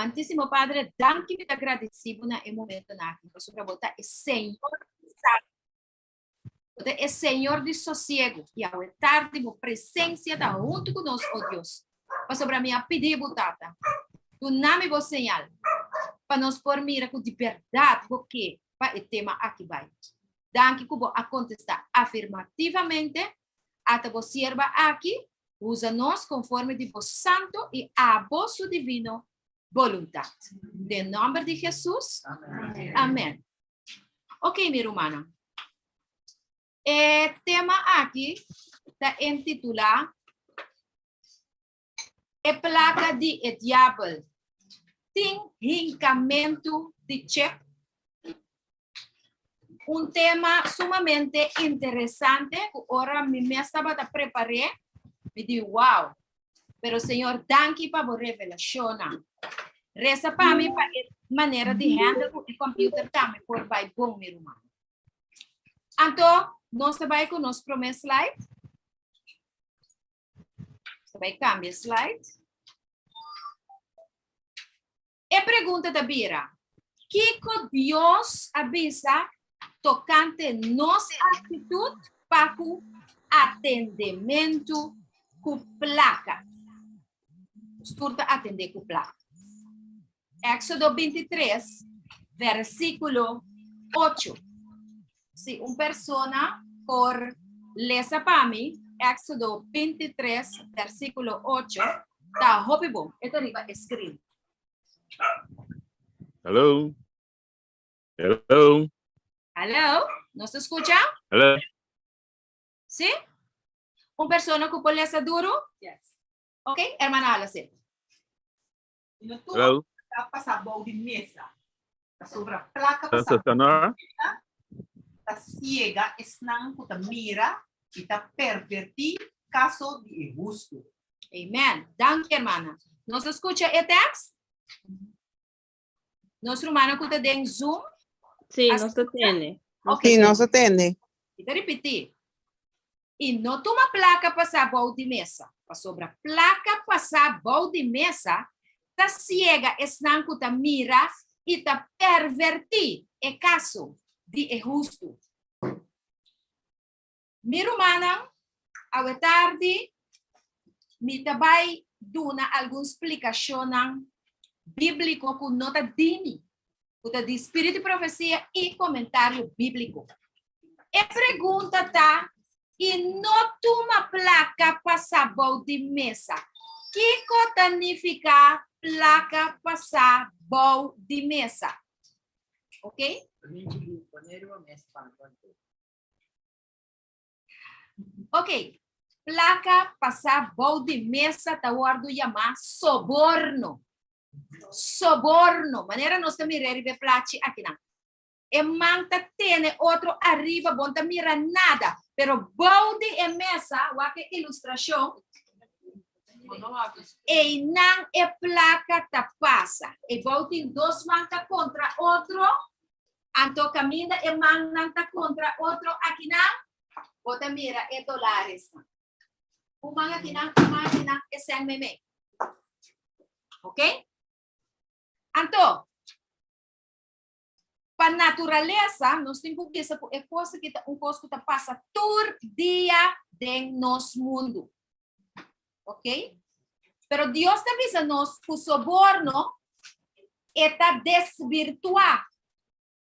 Santísimo Padre, danki mi ta gradisí bo na e momentonan aki, pasobra bo ta e Señor di salba, bo ta e Señor di sosiego, i awe tardi bo presensia ta huntu ku nos, o Dios. Pasobra mi a pidi bo, Tata, duna mi bo señal, pa nos por mira ku di bèrdat bo ke pa e tema aki bai. Danki ku bo a kontestá afirmativamente, ata bo sierba aki Usa nos konforme di bo santo i abo su divino boluntat. Den nòmber di Hesus. Amèn. Ok, mi rumannan. E tema aki ta intitulá E plaka di e diabel tin hinkamentu di chip? Un tema sumamente interesante ku ora mi mes tabata prepar'é, mi di wow. Pero Señor danki pa bo revelashonnan. Resa pa mi pa e manera di handle ku e computer tambe por bai bon mi ruman. Anto nos ta bai ku nos promé slide. Nos ta bai kambia slide. E pregunta ta bira, Kiko Dios a bisa tokante nos aktitut pa ku atendementu ku plaka? Nos tur ta atendé ku plaka. Éksodo 23, versíkulo 8. Si un persona por lesa pa mi Éksodo 23, versíkulo 8, ta hopi bon. E ta riba e screen. Hello. Hello. Hallo, nos ta skucha? Hello. Sí? Un persona ku por lesa duru? Yes. Ok, hermana Alison. I no tur Hello. ta pasa bou di mesa. Pasobra plaka pasa Sister Nora. ta siega esnan ku ta mira i ta pervertí kaso di e hustu. Amen. Danki, hermana. Nos a skucha e tekst? Nos rumannan ku ta den Zoom? Sí, A nos ta skucha? tende. Nos Ok. ta Sí, nos tende. a tende. Mi ta ripití. I no tuma plaka pasá bou di mesa, pasobra plaka pasá bou di mesa ta siega esnan ku ta mira i ta pervertí e kaso di e hustu. Mi rumannan, awe tardi mi ta bai duna algun splikashonnan bíbliko ku no ta di mi, ku ta di Spiritu di Profesia i komentario bíbliko. E pregunta ta, I no tuma plaka pasá bou di mesa. Kiko ta nifiká plaka pasá bou di mesa? Ok? Ok, plaka pasá bou di mesa ta wòrdu yamá soborno. Soborno, manera nos ta mira riba e plachi akinan. E man ta tene otro ariba, bo no ta mira nada, pero bou di e mesa, wak e ilustrashon, einan e plaka ta pasa. E bou tin dos man ta kontra otro, anto kaminda e mannan ta kontra otro akinan, bo ta mira e dolaresnan. Un man akinan, un man akinan, e sèn meimei. Ok? Anto, pa naturalesa, nos tin ku bisa ku e kos aki ta un kos ku ta pasa tur dia den nos mundu. Ok? Pero Dios ta bisa nos ku soborno e ta desvirtuá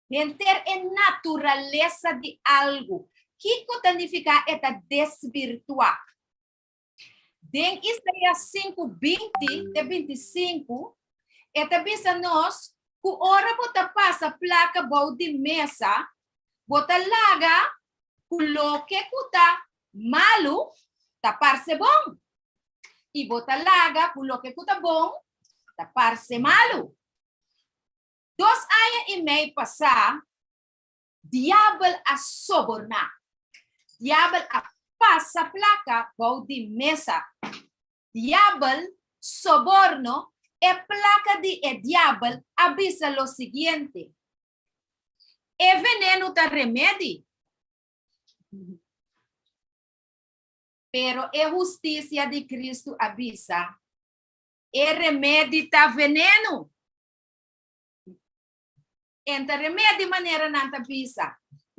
henter e naturalesa di algu. Kiko ta nifiká e ta desvirtuá? Den Isaías 5, 20 te 25, e ta bisa nos ku ora bo ta pasa plaka bou di mesa, bo ta laga ku loke ku ta malu ta parse bon, i bo ta laga ku loke ku ta bon ta parse malu. Dos aña i mei pasá, Diabel a soborná. Diabel a pasa plaka bou di mesa. Diabel, soborno, e plaka di e diabel a bisa lo siguiente, E venenu ta remedi, pero e hustisia di Cristo a bisa, E remedi ta venenu. E n'ta remedi manera nan ta bisa.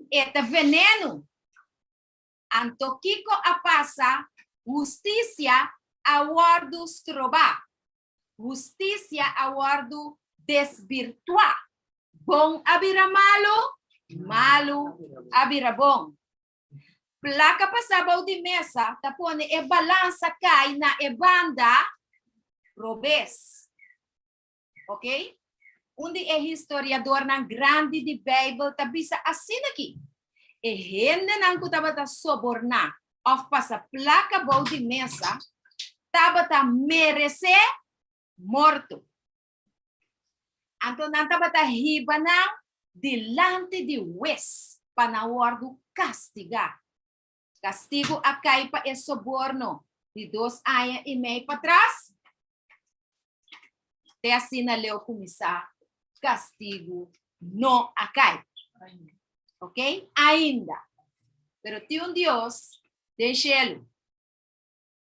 E ta venenu. Anto kiko a pasa? Hustisia a wòrdu strobá. Hustisia a wòrdu desbirtuá. Bon a bira malu, malu a bira bon. Plaka pasá bou di mesa ta pone e balansa kai na e banda robes. Ok? Un di e historiadornan grandi di Beibel ta bisa asina aki, E hendenan ku tabata soborná òf pasa plaka bou di mesa tabata meresé morto. Anto nan tabata hiba nan dilanti di hues pa nan wòrdu kastigá. Kastigu a kai pa e soborno di dos aña i mei patras. Te asina leu kuminsá, kastigu no a kai. Ok? Ainda. Pero tin un Dios den shelu.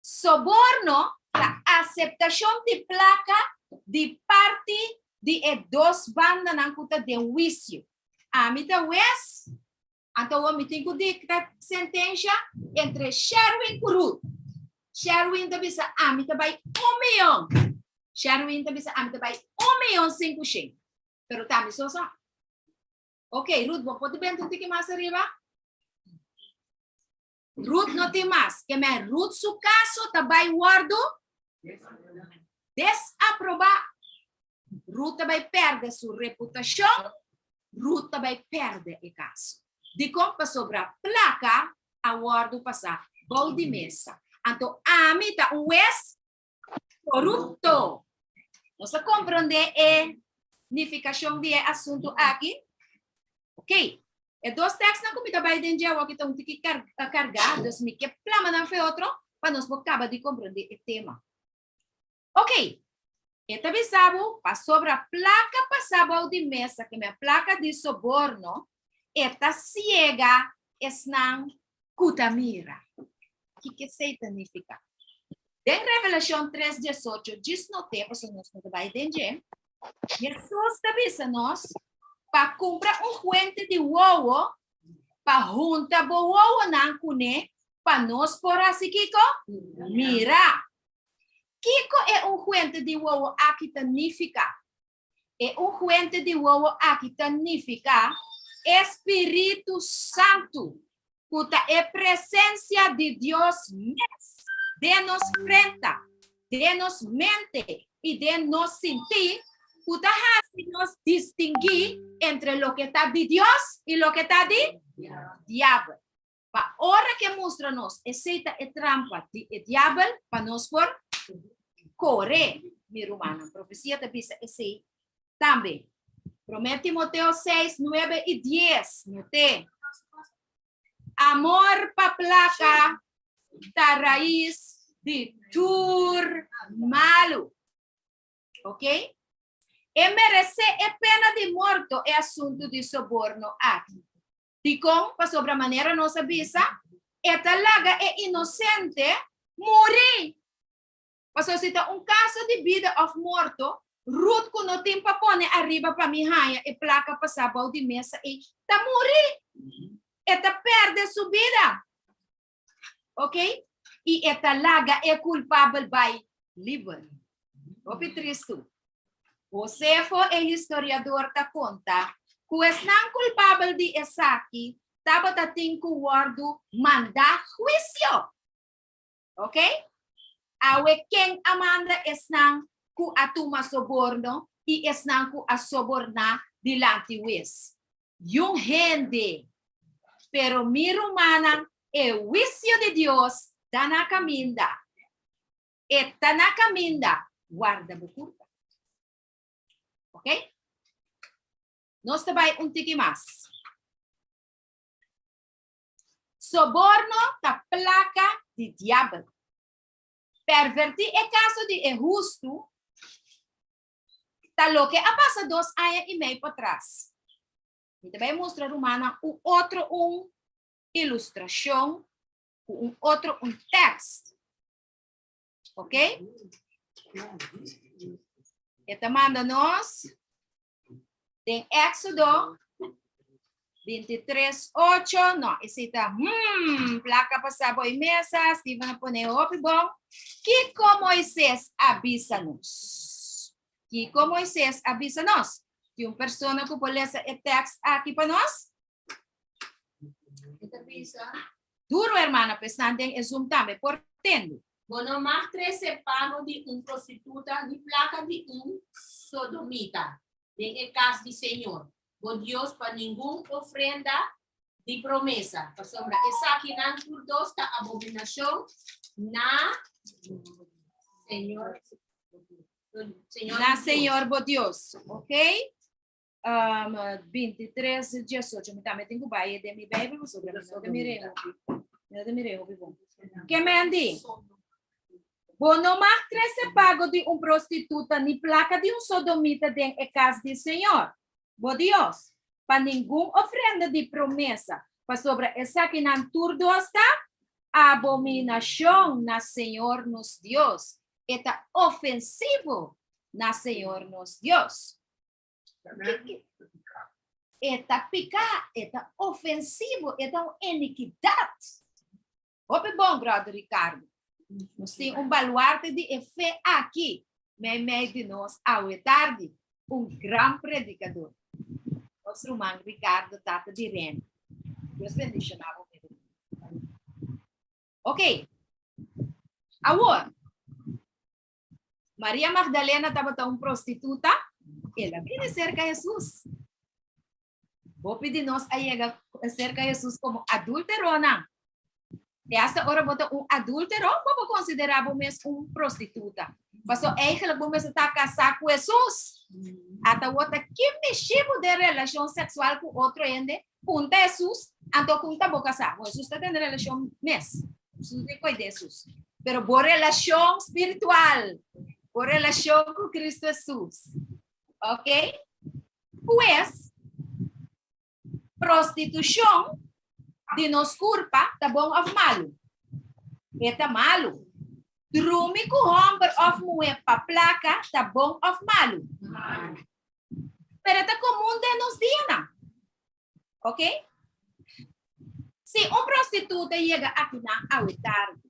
Soborno ta aseptashon di plaka di parti di e dos bandanan ku ta den huisio. Ami ta hues, anto awor mi tin ku dikta sentensha entre Sherwin ku Ruth. Sherwin ta bisa ami ta bai un miyon. Sherwin ta bisa ami ta bai un miyon sinku shen. Pero ta mi so sa. Ok, Ruth, bo por benta un tiki mas ariba? Ruth no tin mas. Ke men Ruth su kaso ta bai wòrdu desaprobá. Ruth ta bai pèrdè su reputashon, Ruth ta bai pèrdè e kaso. Dikon? Pasobra plaka a wòrdu pasá bou di mesa. Anto ami ta un wes korupto. Nos a komprondé e nifikashon di e asuntu aki? Ok. E dos tekstnan ku mi ta bai den dje awor ki ta un tiki kargá, dus mi ke plama nan fe otro pa nos por kaba di komprondé e tema. Ok. E ta bisa bo, pasobra plaka pasá bou di mesa, ke men plaka di soborno, e ta siega esnan ku ta mira. Kiko esei ta nifiká? Den Revelashon tres diesocho, djis not'é, pasobra nos no ta bai den dje, Hesus ta bisa nos pa kumpra un huente di wowo pa hunta bo wowonan kuné pa nos por hasi kiko? Mira! Kiko e un huente di wowo aki ta nifiká? E unguente di wowo aki ta nifiká e spiritu santu, ku ta e presensia di Dios mes den nos frenta, den nos mente i den nos sintí, ku ta hasi nos distinguí entre loke ta di Dios i loke ta di diabel. Pa ora ke mustra nos esei ta e trampa di e diabel pa nos por kore, mi rumannan. Profesia ta bisa esei tambe. Promé Timoteo 6, 9 i 10, noté. Amor pa plaka ta rais di tur malu. Ok? E meresé e pena di morto e asuntu di soborno aki. Dikon? Pasobra manera nos a bisa, e ta laga e inosente muri. Pasobra si ta un kaso di bida òf morto, Ruth ku no tin pa pone ariba pa mi haña e plaka pasá bou di mesa ei, ta muri. E ta pèrdè su bida. Ok? I e ta laga e kulpabel bai liber. Hopi tristu. Josefo e historiador ta konta ku esnan kulpabel di esaki tabata tin ku wòrdu mandá huisio. Ok? Awe ken a manda esnan ku a tuma soborno i esnan ku a soborná dilanti hues? Yun hende. Pero mi rumannan, e huisio di Dios ta na kaminda. E ta na kaminda, warda bo kurpa. Ok? Nos ta bai un tiki mas. Soborno ta plaka di diabel. Pervertí e kaso di e hustu ta loke a pasa dos aña i mei patras. Mi ta bai mustra rumannan un otro un ilustrashon ku un otro un tekst. Ok? E ta manda nos. Den Éxodo 23, 8, no, esei ta, hmm, plaka pasá bo e mesa, Steven a pone hopi bon. Kiko Moisés a bisa nos? Kiko Moisés a bisa nos? Tin un persona ku por lesa e tekst aki pa nos? E ta bisa. Duro, hermana, pa esnan den e Zoom tambe por tende. Bo no mag trese pago di un prostituta ni plaka di un sodomita den e kas di Señor, bo Dios, pa ningun ofrenda di promesa, pasobra esakinan tur dos ta abominashon na Señor, Señor Na bo Dios. Señor bo Dios. Ok? Um, 23, 18. Mi tambe tin ku bai den mi Bijbel, pasobra mi no ta mir'é hopi. Mi no ta mir'é hopi bon. Ke men di? Bo no mag trese pago di un prostituta ni plaka di un sodomita den e kas di Señor, bo Dios, pa ningun ofrenda di promesa, pasobra esakinan tur dos ta abominashon na Señor nos Dios. E ta ofensivo na Señor nos Dios. E ta piká, e ta ofensivo, e ta un inikidat. Hopi bon, brother Ricardo. Nos tin un baluarte di e fe aki meimei di nos awe tardi, un gran predikador. Nos ruman Ricardo tata di Remy. Dios bendishoná bo, mi ruman. Ok. Awor, Maria Magdalena tabata un prostituta, el a bini serka Hesus. Hopi di nos a yega serka Hesus komo adúlteronan. I asta ora bo ta un adúltero, bo por konsiderá bo mes un prostituta. Paso eigenlijk bo mester ta kasá ku Hesus. Ata bo ta ki mishi bo den relashon seksual ku otro hende, kun ta Hesus, anto kun ta bo kasá. Bo Hesus ta tene relashon mes. Hesus ta koe di Hesus. Pero bo relashon spiritual, bo relashon ku Kristu Hesus. Ok? Pues, prostitushon di nos kurpa ta bon òf malu? E ta malu. Drumi ku hòmber òf muhé pa plaka ta bon òf malu? Pero e ta komun den nos dianan. Ok? Si un prostituta yega akinan awe tardi,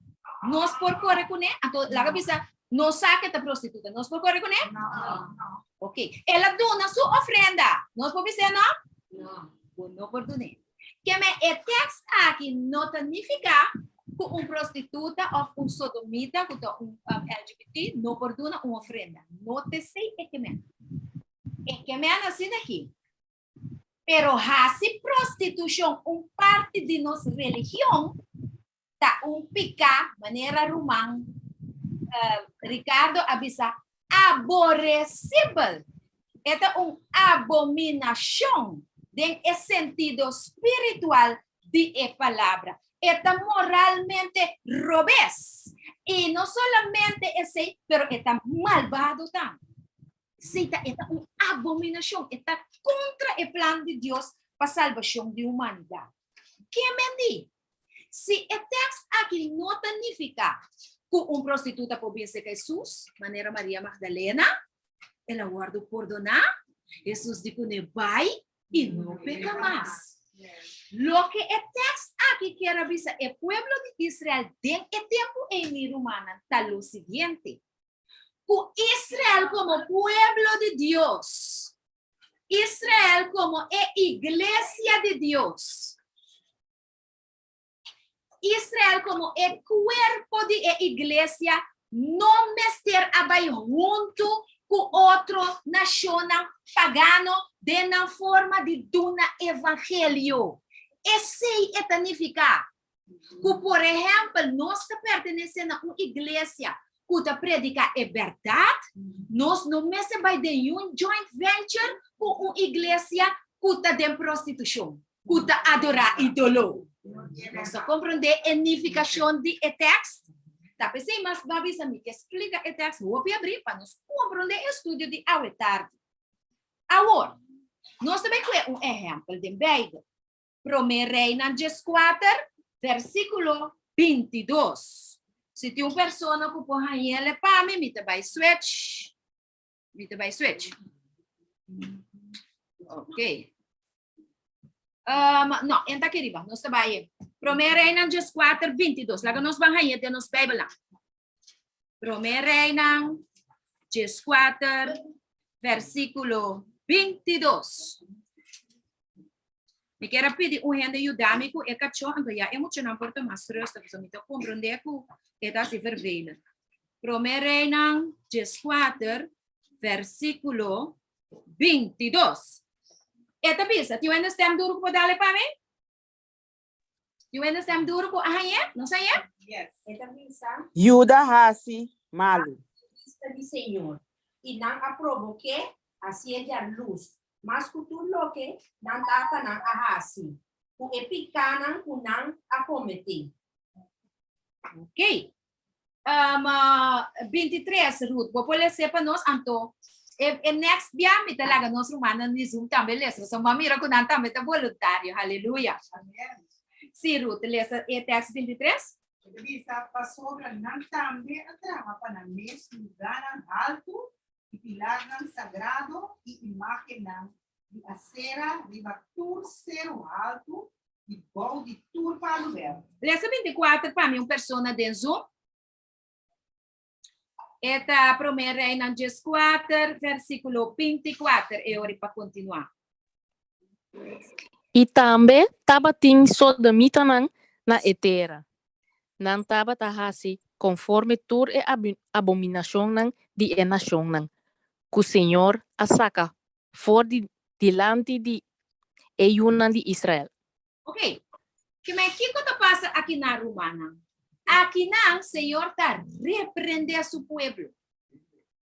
nos por kore kuné? Anto laga bisa, nos sa ke ta prostituta, nos por kore kuné? No. Ok. El a duna su ofrenda, nos por bis'é no? No. Bo no por dun'é. Keme e tekst aki no ta nifiká ku un prostituta òf un sodomita ku ta un um, LGBT no por duna un ofrenda. No ta esei e kemen. E kemen asina aki. Pero hasi prostitushon un parti di nos religion ta un piká, manera ruman Ricardo a bisa, aboresibel. E ta un abominashon den e sentido spiritual di e palabra. E ta moralmente robes. I no solamente esei, pero e ta malbado tambe. Esei ta, e ta un abominashon, e ta kontra e plan di Dios pa salbashon di humanidat. Ke men di? Si e tèkst aki no ta nifiká ku un prostituta por bin serka Hesus, manera Maria Magdalena, el a wòrdu pordoná, Hesus di kuné bai i no peka mas. Loke e tèkst aki kier a bisa e pueblo di Israel den e tempu ei, mi rumannan, ta lo siguiente, Ku Israel komo pueblo di Dios, Israel komo e iglesia di Dios, Israel komo e kuerpo di e iglesia no mester a bai huntu ku otro nashonnan pagano den nan forma di duna evangelio. Esei e ta nifiká. Ku por ehèmpel nos ta pertenesé na un iglesia ku ta prediká e bèrdat, nos no mester bai den un joint venture ku un iglesia ku ta den prostitushon, ku ta adorá idolo. Nos ta komprondé e nifikashon di e tèkst? Ta p'esei mas bo a bisa mi ke splika e tèkst hopi abrí pa nos komprondé e studio di awe tardi. Awor, nos ta bai kue un ehèmpel den Beibel. Promé Reinan dieskuater, versíkulo bintidos. Si tin un persona ku por hañ'el pa mi, mi ta bai switch. Mi ta bai switch. Ok. Um, no, enta aki riba, nos ta bai. Promé Reinan 14, 22. Laga nos ban hañ'é den nos Bijbelnan. Promé Reinan 14, versíkulo 22. Mi kier a pidi un hende yuda mi ku e kachó, anto ya e muchanan por ta mas rustig, pasobra mi ta komprondé ku e ta hasi vervelend. Promé Reinan 14, versíkulo 22. E ta bisa, tin un hende stem duru ku por dale pa mi? Tin un hende stem duru ku a hañ'é? Nos hañ'é? Yes. E ta bisa. Yuda hasi malu. Vista di Señor, i nan a probok'é hasié djalus, mas ku tur loke nan tatanan a hasi, ku e pikánan ku nan a kometé. Ok. Um, 23, Ruth, bo por lese pa nos? Anto, e, e next bia mi ta laga nos rumannan di Zoom tambe lesa. So, m'a mira ku nan tambe ta boluntario. Haleluya. Amen. Sí, Ruth, lesa e tekst 23. E ta bisa, Pasobra nan tambe a traha pa nan mes lugánan haltu i pilarnan sagrado i imágennan di Asera riba tur seru haltu i bou di tur palu bèrde. Lesa 24 pa mi un persona den Zoom. E ta Promé Reinan 14, versíkulo 24. E ora pa kontinuá. I tambe tabatin sodomitanan na e tera. Nan tabata hasi konforme tur e abominashonnan di e nashonnan ku señor a saka for di dilanti di e yunan di Israel. Ok, kimen kiko ta pasa akinan, rumannan? Akinan Señor ta reprendé su pueblo.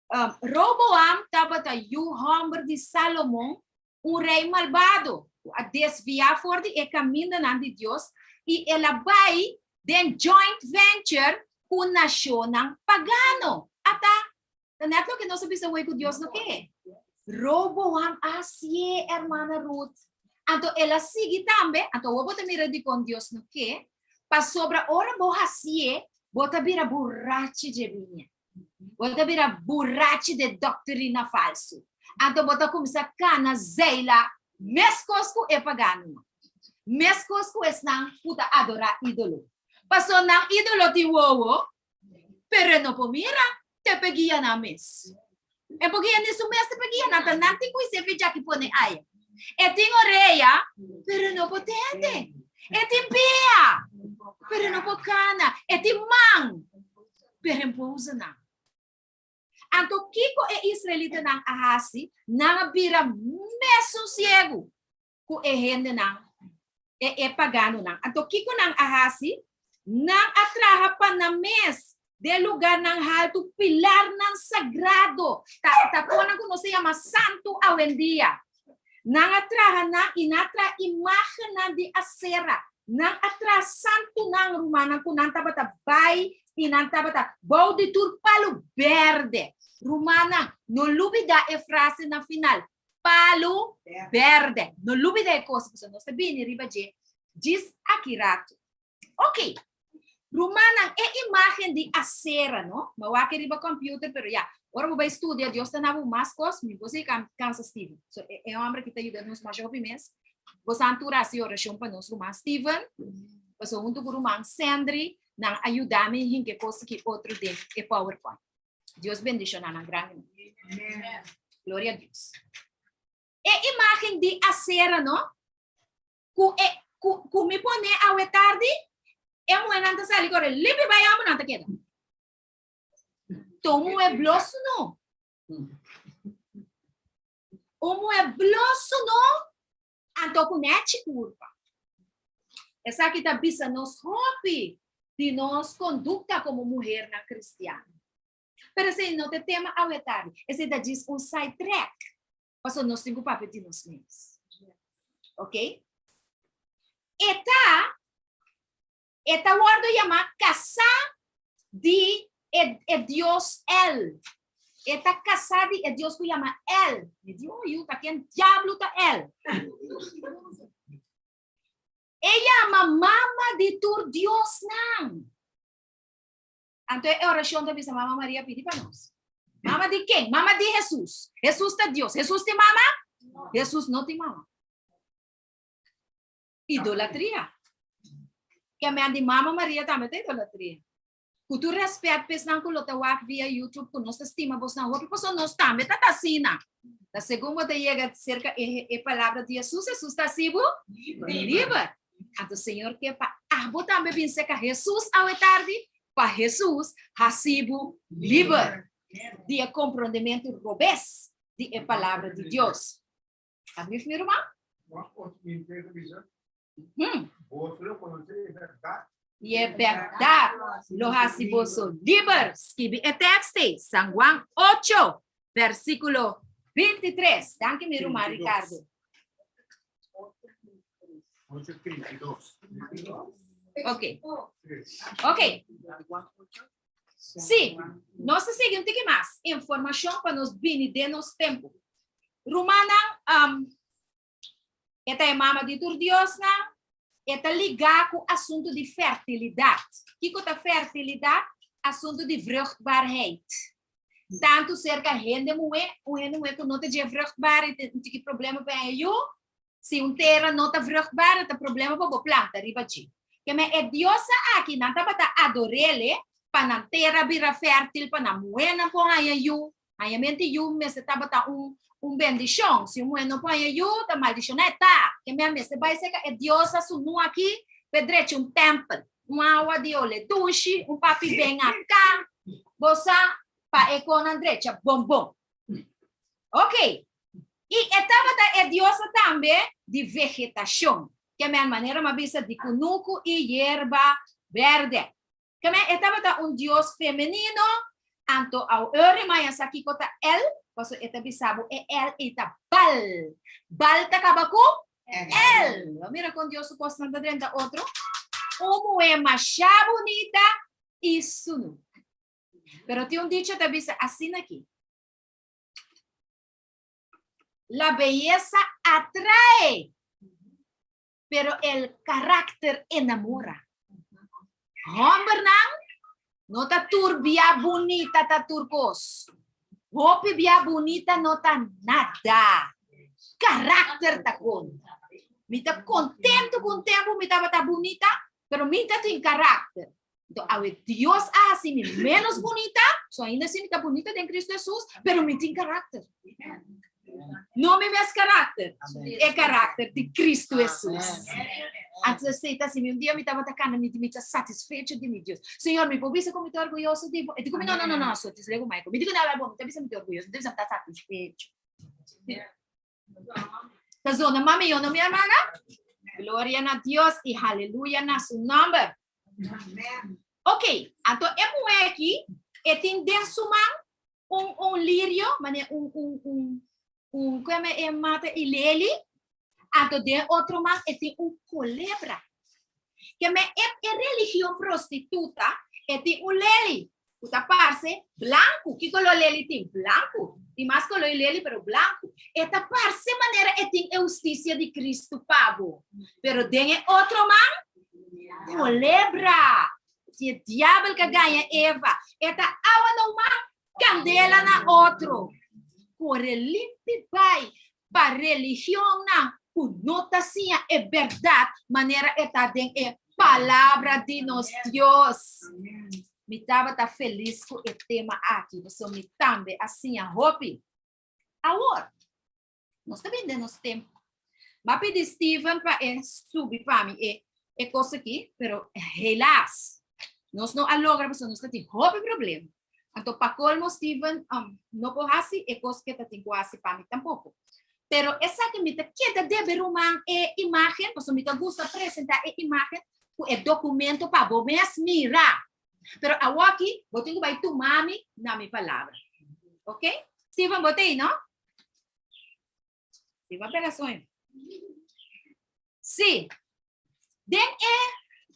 Um, Roboam tabata yu hòmber di Salomon, un rei malbado ku a desviá for di e kamindanan di Dios i el a bai den joint venture ku nashonnan pagano. Ata, ta nèt loke nos a bisa wei ku Dios no ke. Roboam a hasié, hermana Ruth. Anto el a sigui tambe, anto awor bo ta mira dikon Dios no ke, pasobra ora bo hasié, bo ta bira burachi dje biña. Bo ta bira burachi de doktrina falsu. Anto bo ta kuminsá kana zeila meskos ku e paganonan, meskos ku esnan ku ta adorá ídolo. Pasobra nan ídolo tin wowo, pero e no por mira, te pa e guia nan mes. E por guia ni su mes te pa e guia nan, ta nan tin ku hise fidja ki pone aya. E tin orea, pero e no por tende. E tin pia, pero e no por kana. E tin man, pero e por usa nan. Anto kiko e israelitanan a hasi? Nan a bira mesun siegu ku e hendenan, e e paganonan. Anto kiko nan a hasi? Nan a traha pa nan mes den lugarnan haltu pilarnan sagrado, ta ta konan ku nos ta yama santu awendia. Nan a traha nan i nan a traha imágennan di Asera. Nan a traha santunan, rumannan, ku nan tabata bai i nan tabata bou di tur palu berde. Rumannan, no lubidá e frase na final, palu berde. No lubidá e kos, pasobra nos ta bini riba dje djis aki ratu. Ok, rumannan, e imágen di Asera, no? Mi a wak riba computer, pero ya, ora bo bai studia, Dios ta na bo mas kos, mi por si kansa Steven. So, e, e hombre ki ta yuda nos masha hopi mes. Bo san tur hasi orashon pa nos ruman Steven, paso huntu ku ruman Sandri, nan a yuda mi hinke kos ki otro den e PowerPoint. Dios bendiciona nan grandi. Amen. Gloria a Dios. E imágen di Asera, no? Ku e ku ku mi pone awe tardi, e muhénan ta sali kore limpi bai hòmbernan ta keda. Ta un muhé blo sunu. Un muhé blo sunu anto ku nèchi kurpa. Esaki ta bisa nos hopi di nos kondukta komo muhernan kristian. Pero esei no ta e tema awe tardi, esei ta djis un side track. Pasobra nos tin ku papia di nos mes. Ok? E ta, e ta wòrdu yamá kasá di e, e dios El. E ta kasá di e dios ku yama El. Mi di, oh, yu, ta ken diablo ta El? E yama mama di tur diosnan. Anto e orashon ta bisa Mama Maria pidi pa nos. Mama di ken? Mama di Hesus. Hesus ta Dios. Hesus tin mama? Hesus no tin mama. Idolatria. Ke men di mama Maria tambe ta idolatria. Ku tur rèspèt pa esnan ku lo ta wak via YouTube ku nos ta stima bosnan hopi pasobra nos tambe ta ta asina. Ta segun bo ta yega serka e e palabra di Hesus, Hesus ta hasi bo liber. Anto Señor ke pa abo tambe bin serka Hesus awe tardi pa Hesus hasi bo liber di e komprondementu robes di e palabra di Dios. Alsjeblieft, mi ruman. I e bèrdat lo hasi boso liber. Skibi e tekst ei, San Juan ocho, versíkulo 23. Danki, mi ruman Ricardo. Ok. Ok. Sí, nos ta sigui un tiki mas informashon pa nos bini den nos tempu. Rumannan, um, e ta e mama di tur diosnan, e ta ligá ku asuntu di fertilidat. Kiko ta fertilidat? Asuntu di vruchtbaarheid. Tantu serka hende muhé, un hende muhé ku no ta dje vruchtbaar i tin un tiki problema pa haña yu, si un tera no ta vruchtbaar e ta problema pa bo planta riba dje. Keme e diosa aki nan tabata ador'ele pa nan tera bira fértil, pa nan muhénan por haña yu. Hañamento di yu mester tabata un un bendishon. Si un muhé no por haña yu, ta maldishoná e ta. Keme a mester bai serka e diosa sunú aki pa e drecha un tèmpel, un awa di ole dushi, un papi ben aká, bo sa, pa e konan drecha bon bon. Ok. I e tabata e diosa tambe di vegetashon. Kemen manera mi a bisa di kunuku i yerba bèrdè. Kemen e tabata un dios femenino, anto aw ori maya sa kiko ta el, pasobra e ta bisa bo e el ei ta Bal. Bal ta kaba ku el. Bo mira kon Dios su kosnan ta drenta otro? Un muhé masha bunita i sunu. Pero tin un dicho ta bisa asina aki. La belleza atrae, pero el carácter enamora. Hombernan no ta tur bia bunita ta tur kos. Hopi bia bunita no ta nada. Karakter ta konta. Mi ta kontentu ku un tempu mi tabata bunita, pero mi ta tin karakter. Enton awe Dios a hasi mi menos bunita, so ainda si mi ta bunita den Cristo Jesus, pero mi tin karakter. No mi mes karakter, e karakter di Cristo Jesus. Antes esei ta así, mi un dia mi tabata kanda, mi di mi ta satisfecho di mi Dios. Señor, mi por bisa ku mi ta orguyoso di bo? E di ku mi, no, no, no, no, so tis legu Michael. Mi di ku no, bo, mi ta bisa mi ta orguyoso, mi ta bisa mi ta satisfecho. Ta zona mami yo no mi hermana? Gloria na Dios y haleluya na su nomber. Ok, anto e muhé aki e tin den su man un un lirio, mane un un un un kome e mata i leli, anto den otro man e tin un kolebra. Keme e e religion prostituta e tin un leli ku ta parse blanku. Ki koló leli tin? Blanku. Tin mas koló i leli pero blanku. E ta parse manera e tin e hustisia di Kristu pa bo. Pero den e otro man, kolebra. Si e diabel ka gaña Eva, e ta awa na un man, kandela na otro. Kore limpi bai pa religionnan ku no ta siña e bèrdat manera e ta den e Palabra di nos Dios. Mi tabata felis ku e tema aki, pasobra mi tambe a siña hopi. Awor, nos ta bini den nos tempu. Mi a pidi Steven pa e subi pa mi e e kos aki, pero helaas, nos no a logra pasobra nos ta tin hopi problema. Anto pa colmo Steven um, no por hasi e kos ke ta tin ku hasi pa mi tampoko. Pero esaki mi ta keda debe ruman e imagen, pasobra mi ta gusta presenta e imagen ku e documento pa bo mes mira. Pero awoki bo tin ku bai tuma mi na mi palabra. Ok? Steven, bo ta ei, no? Steven pega soño. Sí. Den e,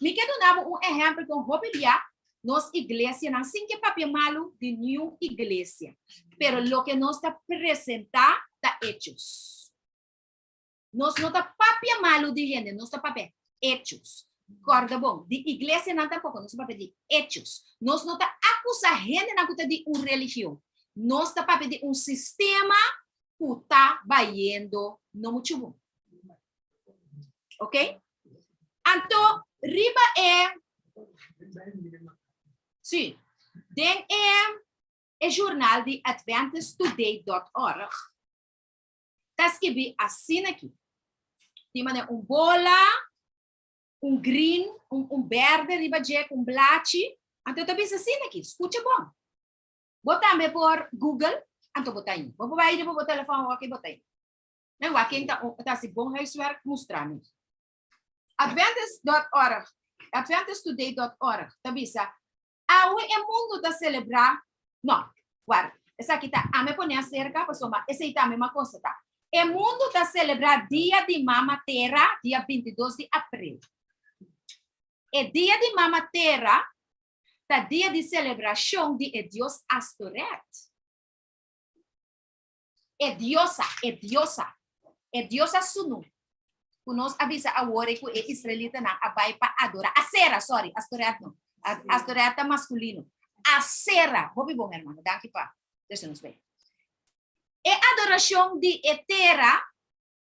mi ke duna bo un ehèmpel kon hopi bia nos iglesianan, sin ke papia malu di niun iglesia, pero loke nos ta presentá ta hechos. Nos no ta papia malu di hende, nos ta papia hechos. Kòrda bon, di iglesianan tampoko, nos ta papia di hechos. Nos no ta akusá hendenan ku ta di un religion. Nos ta papia di un sistema. ku ta bayendo no muchu bon. Ok? Anto riba e Sí, den e e journal di adventisttoday.org ta skibi asina aki. Tin manera un bola, un green, un, un berde riba dje ku un blachi. Anto ta bisa asina aki, skucha bon. Bo tambe por Google, anto bo ta in. Bo por bai riba bo telefòn awor ki bo ta in. Men wak ken ta, ta hasi bon huiswerk, mustra mi. Adventist.org, adventisttoday.org ta bisa, Awe e mundu ta selebrá, no, warda, esaki ta ami pone aserka pasobra esei tambe mi a konstatá. E mundu ta selebrá Dia di Mama Tera dia 22 di april. E Dia di Mama Tera ta dia di selebrashon di e dios Astoret. E diosa, e diosa, e diosa sunu, ku nos a bisa awor ku e israelitanan a bai pa adorá. Asera, sorry, Astoret no. Astoret ta maskulino. Asera, hopi bon hermano, danki pa trese nos bei. E adorashon di e tera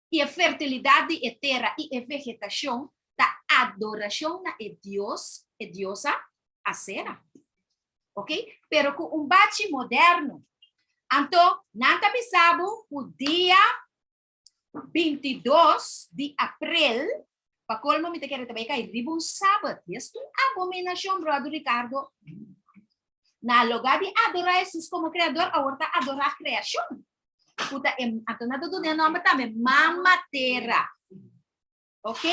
i e fertilidat di e tera i e vegetashon ta adorashon na e dios, e diosa Asera. Ok? Pero ku un bachi moderno. Anto, nan ta bisa bo ku dia 22 di aprel, pa kolmo mi ta kere ta bai kai riba un sabat. Es un abominashon, brother Ricardo. Na lugá di adorá Hesus komo Kreador, awor ta adorá kreashon. Ku ta e, anto nan ta duna e nòmber tambe, Mama Tera. Ok?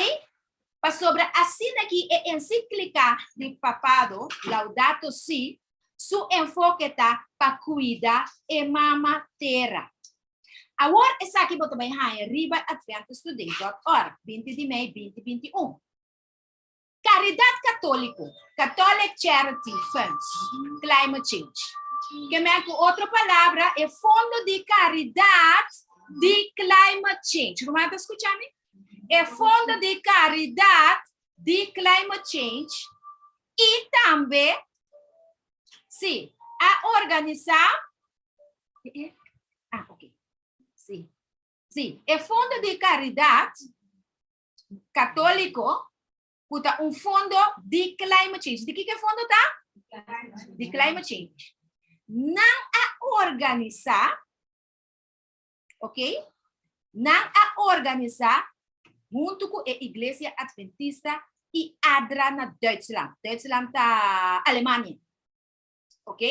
Pasobra asina ki e ensiklika di Papado, Laudato Si, su enfoke ta pa kuida e Mama Tera. Awor esaki bo ta bai haña riba adventisttoday.org, 20 di mei 2021. Karidat Katóliko, Catholic Charity Funds, Climate Change. Ke men ku otro palabra, e fondo di karidat di climate change. Ruman ta skucha mi? E fondo di karidat di climate change i tambe, si, a organisá, ah, ok, si, si, e fondo di karidat Katóliko ku ta un fondo di climate change. Di kiko e fondo ta? Di climate change. Nan a organisá, ok? Nan a organisá huntu ku e Iglesia Adventista i ADRA na Duitsland. Duitsland ta Alemania. Ok?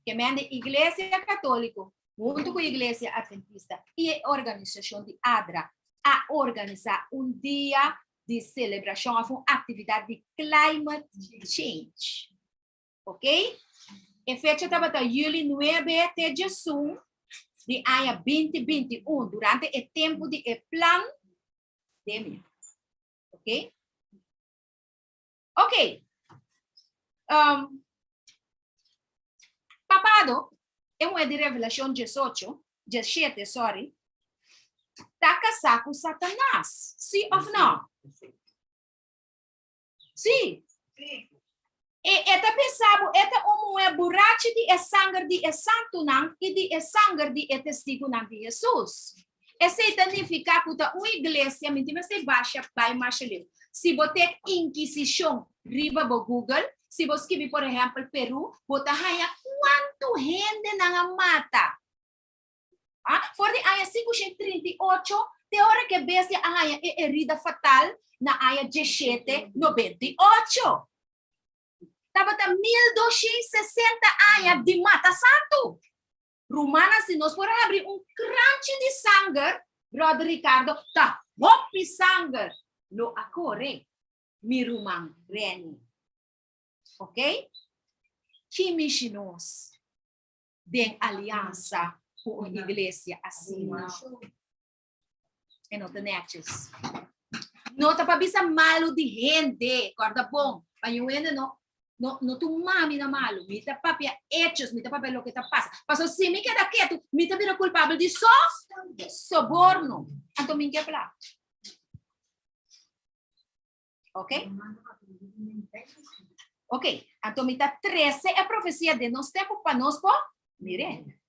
Ke men de Iglesia Katóliko huntu ku Iglesia Adventista i e organisashon di ADRA a organisá un dia di selebrashon òf un aktividat di climate change. Ok? E fecha tabata yüli 9 te 11 di aña 2021, durante e tempu di e plan demia. Ok? Ok. Um, papado, e mujer di Revelacion 18, 17, sorry, ta casá cu Satanás. Sí of no? Sí. E, e ta pensabo, e ta un mujer burachi di e sanger di e santunan i di e sanger di e testigunan di Jesus. Esei ta nifiká ku ta un iglesia, mi tin mester basha bai masha leu. Si bo tek Inkisishon riba bo Google, si bo skibi por ehèmpel Perú, bo ta haña kuantu hende nan a mata. Ah, for di aña 538 te ora ku e bestia a haña e herida fatal na aña 1798. Tabata 1260 aña di mata santu. Rumannan, si nos por habri un kranchi di sanger, Brother Ricardo, ta hopi sanger lo a kore, mi ruman Renny. Ok? Ki mishi nos den aliansa ku un iglesia asina? E no ta netjes. No ta pa bisa malu di hende, kòrda bon, pa yu hende no, no, no tu mami na malu. Mi ta papia hechos, mi ta papia loke ta pasa. Paso si mi keda ketu, mi ta bira kulpabel di so, soborno. Anto mi ke pla. Ok? Ok, anto mi ta trese e profesia den nos tempu pa nos por mire.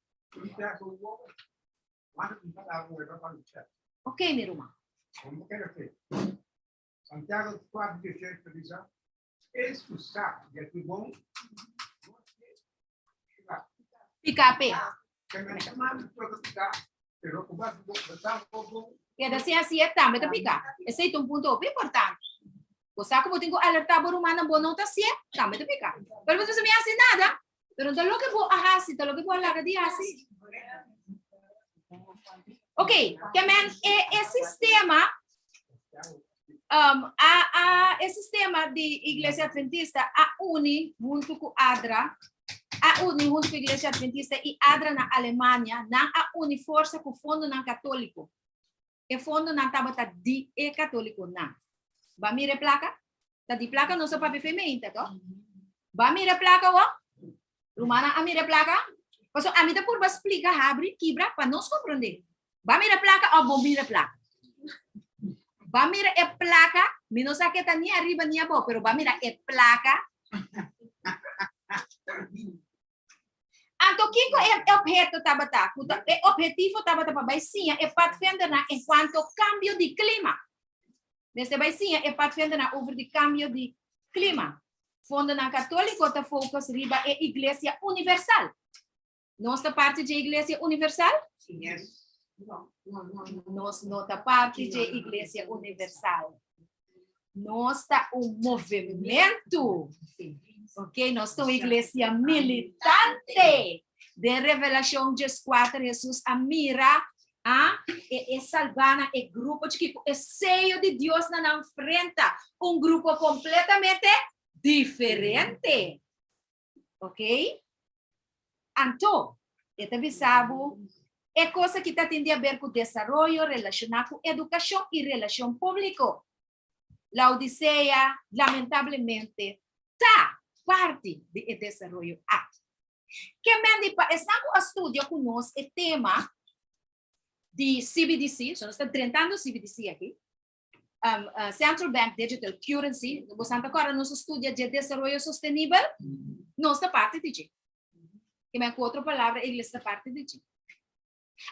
Ok, mi ruman. Santiago 4, 18 ta bisa, Es ku sa di hasi bon, no hasié, Piká p'e. Keda sin hasié tambe ta piká. Esei ta un punto hopi importante. Bo sa ku bo tin ku alertá bo rumannan bo no ta hasié, tambe ta piká. Pero bo ta bisa mi a hasi nada, pero no ta loke bo a hasi, ta loke bo a laga di hasi. Ok, ke men e e sistema um, a, a, e sistema di Iglesia Adventista a uni huntu ku ADRA, a uni huntu ku Iglesia Adventista i ADRA na Alemania, nan a uni forsa ku fondonan katóliko. E fondonan tabata di e katólikonan. Ba mira e plaka? Ta di plaka nos a papia femeinte, to? Ba mira e plaka wo? Rumannan a mira e plaka? Pasobra ami ta purba splika, habri, kibra, pa nos komprondé. Ba mira e plaka of bo mira e plaka? Ba mira e plaka, mi no sa ke ta ni ariba ni abou, pero ba mira e plaka. Anto kiko e obheto tabata? Ku ta, e obhetivo tabata pa bai siña e padvindernan en kuanto kambio di klima. Mester bai siña e padvindernan over di kambio di klima. Fondonan katóliko ta focus riba e Iglesia Universal. Nos ta parti dje Iglesia Universal? Yes. Nos no ta parti dje Iglesia Universal. Nos ta un movementu. Ok, nos ta un iglesia militante. Den Revelacion 14 Jesus a mira a e, e salbana, e grupo chiquito, e sello di Dios na nan frenta. Un grupo completamente diferente. Ok? Anto, e ta bisa bo, e kos aki ta tin di haber ku desaroyo relashoná ku edukashon i relashon públiko. Laodisea, lamentablemente, ta parti di e desaroyo aki. Ke men di pa esnan ku a studia ku nos e tema di CBDC, so nos ta drentando CBDC aki, um, uh, Central Bank Digital Currency, bo santa kora nos studia de desaroyo sostenibel, nos ta parte di dje. Que men ku otro palabra, iglesia ta parte di dje.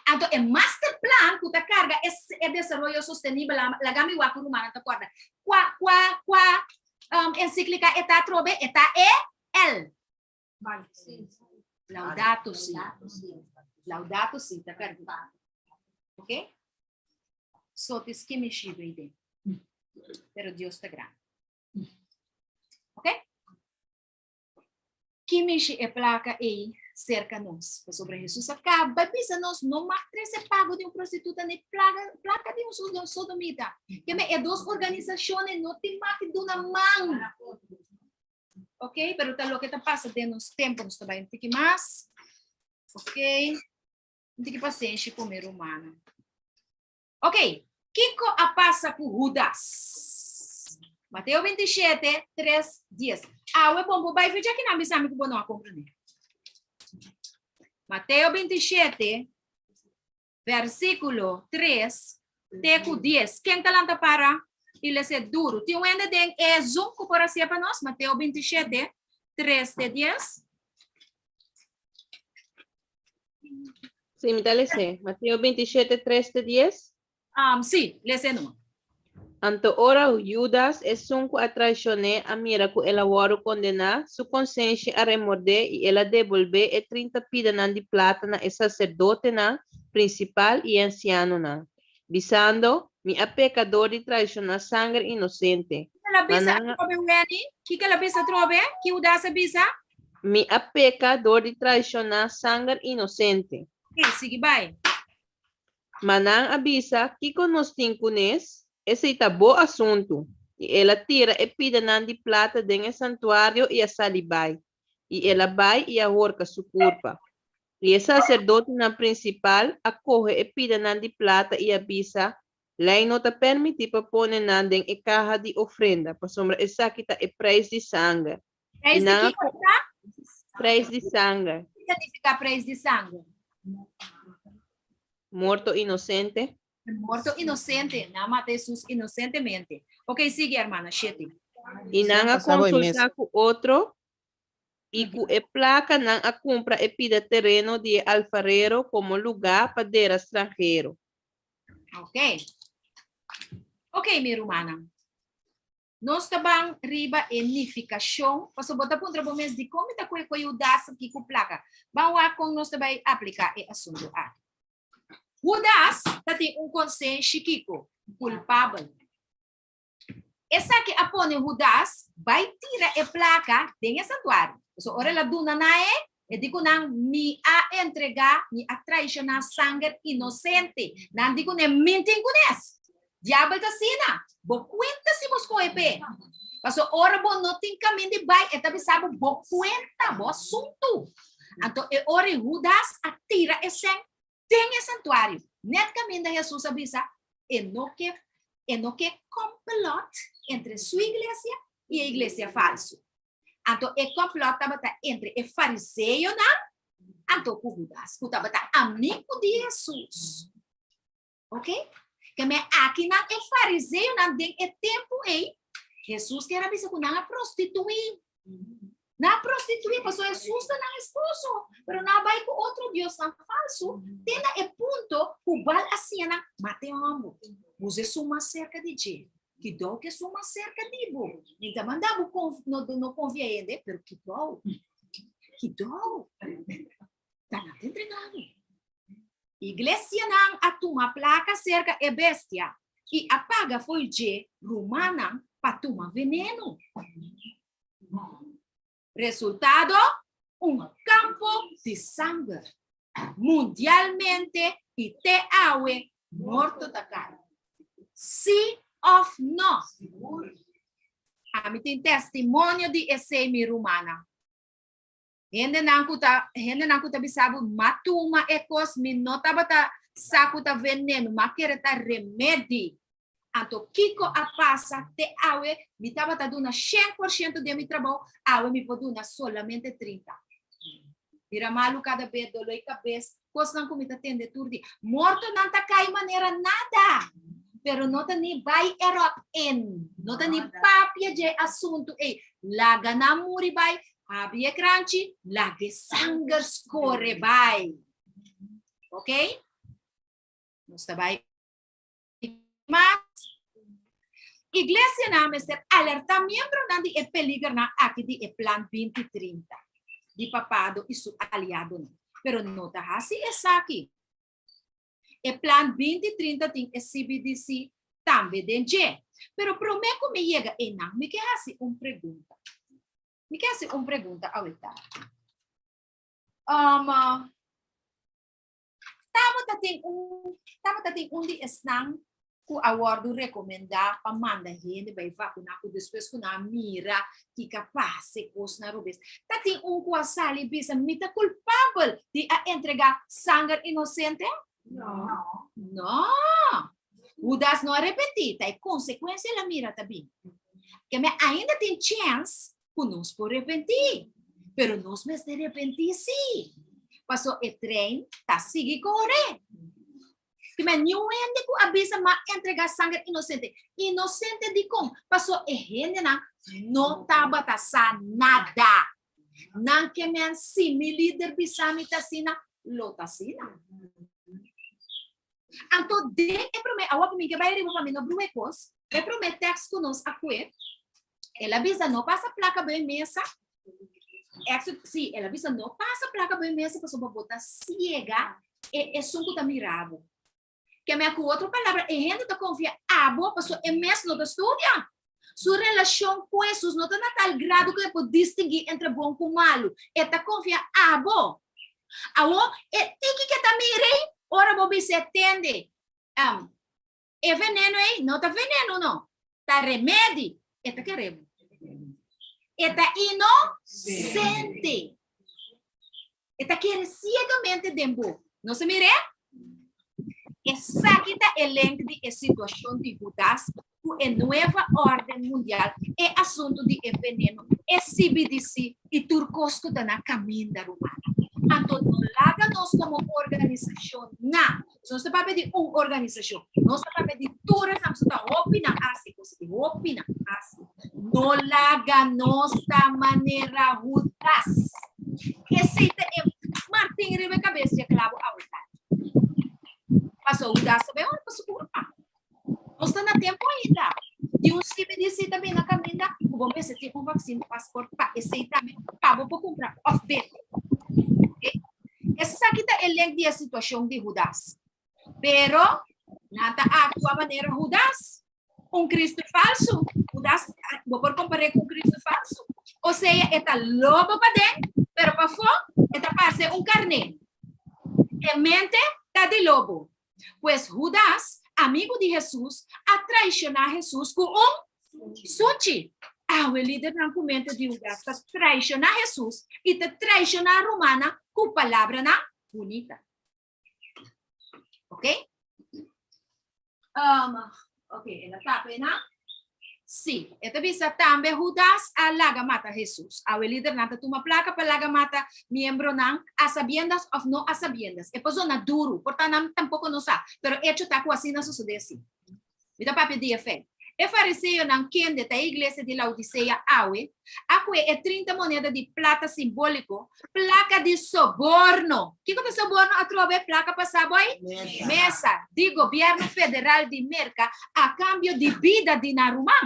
Anto e master plan ku ta carga es, e desaroyo sostenibel, lagami waku rumana ta korda. Kwa, kwa, kwa um, encyclica eta trobe, eta e L. Laudato si. Laudato si ta carga. Ok? So ti skimi shiba ide. Pero Dios ta grande. Ok? Kimishi e placa ei cerca nos. Pasobra Jesus a caba bisa nos no mag trece pago di un prostituta ni plaga, placa di un sodomita. Ke me e dos organisaciones no tin mag duna man. Ok, pero ta loke ta pasa den nos tempo. Nos ta bai un tiki mas. Ok. Un tiki pasenshi ku mi rumannan. Ok, kiko a pasa ku Hudas? Mateo 27, 3, 10. Awe bon bo bai fecha kinan bisa mi ku bo no a komprendé. Mateo 27, versíkulo 3 te ku 10. Ken ta lanta para i lese duru? Tin un hende den e Zoom ku por hasié pa nos? Mateo 27, 3 te 10. Sí, mi ta lese. Mateo 27, 3 te 10. Um, sí, lese numa. Anto ora Judas, esun ku a traishon'é, a mira ku el a wòrdu kondená, su konsenshi a remordé i el a debolbé e 30 pidanan di plata na e saserdotenan prinsipal i e ansianonan, bisando, Mi a peka dor di traishoná sanger inosente. Kiko el a Ma bisa nan a. atrobe, Wenny? Kiko el a bisa atrobe? Ki Judas a bisa? Mi a peka dor di traishoná sanger inosente. Ok, sigui bai. Ma nan a bisa, Kiko nos tin kunes? Esei ta bo asuntu. I el a tira e pidanan di plata den e santuario i a sali bai. I el a bai i a horka su kurpa. I e saserdotenan prinsipal a kohe e pidanan di plata i a bisa, Lei no ta permití pa pone nan den e kaha di ofrenda, pasobra esaki ta e preis di sanger. I Preis di nan a kiko ta? Preis di sanger. Kiko ta nifiká preis di sanger? Morto inosente. Morto inosente. Nan a mata Hesus inosentemente. Ok, sigui, hermana. Shete. I nan a Pasa bo e mes. konsultá ku otro. I ku e plaka nan a kumpra e pida tereno di e alfarero komo lugá pa dera stranhero. Ok. Ok, mi rumannan. Nos ta ban riba e nifikashon, pasobra bo ta puntra bo mes dikon mi ta kohe kohe Hudas aki ku plaka. Ban wak kon nos ta bai apliká e asuntu aki. Hudas ta tin un konsenshi kiko? Kulpabel. Esaki a pone Hudas bai tira e plaka den e santuario. Pasobra ora el a duna nan e, e di ku nan, Mi a entregá, mi a traishoná sanger inosente. Nan di kuné, Mintin kunes! Diabel ta asina, bo kuenta si bo skohe p'e. Pasobra ora bo no tin kamin di bai, e ta bisa bo, Bo kuenta, bo asuntu. Anto e ora ei Hudas a tira e sèn den e santuario. Nèt kaminda Hesus a bisa, e no ke e no ke kòmplòt entre su iglesia i e iglesia falsu. Anto e kòmplòt tabata entre e fariseonan anto ku Hudas, ku tabata amigu di Hesus. Ok? Ke men akinan e fariseonan den e tempu ei, Hesus kier a bisa ku nan a prostituí. Nan a prostituí pasobra Hesus ta nan esposo, pero nan a bai ku otro diosnan falsu te na e punto ku bal a siña nan, mata e hòmber, usa esun mas serka di dje, kidou ku esun mas serka di bo. Mi ta manda bo konf, no, no konfia hende, pero kidou, kidou, ta nan ta entrega bo. Iglesianan a tuma plaka serka e bestia i a paga fo'i dje rumannan pa tuma veneno. Resultado, un kampo di sanger. Mundialmente i te awe morto ta kai. Sí òf no? Ami tin testimonio di esei, mi rumannan. Hendenan ku ta hendenan ku ta bisa bo ma tuma e kos mi no tabata sa ku ta veneno ma kere ta remedi. Anto kiko a pasa te awe mi tabata duna 100% den mi trabou awe mi por duna solamente 30. Bira malu kada be doló i kabes kosnan ku mi ta tende tur dia. Mortonan ta kai manera nada pero no ta ni bai erop in no ta ni papia dje asuntu ei laga nan muri bai Habri e kranchi, laga e sanger skore bai. Ok? Nos ta bai mas. Iglesianan mester alertá miembronan di e peligernan aki di e Plan 2030 di Papado i su aliadonan. Pero no ta hasi esaki. E Plan 2030 tin e CBDC tambe den dje. Pero promé ku mi yega einan, mi ke hasi un pregunta. Mi ke hasi un pregunta awita. Um, tabata tin un, tabata tin un di esnan ku a wòrdu rekomendá pa manda hende bai vakuná ku despues ku nan a mira kiko a pasa e kosnan robes. Ta tin un ku a sali bisa mi ta kulpabel di a entregá sanger inosente? No. No. Hudas no a repetí, ta e konsekuensia el a mira ta bin. Ke me ainda tin chèns ku nos por repentí, pero nos mester repentí sí, paso e trein ta sigui kore. Ke me niun hende ku a bisa m'a entregá sanger inosente. Inosente dikon? Paso e hendenan no tabata sa nada. Nan ke men si mi lider bisa mi ta asina, lo ta asina. Anto den e promé, awor ku mi ke bai riba pa mi no brua e kos, e promé tèks ku nos a kue, el a bisa no pasa plaka bo e mesa, Éxodo, sí, el a bisa no pasa plaka bo e mesa pasobra bo ta siega e esun ku ta mira bo. Ke men ku otro palabra, e hende ta konfia abo pasobra e mes no ta studia. Su relashon ku Hesus no ta na tal grado ku e por distinguí entre bon ku malu. E ta konfia abo. Awor, e tiki ke ta mira ei, ora bo bis'é, Tende, e veneno ei no ta veneno no, ta remedi. E ta kere bo. E ta inosente. E ta kere siegamente den bo. Nos a mir'é? Esaki ta e link di e situashon di Hudas ku e nueva órden mundial, e asuntu di e veneno, e CBDC i tur kos ku ta na kaminda, rumannan. Anto no laga nos komo organisashon na, nos ta papia di un organisashon, nos ta papia di tur esnan, pasobra ta hopi nan hasi kos aki, hopi nan hasi. No laga nos ta manera Judas. Esei ta e martin riba e kabes dje klabo awe tardi. Paso Judas ta bai ora pa su kurpa. Nos ta na tempu ainda. Tin un CBDC ta bini na kaminda ku bo mester tin un vaccine passport pa esei tambe pa bo por kumpra òf bende. Okay? Esaki ta e link di e situashon di Judas. Pero nan ta aktua manera Judas, un Cristo falsu. Judas, bo por kompar'é ku un Cristo falsu. O sea, e ta lobo paden, pero pafó e ta parse un karné. E mente ta di lobo. Pues Hudas, amigu di Hesus, a traishoná Hesus ku un sunchi. Awe lidernan ku mente di Hudas ta traishoná Hesus i ta traishoná rumannan ku palabranan bunita. Ok? Um, ok, el a tapa e nan. Sí, e ta bisa tambe Judas a laga mata Hesus. Awe lidernan ta tuma plaka pa laga mata miembronan a sabiendas of no a sabiendas. E por zona duru, por ta nan tampoko no sa, pero echo ta ku asina sosodé sí. Mi ta papia di e fe. E fariseonan kende ta e iglesia di Laodisea awe, a kue e 30 moneda di plata simbóliko, plaka di soborno. Kiko ta soborno atrobe? Plaka pa sa boy? Mesa di gobièrnu federal di Merka a kambio di bida di nan ruman.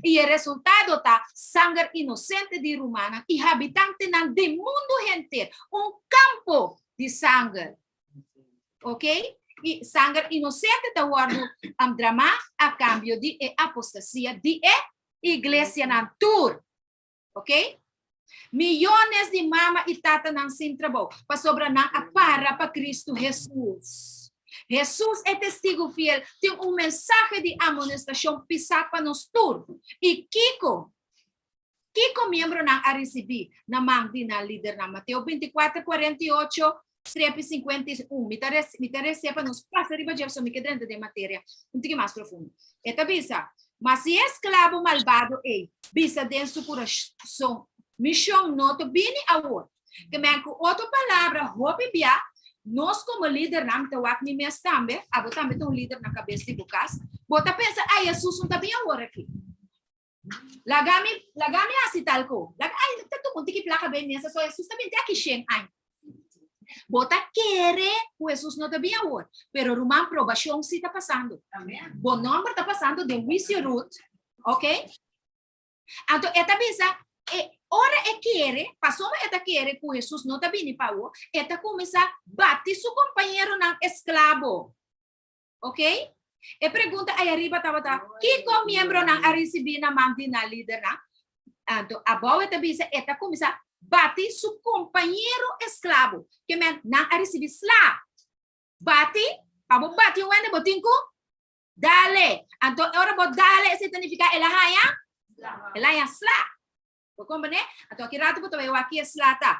I e resultado ta sanger inosente di rumannan i habitantenan di mundu henter, un kampo di sanger. Ok? I sanger inosente ta wòrdu dramá a kambio di e apostasia di e iglesianan tur. Ok? Miyones di mama i tatanan sin trabou, pasobra nan a para pa Kristu Hesus. Hesus, e testigu fiel, tin un mensahe di amonestashon pisá pa nos tur. I kiko? Kiko miembronan a risibí na man di nan lidernan? Mateo 24, 48, strepi 51. Mi ta mi ta resea pa nos pasa riba dje, pasobra mi ke drenta den materia un tiki mas profundo. E ta bisa, Ma si e esklabo malbado ei bisa den su kurason, Mi shon no ta bini awor. Ke men ku otro palabra, hopi bia, nos komo lidernan, mi ta wak mi mes tambe, abo tambe ta un lider na kabes di bo kas, bo ta pensa, Ai, Hesus no ta bin awor aki. Laga mi, laga mi hasi tal ko. Laga, ai, ta tuma un tiki plaka bei mesa, so Hesus ta bin te aki shen aña. Bo ta kere ku Hesus no ta bin awor, pero ruman probashon si ta pasando. Bo nomber ta pasando den huisio Ruth, ok? Anto e ta bisa, e ora e kere, pasobra e ta kere ku Hesus no ta bini pa awor, e ta kuminsá bati su kompañeronan esklabo. Ok? E pregunta ei ariba tabata, kiko miembronan a risibí na man di nan lidernan? Anto abou e ta bisa, e ta kuminsá bati su kompañero esklabo. Ke men, nan a risibí sla. Bati, pa bo bati un hende bo tin ku dale. Anto ora bo dale, esei ta nifiká el a haña? El a haña sla. Bo komprendé? Anto aki ratu bo ta bai wak ki e sla ta.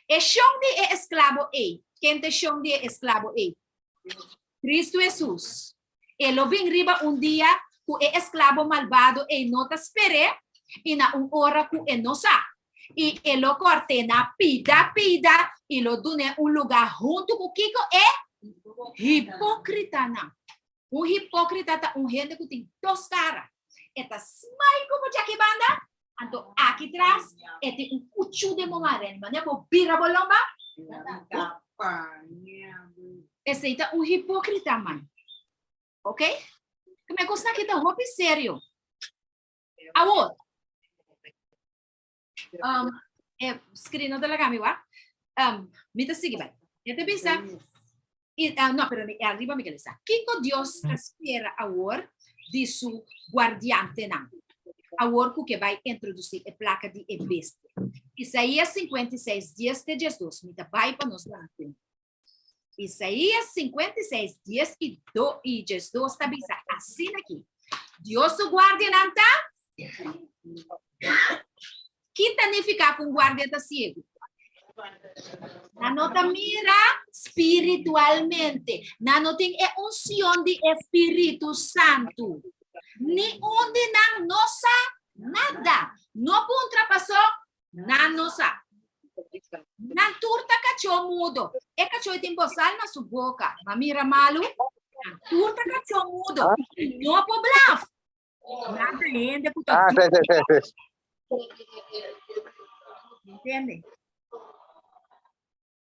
E shon di e esklabo ei. Ken ta e shon di e esklabo ei? Kristu Hesus. E lo bin riba un dia ku e esklabo malbado ei no ta sper'é i na un ora ku e no sa. I e lo kòrt'é na pida pida i lo dun'é un lugá huntu ku kiko? E hipókritanan. Un hipókrita ta un hende ku tin dos kara. E ta smile ku bo djaki banda, anto aki tras e tin un kuchu den bo man. Manera bo bira bo lomba, esei ta un hipókrita man. Ok? Keme kosnan aki ta hopi serio. Awor, um, e screen no ta laga mi wak. Um, mi ta sigui bai. E ta bisa, i, uh, no, pero mi, arriba mi ke lesa. Kiko Dios ta spera awor di su guardiantenan? Awor ku ke bai introdusi e plaka di e bestia. Isaías 56, 10 te 12. Mi ta bai pa nos gana tempu. Isaías 56, 10 i do, i 12 ta bisa asina aki. Dios su guardianan ta? Ki ta nifiká ku un guardia ta siegu? Nan no ta mira spiritualmente. Nan no tin e unción di e Spiritu Santu. Ni un di nan no sa nada. No puntra pasó Nan no sa. Nan tur ta kachó mudo. E kachó tin bosal na su boka, ma mira malu. Nan tur ta kachó mudo. I no por blaf. Nan ta hende ku ta Ah, sí, sí, sí, sí. Entende?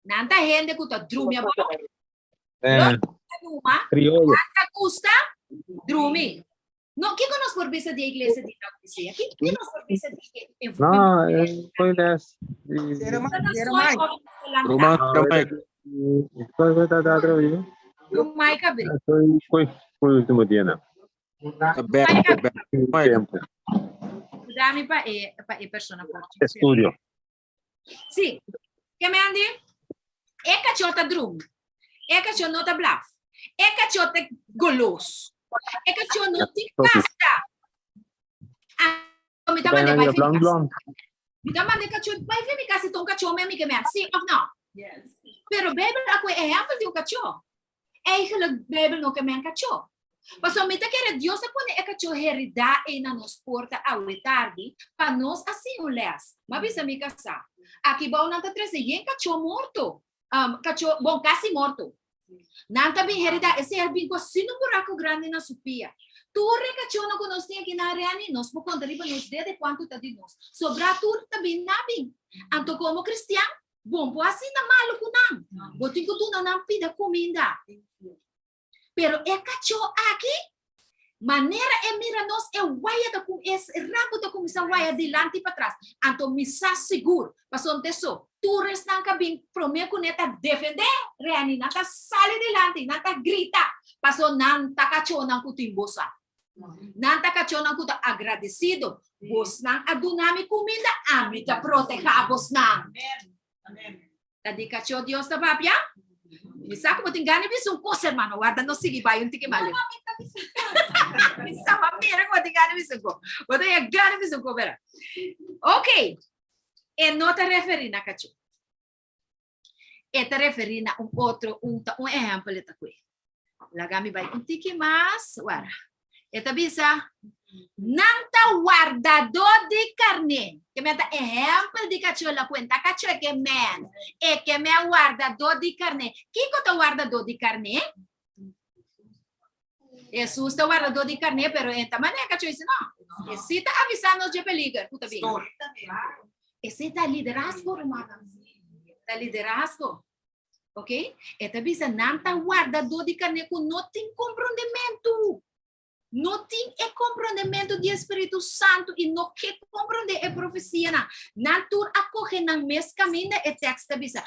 Nan ta hende ku ta drumi abou. Eh, Numa, criollo. ta gusta drumi. No, kiko nos por bisa di e iglesia di Laodicea? Kiko nos por bisa di e No, foi les. Zero Nan zero soy mai. of lanta. Ruman, Ah, Mike. Foi tá tá outra Rumai kabri. Foi foi foi último dia não. Ta bek, ta bek. Mike. Tempo. Dami pa e pa e persona por. Estudio. Sí. Ke me andi? E kachó ta drumi. E kachó no ta blaf. E kachó ta golos. E kachó no tin pasta. Ah, mi ta mande bai Blon fi mi kas. blon. Mi ta mande kachó bai fi mi kas si ta un kachó mi ami ke me Sí of no? Yes. Pero Bijbel a koe ehempel di un kachó. Eigenlijk Bijbel no ke men kachó. Pasobra mi ta kere Dios a pone e kachó heridá ei na nos porta awe tardi pa nos a siña un lès. M'a bisa mi kasá, aki bou nan ta trese yen kachó morto, um, kachó, bon, kasi morto. Nan ta bin heridá, esei a bin ku asina un buraku grandi na su pia. Tur e kachónan ku nos tin aki na Reni, nos por konta riba nos dede kuantu ta di nos. Sobrá tur ta bin na bin. Anto komo kristian, bon por asina malu ku nan. Bo tin ku duna nan pida kuminda. Pero e kachó aki, manera e mira nos, e waya ta ku e rabu ta kuminsá waya dilanti i patras. Anto mi sa sigur, pasobra te so, tur esnan ka bin promé kuné ta defendé Reni, nan ta sali dilanti, nan ta grita, pasobra nan ta kachónan ku tin bosa. Nan ta kachónan ku ta agradesido. Bosnan a duna mi kuminda, ami ta protehá bosnan. Ta di kachó Dios ta papia? Mi sa ku bo tin gana di bisa un kos, hermano. Warda nos sigui bai un tiki mas leu. Mi sa pa mira ku bo tin gana di bisa un kos. Bo tin gana di bisa un kos, bera. Ok. E no ta referí na kachó. E ta referí na un otro, un, ta un ehèmpel e ta kue. Laga mi bai un tiki mas. Wara. E ta bisa, Nan ta wardadó di karné. Ke men ta ehèmpel di kachó la kuenta kachó e ke men. E ke men wardadó di karné. Kiko ta wardadó di karné? Hesus ta wardadó di karné, pero e ta manera kachó ese no. E sí ta avisá nos dje peliger ku ta bini. Esei ta liderazgo, rumannan. Ta liderazgo. Ok? E ta bisa nan ta wardadó di karné ku no tin komprondementu. No tin e komprondementu di e Spiritu Santu i no ke komprondé e profesianan. Nan tur a kohe nan mes kaminda, e tèks ta bisa.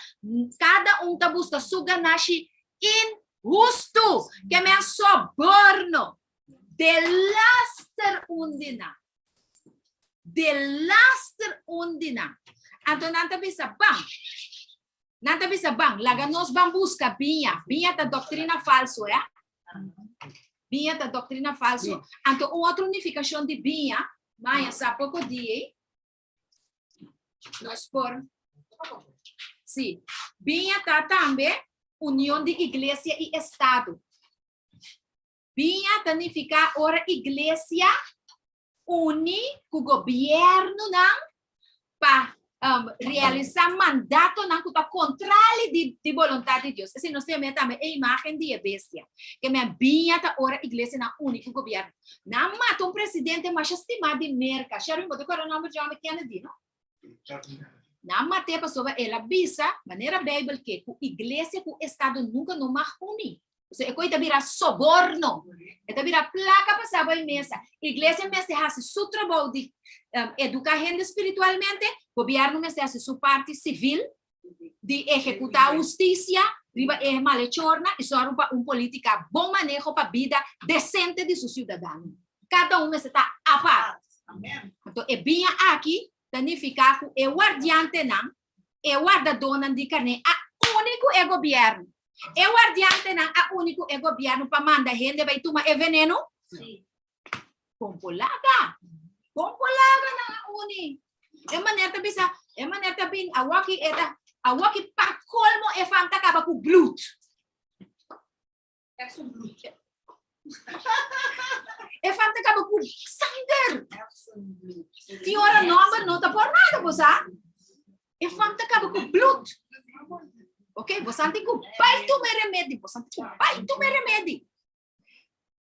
Kada un ta buska su ganashi inhustu, ke men soborno. Delaster un di nan. Delaster un di nan. Anto nan ta bisa, Ban. Nan ta bisa, Ban, laga nos ban buska biña. Biña ta doktrina falsu, eh? Biña ta doktrina falsu. Anto un otro nifikashon di biña, maña sa poko di ei, nos por, sí, biña ta tambe union di iglesia i estado. Biña ta nifiká ora iglesia uni ku gobièrnunan pa realisá mandatonan ku ta kontrali di di boluntat di Dios. Esei nos tin tambe e imágen di e bestia. Ke men biña ta ora iglesianan uni ku gobièrnu. Nan mata un presidente masha stimá di Merka. Sherwin, bo ta kòrda nòmber John Kennedy, no? Nan mat'é pasobra el a bisa, manera Beibel ke, ku iglesia ku estado nunka no mag uni. Pasobra e koi ta bira soborno, e ta bira plaka pasá bai mesa. Iglesia mester hasi su trabou di eduká hende spiritualmente, gobièrnu mester hasi su parti sivil di ehekutá hustisia riba e malechornan i sòru pa un polítika bon maneho pa bida desente di su siudadano. Kada un mester ta apart. Anto e biña aki ta nifiká ku e wardiantenan, e wardadónan di karné a uni ku e gobièrnu. E wardiantenan a uni ku e gobièrnu pa manda hende bai tuma e venenu? Kompolaga! Kompolaga nan a uni. E maner ta bisa, e maner ta bin, awoki e ta, awoki pa kolmo e fam ta kaba ku blut. E fam ta kaba ku sanger. Tin ora nomber no ta por nada, bo sa. E fam ta kaba ku blut. Ok, bo san tin ku bai tuma e remedi, bo san tin ku bai tuma e remedi.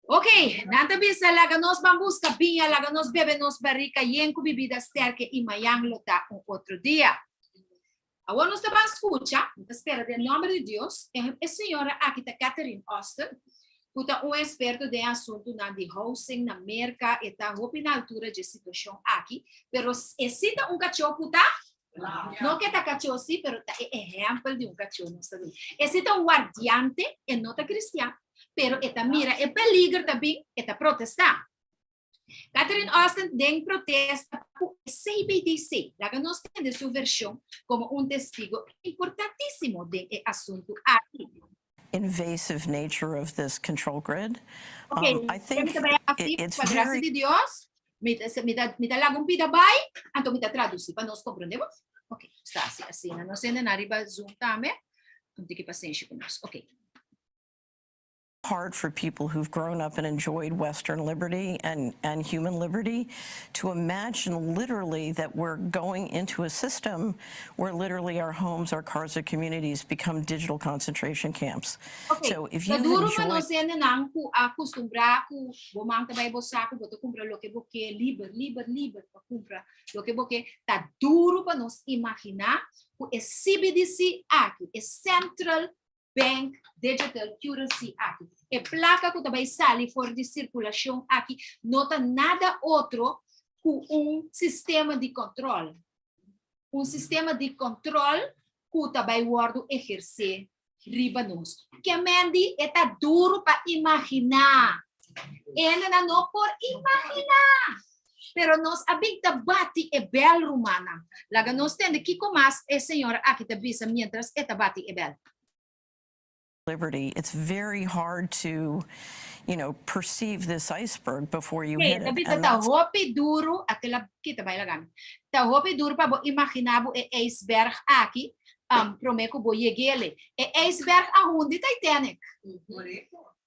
Ok, nan ta bisa laga nos ban buska biña, laga nos bebe nos barika yen ku bibida sterke i mayan lo ta un otro dia. Awor nos ta ban skucha, mi ta spera den nomber di Dios, e, e señora aki ta Catherine Austin, ku ta un eksperto den asuntunan di housing na Merka, e ta hopi na altura dje situashon aki, pero e si ta un kachó ku ta No ke ta kachó sí, pero ta e ehèmpel di un kachó nos ta duna. E si ta un guardiante, e no ta kristian, pero e ta mira e peliger ta bin, e ta protestá. Catherine Austin den protesta ku e CBDC. Laga nos tende su vershon komo un testigo importantísimo den e asuntu aki. Invasive nature of this control grid. Ok, I think mi ta bai hasi, it's pa gracia very di Dios, mi ta, mi ta, mi ta laga un pida bai, anto mi ta traduci pa nos comprende bo. Ok, sta así, asina. Nos hende na riba Zoom tambe. Un tiki pasenshi ku nos. Ok. Hard for people who've grown up and enjoyed Western liberty and, and human liberty to imagine literally that we're going into a system where literally our homes, our cars, our communities become digital concentration camps. Ok, So if ta you've duro pa enjoyed nos hendenan ku a kustumbrá ku bo man ta bai bo saku, bo ta kumpra loke bo ke, liber, liber, liber pa kumpra loke bo ke, ta duro pa nos imaginá ku e CBDC aki, e Central Bank Digital Currency aki, e plaka ku ta bai sali for di sirkulashon aki, no ta nada otro ku un sistema di kòntròl. Un sistema di kòntròl ku ta bai wòrdu ehersé riba nos. Ke men di e ta duru pa imaginá. Hendenan no por imaginá. Pero nos a bin ta bati e bèl, rumannan. Laga nos tende kiko mas e señora aki ta bisa miéntras e ta bati e bèl. Liberty, it's very hard to, you know, perceive this iceberg before you Hey, hit ta it. bisa And ta that's hopi duru, a te la kita bai laga mi. Ta hopi duru pa bo imaginá bo e ijsberg aki, promé ku bo yeg'ele. E ijsberg a hundi Titanic.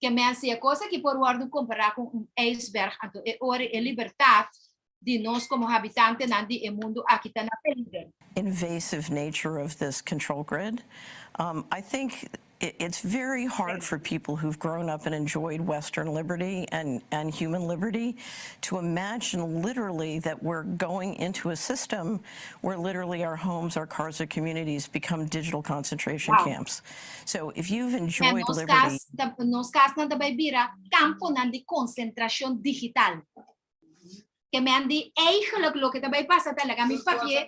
Ke men si e kos aki por wòrdu kompará ku un ijsberg, anto e ora e libertat di nos komo habitantenan di e mundu aki ta na peliger. Invasive nature of this control grid. I think it's very hard for people who've grown up and enjoyed Western liberty and, and human liberty to imagine literally that we're going into a system where literally our homes, our cars, our communities become digital concentration camps. So if you've Ja, enjoyed nos liberty, kas, ta, nos kasnan ta bai bira kamponan di konsentrashon digital. Ke men di eigenlijk loke ta bai pasa ta laga mi papia.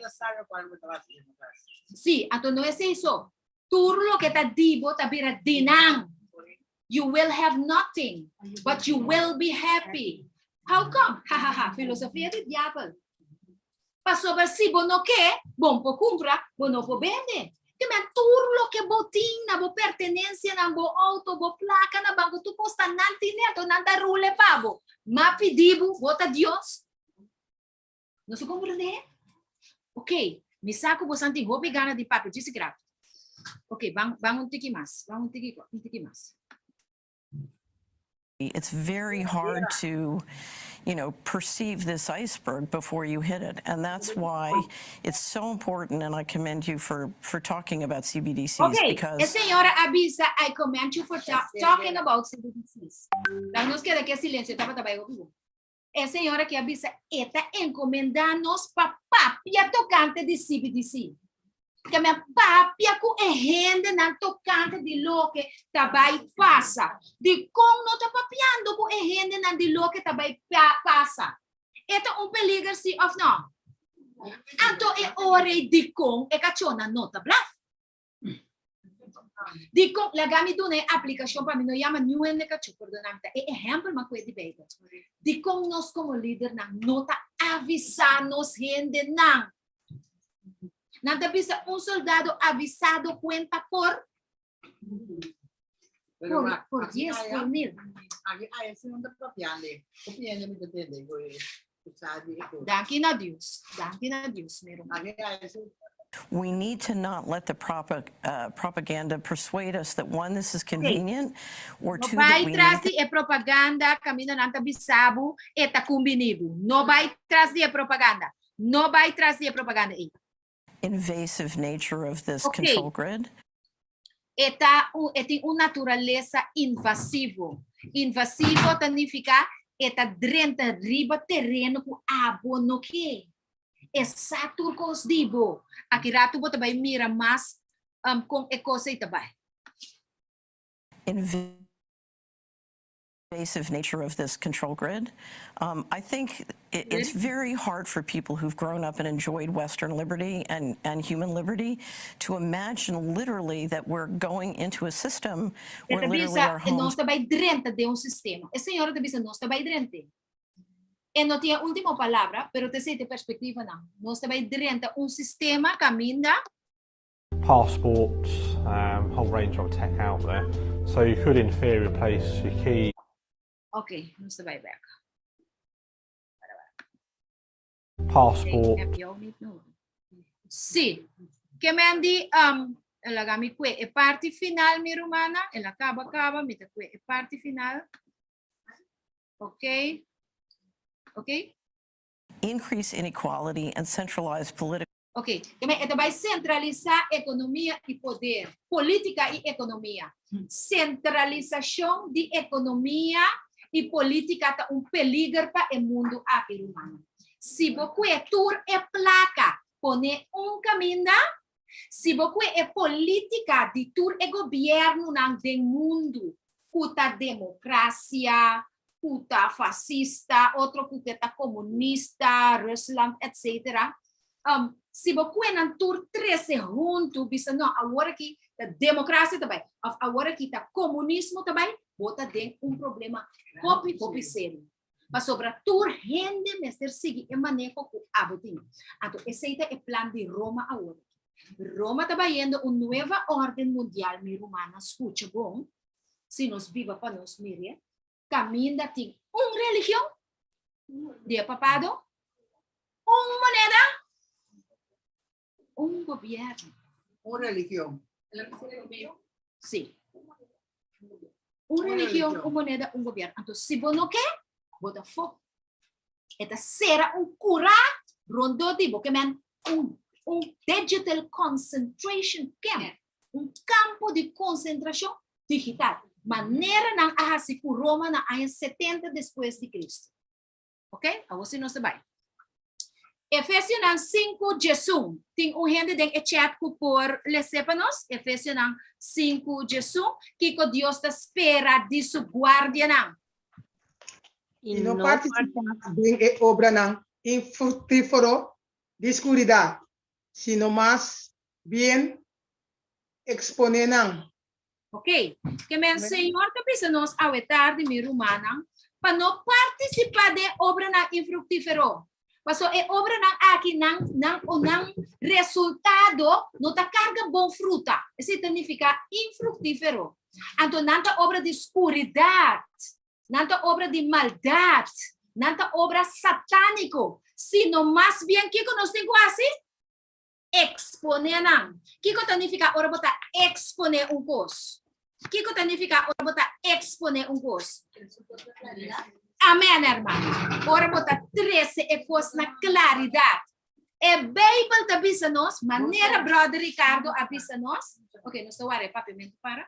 Sí, anto no esei so. Tur loke ta di bo ta bira di nan. You will have nothing, but you will be happy. How come? Ha ha ha, filosofia di diabel. Pasobra si bo no ke, bo no por kumpra, bo no por bende. Ke men tur loke bo tin na bo pertenensianan, bo outo, bo plaka na banko, tur kos ta nan tin neto, nan ta rule pa bo. M'a pidi bo, bo ta Dios? Nos a komprendé? Ok, mi sa ku bosan tin hopi gana di papia, djis grato. Ok, ban, ban un tiki mas, ban un tiki, un tiki mas. It's very hard to, you know, perceive this iceberg before you hit it. And that's why it's so important, and I commend you for, for talking about CBDCs Ok, e because señora a bisa, I commend you for talking about CBDCs. Laga nos keda ku e silencio, tabata bai hopi bon. E señora ki a bisa e ta encomenda nos pa papia tocante di CBDC. Ke men papia ku e hendenan tocante di loke ta bai pasa. Dikon no ta papiando ku e hendenan di loke ta bai pasa? E ta un peliger si of no? Anto e ora ei dikon e kachónan no ta blaf? Dikon, laga mi duna e aplikashon pa mi no yama niun hende kachó, pordona mi, ta e ehèmpel mas ku e di Beibel. Dikon nos komo lidernan no ta avisá nos hendenan? Nan ta bisa un soldado avisado kuenta por por, por dies, por mil. Danki na Dios, danki na Dios, mi ruman. We need to not let the propaganda persuade us that one, this is convenient, or No two, that bai we tras need di e propaganda kaminda nan ta bisa bo e ta kumbiní bo. No bai tras di e propaganda. No bai tras di e propaganda ei. Invasive nature of this Ok. control grid. E ta un, e tin un naturalesa invasivo. Invasivo ta nifiká e ta drenta riba tereno ku abo no ke. E sa tur kos di bo. Aki ratu bo ta bai mira mas kon e kos ei ta bai. Invasive nature of this control grid. I think it's very hard for people who've grown up and enjoyed Western liberty and, and human liberty to imagine literally that we're going into a system E where ta literally bisa, our nos homes ta bai drenta den un sistema. E señora ta bisa, nos ta bai drenta. E no tin e último palabra, pero ta esei ta e perspektivanan. Nos ta bai drenta un sistema kaminda. Passports, whole range of tech out there. So you could in theory replace your key. Ok, nos ta bai bek. Passport. Heb jou niet nodig. Sí. Ke men di, laga mi kue e parti final, mi rumannan. El a kaba kaba, mi ta kue e parti final. Ok. Ok. Increase inequality and centralize political Ok, ke men e ta bai sentralisá ekonomia i poder, polítika i ekonomia. Sentralisashon di ekonomia i polítika ta un peliger pa e mundu aki, rumannan. Si bo kue tur e plaka pone un kaminda, si bo kue e polítika di tur e gobièrnunan den mundu ku ta demokrasia, ku ta fasista, otro ku ke ta komunista, Rusland, etc. Si bo kue nan tur trese huntu, bisa no, awor aki ta demokrasia ta bai, òf awor aki ta komunismo ta bai, bo ta den un problema hopi, hopi serio. Pasobra tur hende mester sigui e maneho ku abo tin. Anto esei ta e plan di Roma awor aki. Roma ta bayendo un nueva orden mundial, mi rumannan, skucha bon, si nos biba pa nos mire, kaminda tin un religion di e papado, un moneda, un gobierno. Un religion. Sí. Un religion, un moneda, un gobierno. Anto, si bo no ke, bo ta fo. E ta sera un kura rondó di bo, ke men un, un digital concentration camp. Un kampo di konsentrashon digital, manera nan a hasi ku Roma na aña 70 despues di Kristu. Ok, awor si nos ta bai. Efesionan 5, 11. Tin un hende den e chat ku por les'é pa nos? Efesionan 5, 11. Kiko Dios ta spera di su guardianan? I no partisipá den e obranan infructífero di skuridat, sino mas bien eksponé nan. Ok, ke men Señor ta bisa nos awe tardi, mi rumannan, pa no partisipá den obranan infruktífero. Paso e obranan aki nan nan o nan resultado no ta karga bon fruta. Esei ta nifiká infruktífero. Anto nan ta obra di skuridat, nan ta obra di maldat, nan ta obra satániko. Sino mas bien kiko nos tin ku hasi? Eksponé nan. Kiko ta nifiká ora bo ta eksponé un kos? Kiko ta nifiká ora bo ta eksponé un kos? Amèn, hermano. Ora bo ta trese e kos na klaridat. E Beibel ta bisa nos, manera Bròder Ricardo a bisa nos. Ok, nos ta wara e papiamentu para.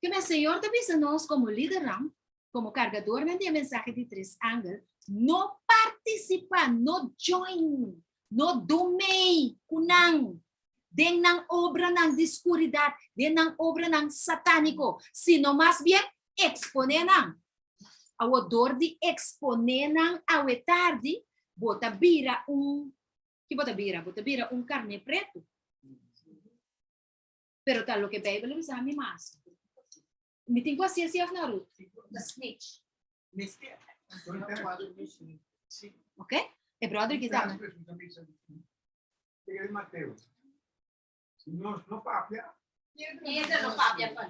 Keme Señor ta bisa nos komo lidernan, komo kargadornan di e mensahe di tres angel, no partisipá, no join, no do mei ku nan den nan obranan di skuridat, den nan obranan satániko, sino mas bien eksponé nan. Awor dor di eksponé nan awe tardi, bo ta bira un, ki bo ta bira? Bo ta bira un karné pretu. Pero ta loke Bijbel a bisa mi mas. Mi tin ku hasi así of no, Ruth? Snitch. Ok? E brother ki ta. Mateo. Si nos no papia. Piedra no papia pa.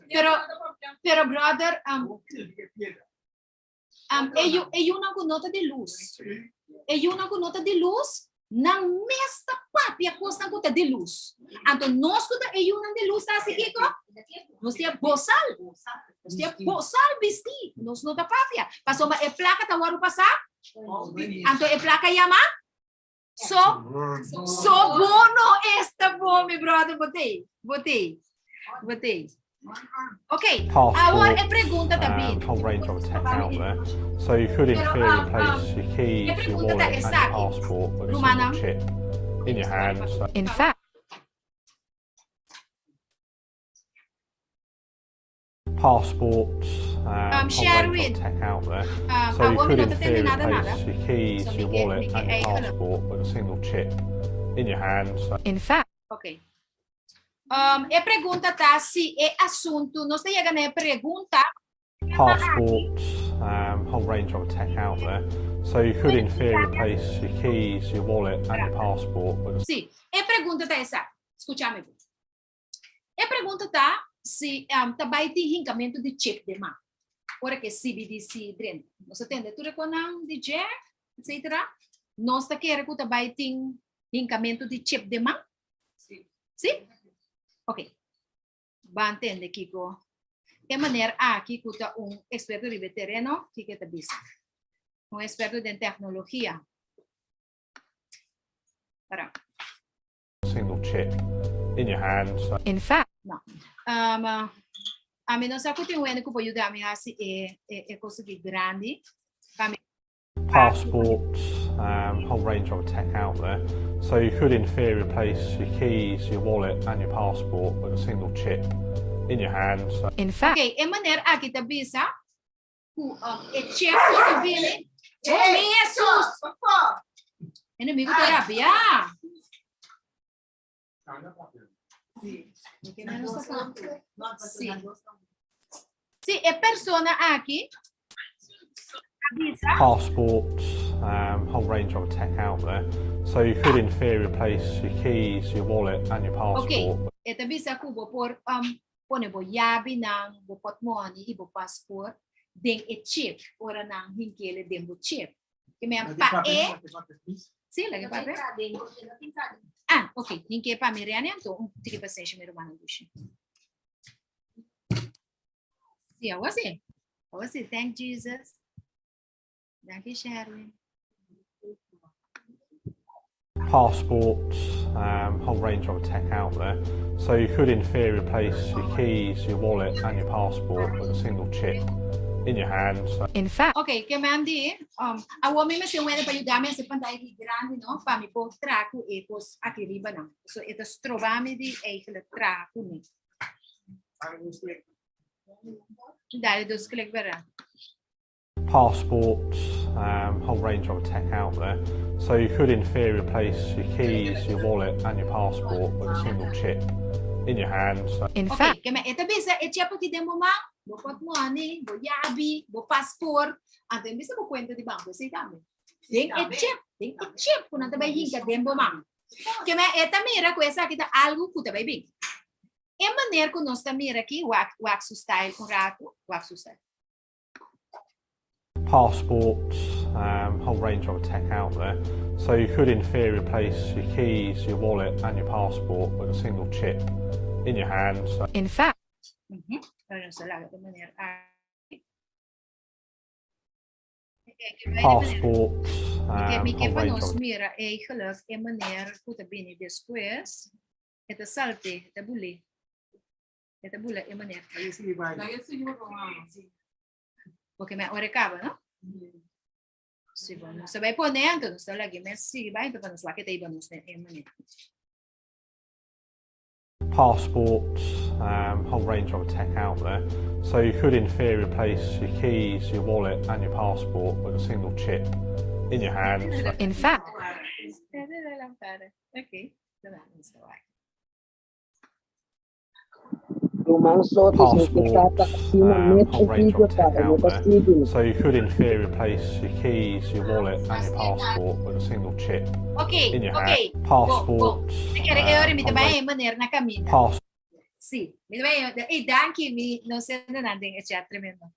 Pero, pero brother, e yu, e yunan ku no ta di lus. E yunan ku no ta di lus, nan mes ta papia kosnan ku ta di lus. Anto nos ku ta e yunan di lus ta hasi kiko? Nos tin e bosal. Nos tin e bosal bistí. Nos no ta papia. Pasobra e plaka ta wòrdu pasá. Anto e plaka yama? So, so bo no esta bo, mi brother, botei, botei, botei. Ok, awor e Passports, pregunta ta bin. whole range of tech out there. So you could in Pero, theory replace your e keys, your pregunta ta wallet, and your esaki. passport with a Rumannan. single chip in your hand. So In fact, passports, whole range Sherwin. of tech out there. Um, So you awor mi could no in ta tende theory nada nada. replace your keys, So your mi ke, mi wallet, ke and your eigenlijk. passport with a single chip in your hand. So in fact, Ok. Um, e pregunta ta si e asuntu, nos ta yega na e pregunta. passports, whole range of tech out there. So you could in theory replace your keys, your wallet, and your passport with a Si, e pregunta ta esaki. Skucha mi. E pregunta ta si um, ta bai tin hinkamentu di chip den man. Ora ku CBDC drenta. Nos a tende tur e konan di Jack, etc. Nos ta kere ku ta bai tin hinkamentu di chip den man? Si. Si? Ok. Ban tende kiko e meneer aki ku ta un eksperto riba e tereno, kiko e ta bisa. Un eksperto den teknologia. Para. single chip in your hand. So in fact, No. Um, ami no sa ku tin wende ku por yuda mi hasi e, e, e kos aki grandi. Pa mi passports, whole range of tech out there. So you could, in theory, replace your keys, your wallet, and your passport with a single chip in your hand. So in fact, Ok, e meneer aki ta bisa ku um, e chip ku ta bini. Oh, mi Jesus! Enemigo ta rabia. Si. Si, e persona aki a bisa. passports, whole range of tech out there. So you could, in theory, replace your keys, your wallet, and your Ok, passport e ta bisa ku bo por um, pone bo yabinan, bo portmoni i bo paspoort den e chip, ora nan hinkele den bo chip. Ke men pa e, sí, laga papia. Ah, ok, hinke pa mi reani anto, un tiki pasenshi mi rumannan dushi. Sí, awor sí. Awor sí, thank Jesus. Danki Sherwin. Passports, whole range of tech out there. So you could, in theory, replace your keys, your wallet, and your passport with a single chip in your hand. So in fact, Ok, ke men di, um, awor mi mester wende pa yuda mi hasi pantaya ki grandi, no? Pa mi por traha ku e kos aki riba nan. So e ta stroba mi di eigenlijk traha ku mi. Dale dos klik bera. passports, whole range of tech out there. So you could, in theory, replace your keys, your wallet, and your passport with a single chip in your hand. So in Ok, fact, ke men e ta bisa e chip aki den bo man, bo portmoni, bo yabi, bo paspoort, anto e bisa bo kuenta di banko esei tambe. Den e chip, den e chip ku nan ta bai hinka den bo man. Ke men e ta mira ku esaki ta algu ku ta bai bin. E maner ku nos ta mira aki, wak wak su style un ratu, wak su style. passports, whole range of tech out there. So you could, in theory, replace your keys, your wallet, and your passport with a single chip in your hand. So in fact, Mhm. Pero nos ta laga de manera aki. passports, Mi ke mi ke whole pa range nos of mira eigenlijk e maner ku ta bini despues, e ta salte, e ta buli. E ta bula e maner. Porque me ora kaba, no? Si, bon, nos ta bai pone anto, nos ta lagi mes sigui bai, anto pa nos wak e ta iba nos den e maner. passports, whole range of tech out there. So you could, in theory, replace your keys, your wallet, and your passport with a single chip in your hand. So in fact, Okay. Nos ta wak. Ruman Soto, si e tata passports, asina net whole e range video of ta tech e no out ta there. sigui. So you could, in theory, replace your keys, your wallet, and your passport with a single chip Okay, in your hand. okay. Bo, bo. Passports, Mi kere e ora mi ta whole bai range e maner na kaminda. pass Sí, mi ta bai e danki mi no sé nan den e chat tremendo.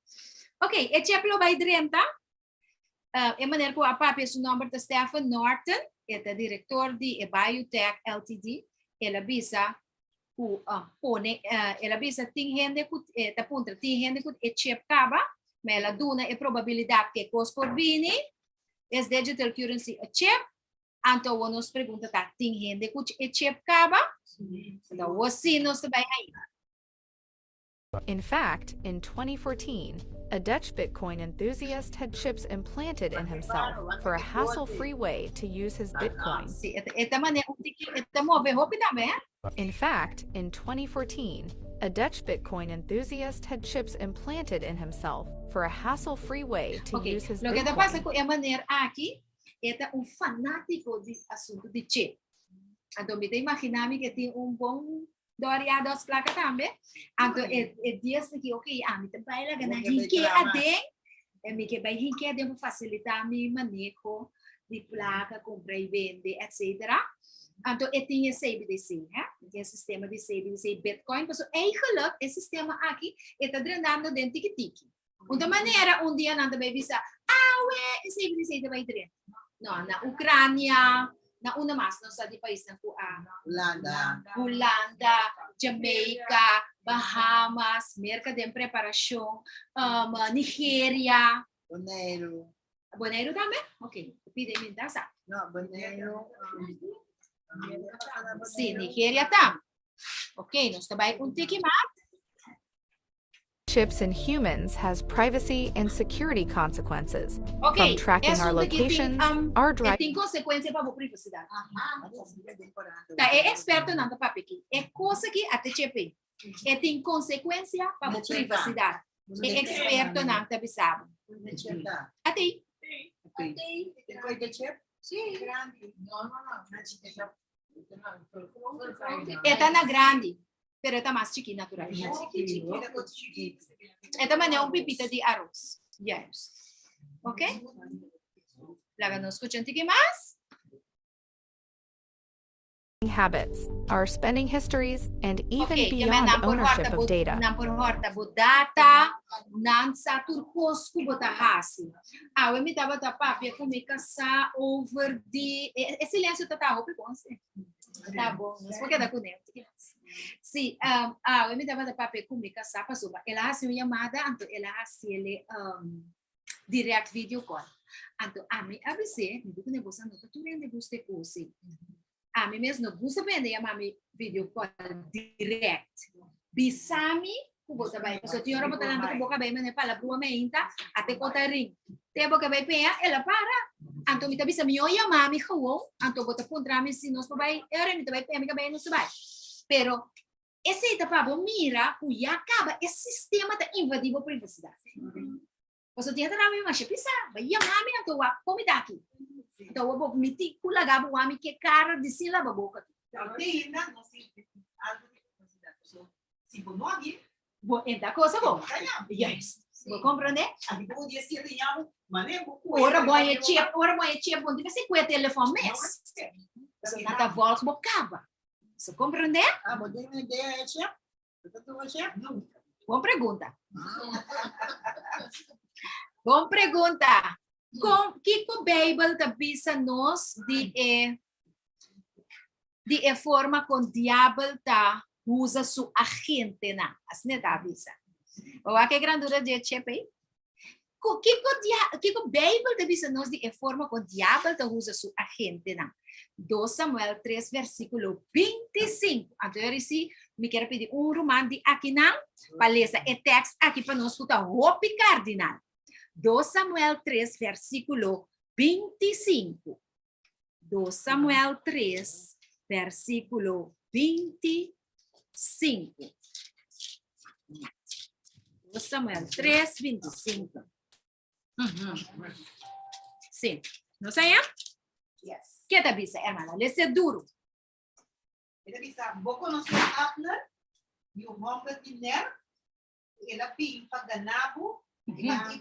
Okay, e chip lo bai drenta. E maner ku a papia su nomber ta Stephen Norton, e ta direktor di e Biotech Ltd. El a bisa ku pone el a bisa tin hende ku ta puntra tin hende ku e chip kaba, ma el a duna e probabilidat ku e kos por bini, es digital currency a chip. Anto awor nos pregunta ta, tin hende ku e chip kaba? Anto awor sí nos ta bai ahí. In fact, in 2014, a Dutch Bitcoin enthusiast had chips implanted in himself for a hassle-free way to use his Bitcoin. Sí, e ta manera un tiki, e ta move hopi tambe, eh? In fact, in 2014, a Dutch Bitcoin enthusiast had chips implanted in himself for a hassle-free way to Ok, use his loke ta pasa Bitcoin. ku e manera aki, e ta un fanátiko di asuntu di chip. Anto mi ta imaginá mi ke tin un bon dòria dos plaka tambe. Anto e e dies aki, ok, ami ta bai laga nan hinké aden, e mi ke bai hinké aden pa fasilitá mi maneho di plaka, kumpra i bende, etcetera. Anto e tin e CBDC, hè? E tin e sistema di CBDC, Bitcoin, pasobra eigenlijk e sistema aki e ta drentando den tiki tiki. Un ta manera un dia nan ta bai bisa, awe e CBDC ta bai drenta. No, na Ucrania, na unda mas nos sa di paisnan ku a Hulanda. Hulanda, Jamaica, Bahamas, Merca den preparashon, um, Nigeria. Boneiru. Boneiru tambe? Ok, pide mi ta sa. No, Boneiru. Um, Sí, Nigeria tambe. Ok, nos ta bai un tiki mas. Chips in humans has privacy and security consequences, Ok, from tracking our esun aki tin, locations, um, our e driving tin konsekuensia pa bo privasidat. Ta e ekspertonan ta papia aki. E kos aki a te chepe. E tin konsekuensia pa bo privasidat. E ekspertonan ta bisa bo. A ti? E ta na grandi. Pero e ta mas chikí naturalmente. E ta manera un pipita di aros. Juist. Ok? Laga nos skucha un tiki mas. habits, our spending histories, and even Ok, ke men beyond nan por ownership horta of bo, data. nan por horta bo data, nan sa tur kos ku bo ta hasi. Awe mi tabata papia ku mi kasá over di, e, e silencio ta ta hopi bon, sí. Ta bon, nos por keda kuné. Sí, um, awe mi tabata papia ku mi kasá pasobra el a hasi un yamada, anto el a hasiele um, direct video call. Anto ami a bis'é, mi di kuné boso no ta tur hende gusta e kos ei. Ami mes no gusta pa hende yama mi video call direct. Bisa mi ku bo ta bai. Pasobra tin ora bo ta lanta ku bo kabei manera palabrua meinta, ate kota rin. Te bo ke bai peña, el a para. Anto mi ta bisa, mi yo yama mi gewoon, anto bo ta puntra mi si nos por bai, e ora mi ta bai peña mi kabei nos ta bai. Pero esei ta pa bo mira ku ya kaba e sistema ta invadi bo privasidat. Pasobra tin hende ta mi masha pisa, bai yama mi anto wak kon mi ta aki. Anto awor bo mi tin ku laga bo wak mi ke kara di sin laba boka. Si bo no a Bo enta cosa bo. Juist. Bo comprende? Ora bo haña chip, ora bo haña chip, bo no tin mester kue telefon mes. So nan ta volg bo kaba. So comprende? Ah, bo tin un idea e chip? Bo ta tuma chip? Bon pregunta. Bon pregunta. Kon, kiko Bijbel ta bisa nos di e di e forma kon diabel ta usa su agentenan? Asina e ta bisa. Bo wak e grandura dje chip ei? Ku kiko dia, kiko Bijbel ta bisa nos di e forma kon diabel ta usa su agentenan? 2 Samuel 3 versíkulo 25. Anto yo risi, mi kier pidi un ruman di akinan pa lesa e tekst aki pa nos ku ta hopi kardinal. 2 Samuel 3 versíkulo 25. 2 Samuel 3 versíkulo 25. 2 Samuel 3, 25. Uhum. Sí. No sa ya? Yes. Ke ta bisa, hermana? Lese duro. E ta bisa, bo konosé Abner, yu hòmber di Ner? El a bin pa gana bo, i pa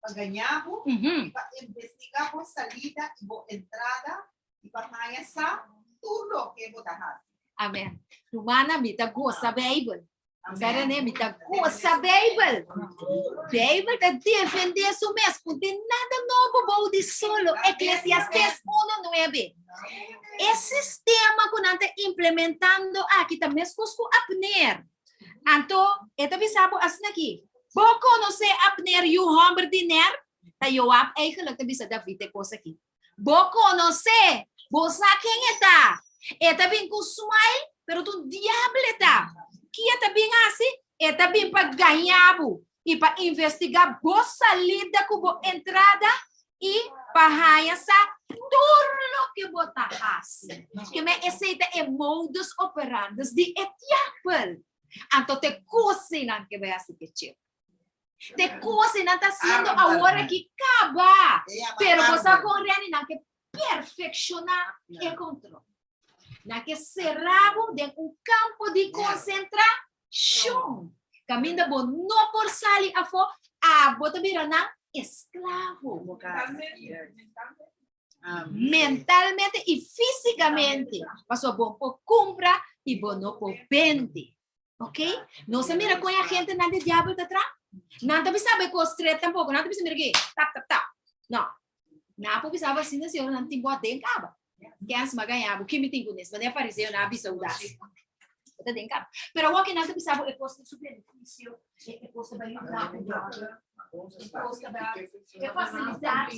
pa gaña bo, i pa investigá bo salida i bo entrada, i pa haña sa tur loke bo ta hasi. Amen. Rumannan, mi ta gosa Bijbel. Sa René, mi ta gosa Bijbel. Bijbel ta defendé su mes. No tin nada nobo bou di solo. Eclesiastes 1:9. E sistema ku nan ta implementando aki ta meskos ku Abner. Anto e ta bisa bo asina aki, Bo konosé Abner, yu hòmber di Ner? Ta Joab eigenlijk ta bisa David e kos aki. Bo konosé? Bo sa ken e ta. E ta bin ku smile, pero ta un diabel e ta. Ki e ta bin hasi? E ta bin pa gaña bo i pa investigá bo salida ku bo entrada i pa haña sa tur loke bo ta hasi. Ke men esei ta e modus operandus di e diabel. Anto te kosnan ke bai hasi ke chip. Te kosnan ta hasiendo awor aki kaba. Pero bo sa kon Renny nan ke perfekshoná e kontrol. Nan ke sera bo den un kampo di konsentrashon. Kaminda bo no por sali afó, abo ta bira nan esklavo. Mentalmente i físikamente. Pasobra bo por kumpra i bo no por bende. Ok? Nos a mira kon e agentenan di diabel ta traha? Nan ta bisa bo e kos stret tampoko. Nan ta bisa mira aki, tap, tap, tap. No. Nan por bisa bo asina si ora nan tin bo aden kaba. Kens m'a gaña bo, ki mi tin ku nes? Manera fariseonan a bisa Hudas. Bo ta den kaba. Pero awor ki nan ta bisa bo e kos tin su benefisio, e kos ta bai yuda bo, e kos ta bai, e fasilidat,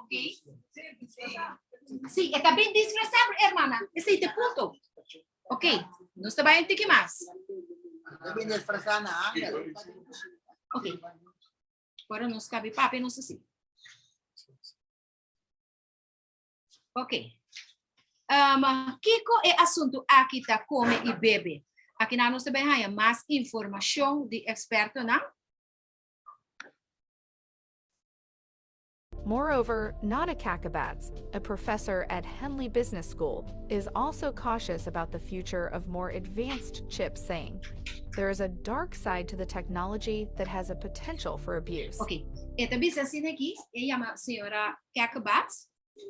ok? Sí, e ta bin disfresá, hermana. Esei ta e punto. Ok, nos ta bai un tiki mas. Ta bin disfresá na angel. Ok. Ora nos kabi papia nos así. Ok. Um, kiko e asuntu aki ta kome i bebe? Aki nan nos ta bai haña mas informashon di ekspertonan. Moreover, Nada Kakabats, a professor at Henley Business School, is also cautious about the future of more advanced chips, saying, There is a dark side to the technology that has a potential for abuse. Ok, e ta bisa asina aki, e yama señora Kakabats,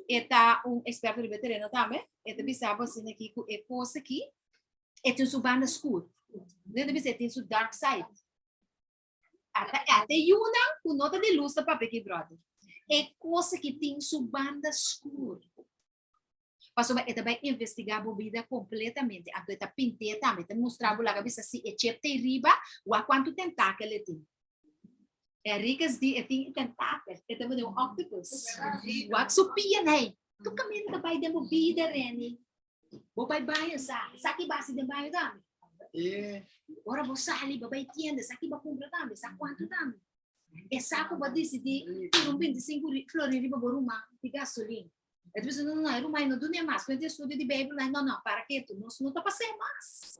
e ta un experto riba e tereno tambe, e ta bisa bo asina aki ku e kos aki, e tin su banda skur. E ta bisa e tin su dark side. Ata ata e yunan ku no ta di lus ta papia aki brother. E kos aki tin su banda skur. Pasobra e ta bai investigá bo bida kompletamente. Anto e ta pint'é tambe, e ta mustra bo laga bisa si e chep ta ei riba, wak kuantu tentakel e tin. Enriquez di e tin tentakel, e ta manera un octopus. Wak su pianan ei. Tur kaminda ta bai den bo bida, Renny. Bo bai baño sa, sa ki basi den baño tambe. Ora bo sali, bo bai tienda, sa ki bo kumpra tambe, sa kuantu tambe. E sa ku bo disidí tira un 25 florin riba bo ruman di gasolin. E ta bisa, no, no, no, e ruman no dun'é mas. Kuenta e estudio di Beibel, no, no, para ketu, nos no ta pas'é mas.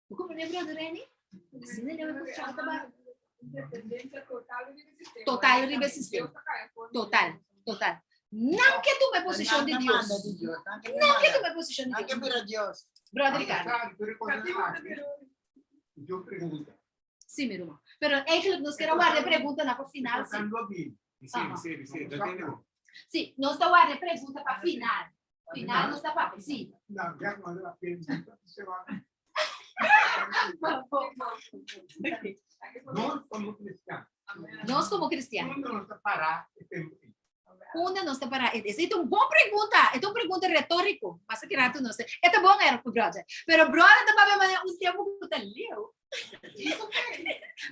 Bo komprendé, brother Renny? Asina leu e kontròl ta bai. Total riba e sistema. Total, total. Nan ke tuma e posishon di Dios. Nan ke tuma e posishon di Dios. Brother Ricardo. Sí, mi ruman. Pero eigenlijk nos kier a warda e preguntanan pa final, sí. Sí, nos ta warda e pregunta pa final. Final nos ta papia, sí. Nos como cristian. Nos como cristian. Unda nos ta pará e tempu ei? Unda nos ta pará? Esei ta un bon pregunta. E ta un pregunta retórico. Mas aki rato nos ta. E ta bon era ku brother. Pero brother ta papia manera un tempu ku ta leu.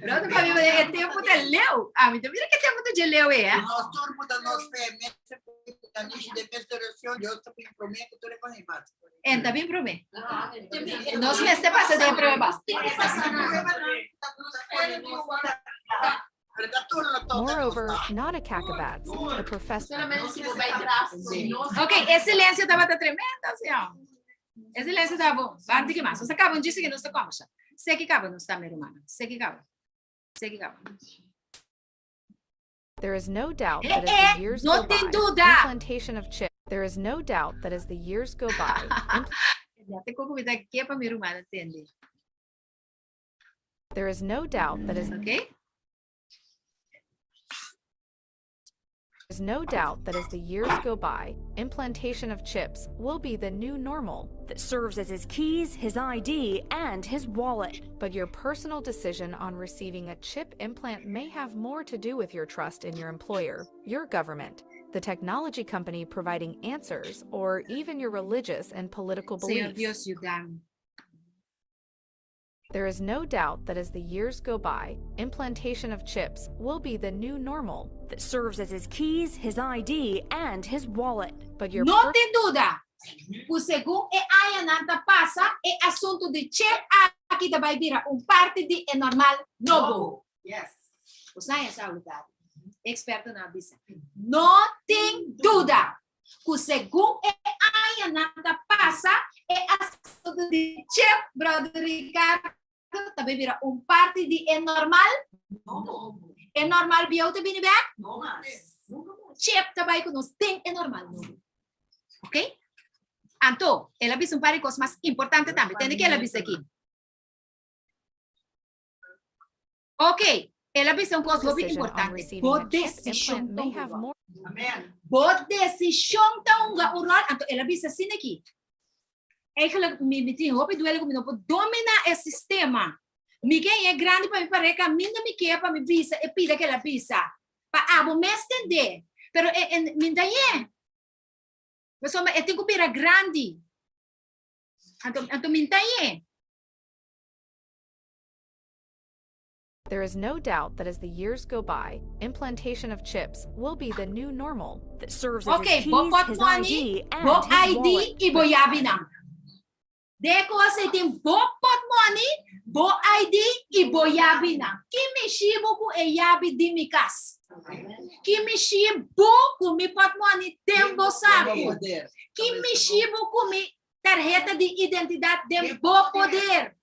Brother papia manera e tempu ta leu. Ami ta mira ke tempu ta dje leu ei, eh? Nos tur ku ta nos fe, mester ta nishi den mes direccion, Dios ta bin promé ku tur e kos ei pasa. En ta bin promé. Nos mester pasa den prueba. Moreover, not a Kakabats, a professor. Ok, e silencio tabata tremendo, señor. E silencio tabata bon. Ban tiki mas. Nos a caba un djis que nos ta come sha. Seki caba nos ta, mi rumannan. Seki caba. Seki caba. There is no doubt Eh, that as eh, the years no go tin by, duda. implantation of chips. There is no doubt that as the years go by, Ya te koko mi ta ke pa mi rumannan tende. there is no doubt that as Ok? There's no doubt that as the years go by, implantation of chips will be the new normal. That serves as his keys, his ID, and his wallet. But your personal decision on receiving a chip implant may have more to do with your trust in your employer, your government, the technology company providing answers, or even your religious and political Señor beliefs. Dios, yuda mi. There is no doubt that as the years go by, implantation of chips will be the new normal. That serves as his keys, his ID, and his wallet. But your No tin duda ku segun e añanan ta pasa, e asuntu di chip aki ta bai bira un parti di e normal nobo. Yes. Bo sa esei awor, Ekspertonan a bisa. No tin duda ku segun e añanan ta pasa, e asuntu di chip, Brother Ricardo, ta bai bira un parti di e normal nobo. E normal bieu ta bini bek? No mas. Chip ta bai ku nos den e normal nobo. Ok? Anto, el a bisa un par di kos mas importante tambe. Tende ke el a bisa aki. Ok, el a bisa un kos hopi importante. Bo desishon ta hunga un ròl. Bo desishon ta hunga un ròl. Anto el a bisa asina aki. Eigenlijk mi mi tin hopi duele ku mi no por dominá e sistema. Mi ke e grandi pa mi par'é kaminda mi ke pa mi bisa e pida ku el a bisa. Pa abo mes tendé. Pero e e mi ta ñe. Pasobra e tin ku bira grandi. Anto anto mi ta ñe. There is no doubt that as the years go by, implantation of chips will be the new normal. That serves as Ok, his bo keys, pot his money, ID, and bo his ID wallet. i bo yabinan. De kos ei tin bo pot money, bo ID i bo yabinan. Ki mishi bo ku e yabi di mi kas? Ki mishi bo ku mi pot money den bo saku? Ki mishi bo ku mi Tarheta di identidat den bo poder.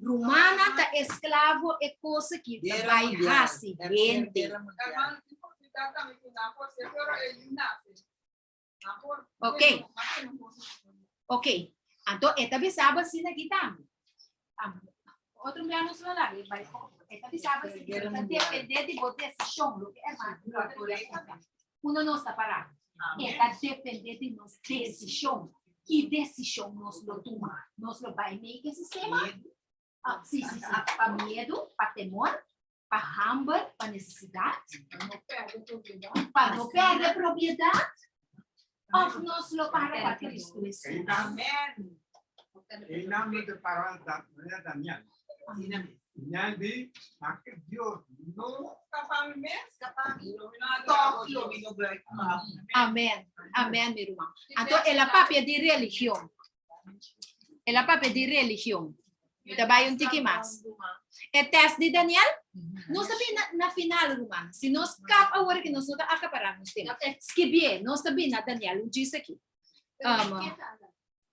Rumannan ta esklavo e kos aki ta bai hasi hende. Ok. Ok. Anto e ta bisa bo asina aki tambe. Otro bia nos lo laga e bai poko. E ta bisa bo asina ta depende di bo desishon loke e Uno nos ta pará. E ta dependé di nos desishon. Ki desishon nos lo tuma? Nos lo bai mei ku e sistema? Ah, sí, sí, sí. Pa miedu, pa temor, pa hamber, pa nesesidat, pa no pèrdè propiedat, òf nos lo para pa Kristu Hesus? Amen. E nan ta para manera Daniel. Nan di, Maske Dios no skapa mi mes, skapa mi, tòg lo mi no buig pa bo. Amen, amen mi ruman. Anto el a papia di religion. El a papia di religion. Mi ta bai un tiki mas. E test di Daniel? Nos ta bin na, na final, ruman. Si nos kap awor ki nos no ta akapará nos tema. Skibié, nos ta bin na Daniel un djis aki. Um,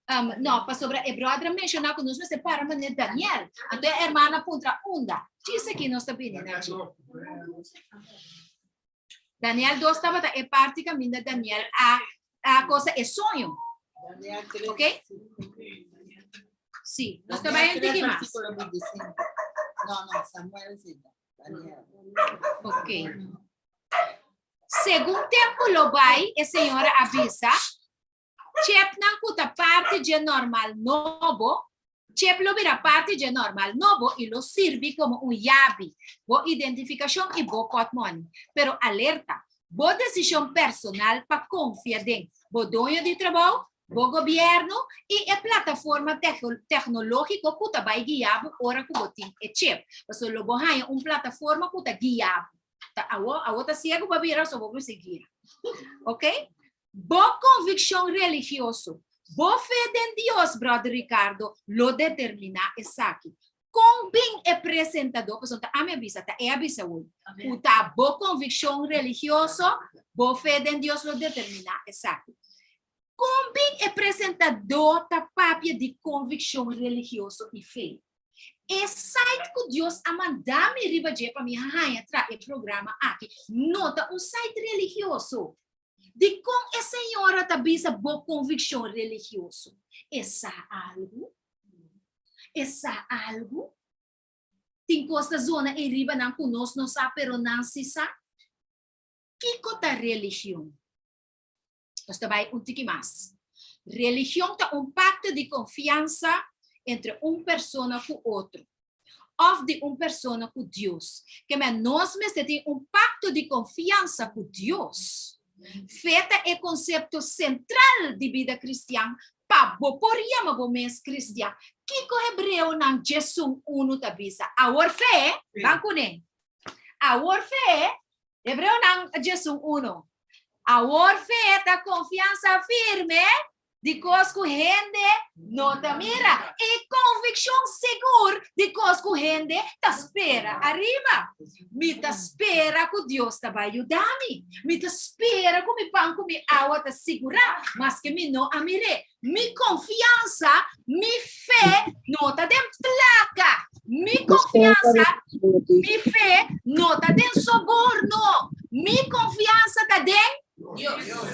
Um, no, pasobra e brother a menciona cu nos mester para manera Daniel. Anto e hermana puntra unda. Djis aki nos ta bini na dje. Daniel 2 tabata e parti caminda Daniel a, a cosa e soño. Ok? Sí, nos ta bai un tiki mas. No, no, Samuel sí. Daniel. Ok. Segun tempo lo bai, e señora a bisa, Chepnan ku ta parti dje normal nobo, Chep lo bira parti dje normal nobo i lo sirbi komo un yabi, bo identifikashon i bo pòtmòni. Pero alerta! Bo desishon personal pa konfia den bo doño di trabou, bo gobièrnu i e plataforma teknológiko ku ta bai guia bo ora ku bo tin e chep. Pasobra lo bo haña un plataforma ku ta guia bo. Ta awo, awo ta siegu bo a bira, so bo mester guia. Ok? Bo konvikshon religioso, bo fe den Dios, Brother Ricardo, lo determiná esaki. Kon bin e presentadó, pasobra ta ami a bisa, ta e a bisa awor, ku ta bo konvikshon religioso, bo fe den Dios lo determiná esaki. Kon bin e presentadó ta papia di konvikshon religioso i fe? E site ku Dios a manda mi riba dje pa mi haña tra e programa aki no ta un site religioso. Dikon e señora ta bisa bo konvikshon religioso? E sa algu? E sa algu? Tin kos ta zona ei riba nan ku nos no sa pero nan si sa. Kiko ta religion? Nos ta bai un tiki mas. Religion ta un pakto di konfiansa entre un persona ku otro. òf di un persona ku Dios. Ke men nos mester tin un pakto di konfiansa ku Dios. Fe ta e konsepto sentral di bida kristian. Pa bo por yama bo mes kristian. Kiko Hebreonan 11 ta bisa? Awor fe, ban kuné. Awor fe, Hebreonan 11. Awor fe ta konfiansa firme di kos ku hende no ta mira i konvikshon sigur di kos ku hende ta spera ariba. Mi ta spera ku Dios ta bai yuda mi. Mi ta spera ku mi pan ku mi awa ta sigurá, maske mi no a mir'é. Mi konfiansa, mi fe no ta den plaka. Mi konfiansa, mi fe no ta den soborno. Mi konfiansa ta den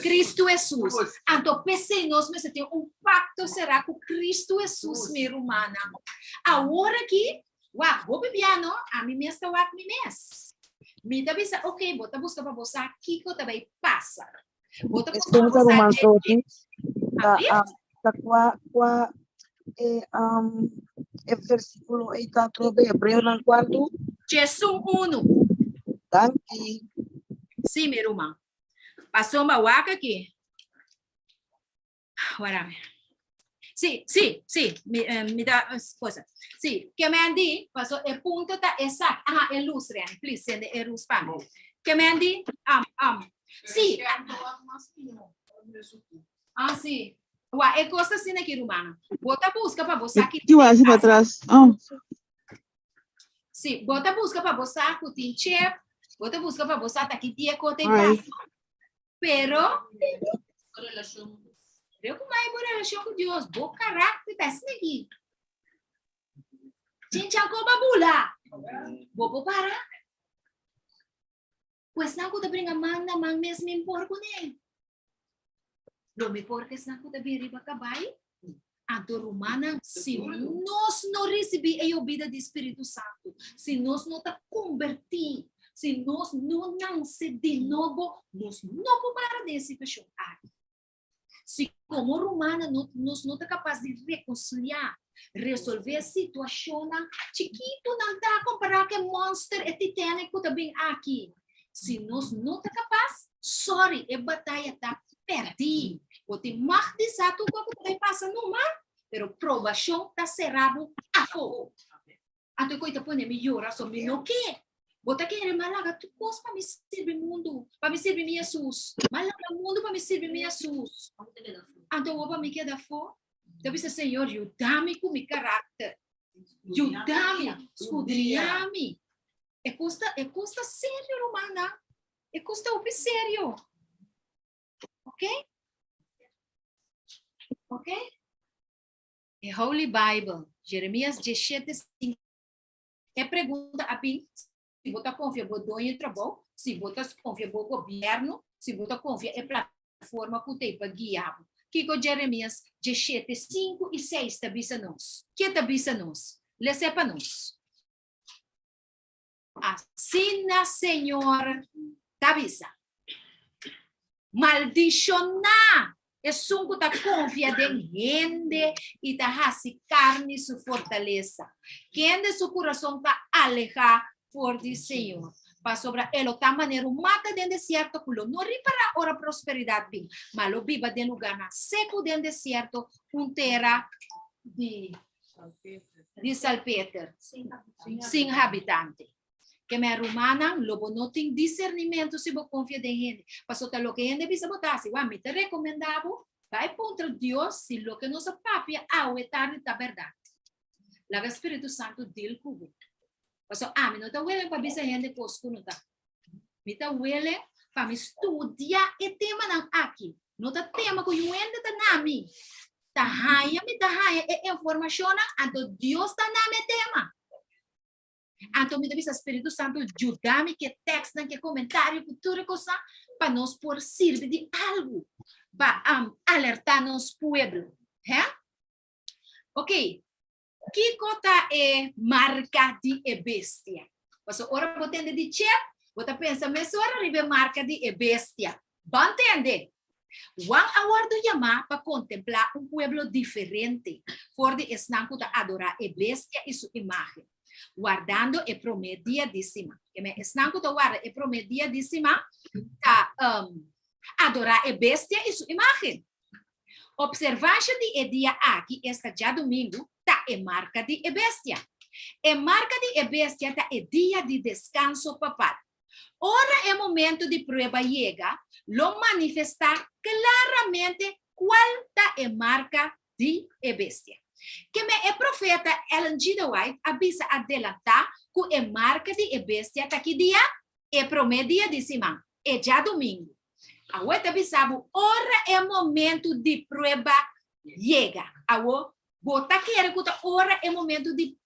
Cristo Hesus. Anto p'esei nos mester tin un pakto será ku Cristo Hesus, mi rumannan. Awor aki, wak, hopi bia no, ami mes ta wak mi mes. Mi ta bisa, ok, bo ta buska pa bo sa kiko ta bai pasa. Bo ta buska pa Esposa bo sa ruman e Toti, ta Ablief? um, ta kua kua e um, e versíkulo ei ta atrobe Hebreonan kuantu? 11. Danki. Sí, mi ruman. Pasobra wak aki. Wara. Sí, sí, sí, mi, eh, mi ta eh, cosa. Sí, ke men di, paso e punto ta esak. Aha, e luz, Ren, please, sende e luz pa mi. Ke men di, am, am. Sí. Ah, sí. Wa, e cosa asina aki, rumannan. Bo ta busca pa bo sa ki Ki wasi pa atras. Oh. Sí, bo ta busca pa bo sa ku tin chip, bo ta busca pa bo sa ta ki dia ko te Ai. pasa. Pero, Creo ku mai bo relacion ku Dios, bo karakter ta asina aki. Chinchan ko babula. Bo por para. Ku esnan ku ta bringa man na man mes mi por kuné. Lo mi por ku esnan ku ta bin riba kabai. Anto rumannan, si nos no risibí e yobida di Spiritu Santu, si nos no ta kombertí, si nos no nanse di nobo, nos no por para den e situashon aki. Si komo rumannan no, nos no ta kapas di rekonsiliá, resolvé e situashonnan chikitunan ta kompará ku e monster, e Titanic ku ta bin aki. Si nos no ta kapas, sorry, e bataya ta pèrdí. Bo tin mag di sa tur kos ku ta bai pasa numa, pero probashon ta será bo afó. Anto e koi ta pone mi yora, so mi no ke. Bo ta kere m'a laga tur kos pa mi sirbi mundu, pa mi sirbi mi Hesus. M'a laga mundu pa mi sirbi mi Hesus. Anto awor pa mi keda afó? Ta bisa, Señor, yuda mi ku mi karakter. Yuda mi, skudriá mi. E kos ta, e kos ta serio, rumannan. E kos ta hopi serio. Ok? Ok? E Holy Bible, Jeremias 17, 5. E pregunta a bin, si bo ta konfia bo doño di trabou, si bo ta konfia bo gobièrnu, si bo ta konfia e plataforma ku t'ei pa guia bo. Kiko Jeremias 17, 5 i 6 ta bisa nos? Ke ta bisa nos? Les'é pa nos. Asina Señor ta bisa, Maldishoná esun ku ta konfia den hende i ta hasi karni su fortalesa, kende su kurason ta alehá for di Señor. Pasobra e lo ta manera un mata den desierto ku lo no ripará ora prosperidat bin, ma lo biba den lugarnan seku den desierto, un tera di di salpeter, sin habitante. Ke men rumannan, lo bo no tin discernimentu si bo konfia den hende. Paso ta loke hende bisa bo ta hasi. Wak, mi ta rekomendá bo, bai puntra Dios si loke nos a papia awe tardi ta bèrdat. Laga Spiritu Santu deal ku bo. Paso ami no ta welen pa bisa hende kos ku no ta. Mi ta welen pa mi studia e temanan aki. No ta tema ku yu hende ta na mi. Ta haña mi ta haña e informashonnan, anto Dios ta na mi e tema. Anto mi ta bisa Spiritu Santu yuda mi ku e tèkstnan, ku e komentario, ku tur e kosnan pa nos por sirbi di algu pa alertá nos pueblo. Hè? Ok, kiko ta e marka di e bestia? Pasobra ora bo tende di chip, bo ta pensa mesora riba e marka di e bestia. Bo ntende? Juan a wòrdu yamá pa kontemplá un pueblo diferente for di esnan ku ta adorá e bestia i su imágen, wardando e promé dia di siman. Ke men esnan ku ta warda e promé dia di siman ta adorá e bestia i su imágen. Opservansha di e dia aki, esta djadumingu, ta e marka di e bestia. E marka di e bestia ta e dia di deskanso papal. Ora e momento di prueba yega, lo manifestá klaramente kual ta e marka di e bestia. Keme e profeta Ellen G. de White a bisa adelantá ku e marka di e bestia ta ki dia? E promé dia di siman, e djadumingu. Awo e ta bisa bo ora e momento di prueba yega. Awo, bo ta kere ku ta ora e momento di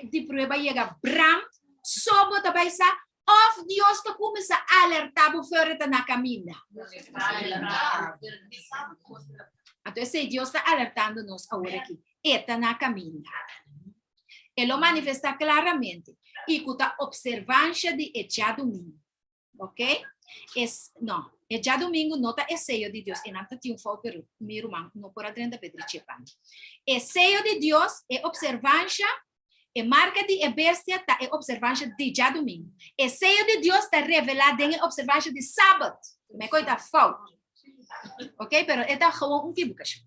di prueba yega bram so bo ta bai sa òf Dios ta kuminsá alertá bo for e ta na kaminda? Anto esei Dios ta alertando nos awor aki. E ta na kaminda. E lo manifestá klaramente i ku ta opservansha di e djadumingu. Ok? Es, no, e djadumingu no ta e seyo di Dios. E nan ta tin un fout, pero mi ruman no por a drenta Pedri Chepan. E seyo di Dios, e opservansha, e marka di e bestia ta e opservansha di djadumingu. E seyo di Dios ta revelá den e opservansha di sabat. Me koi ta fout. Ok, pero e ta gewoon un kibukashon.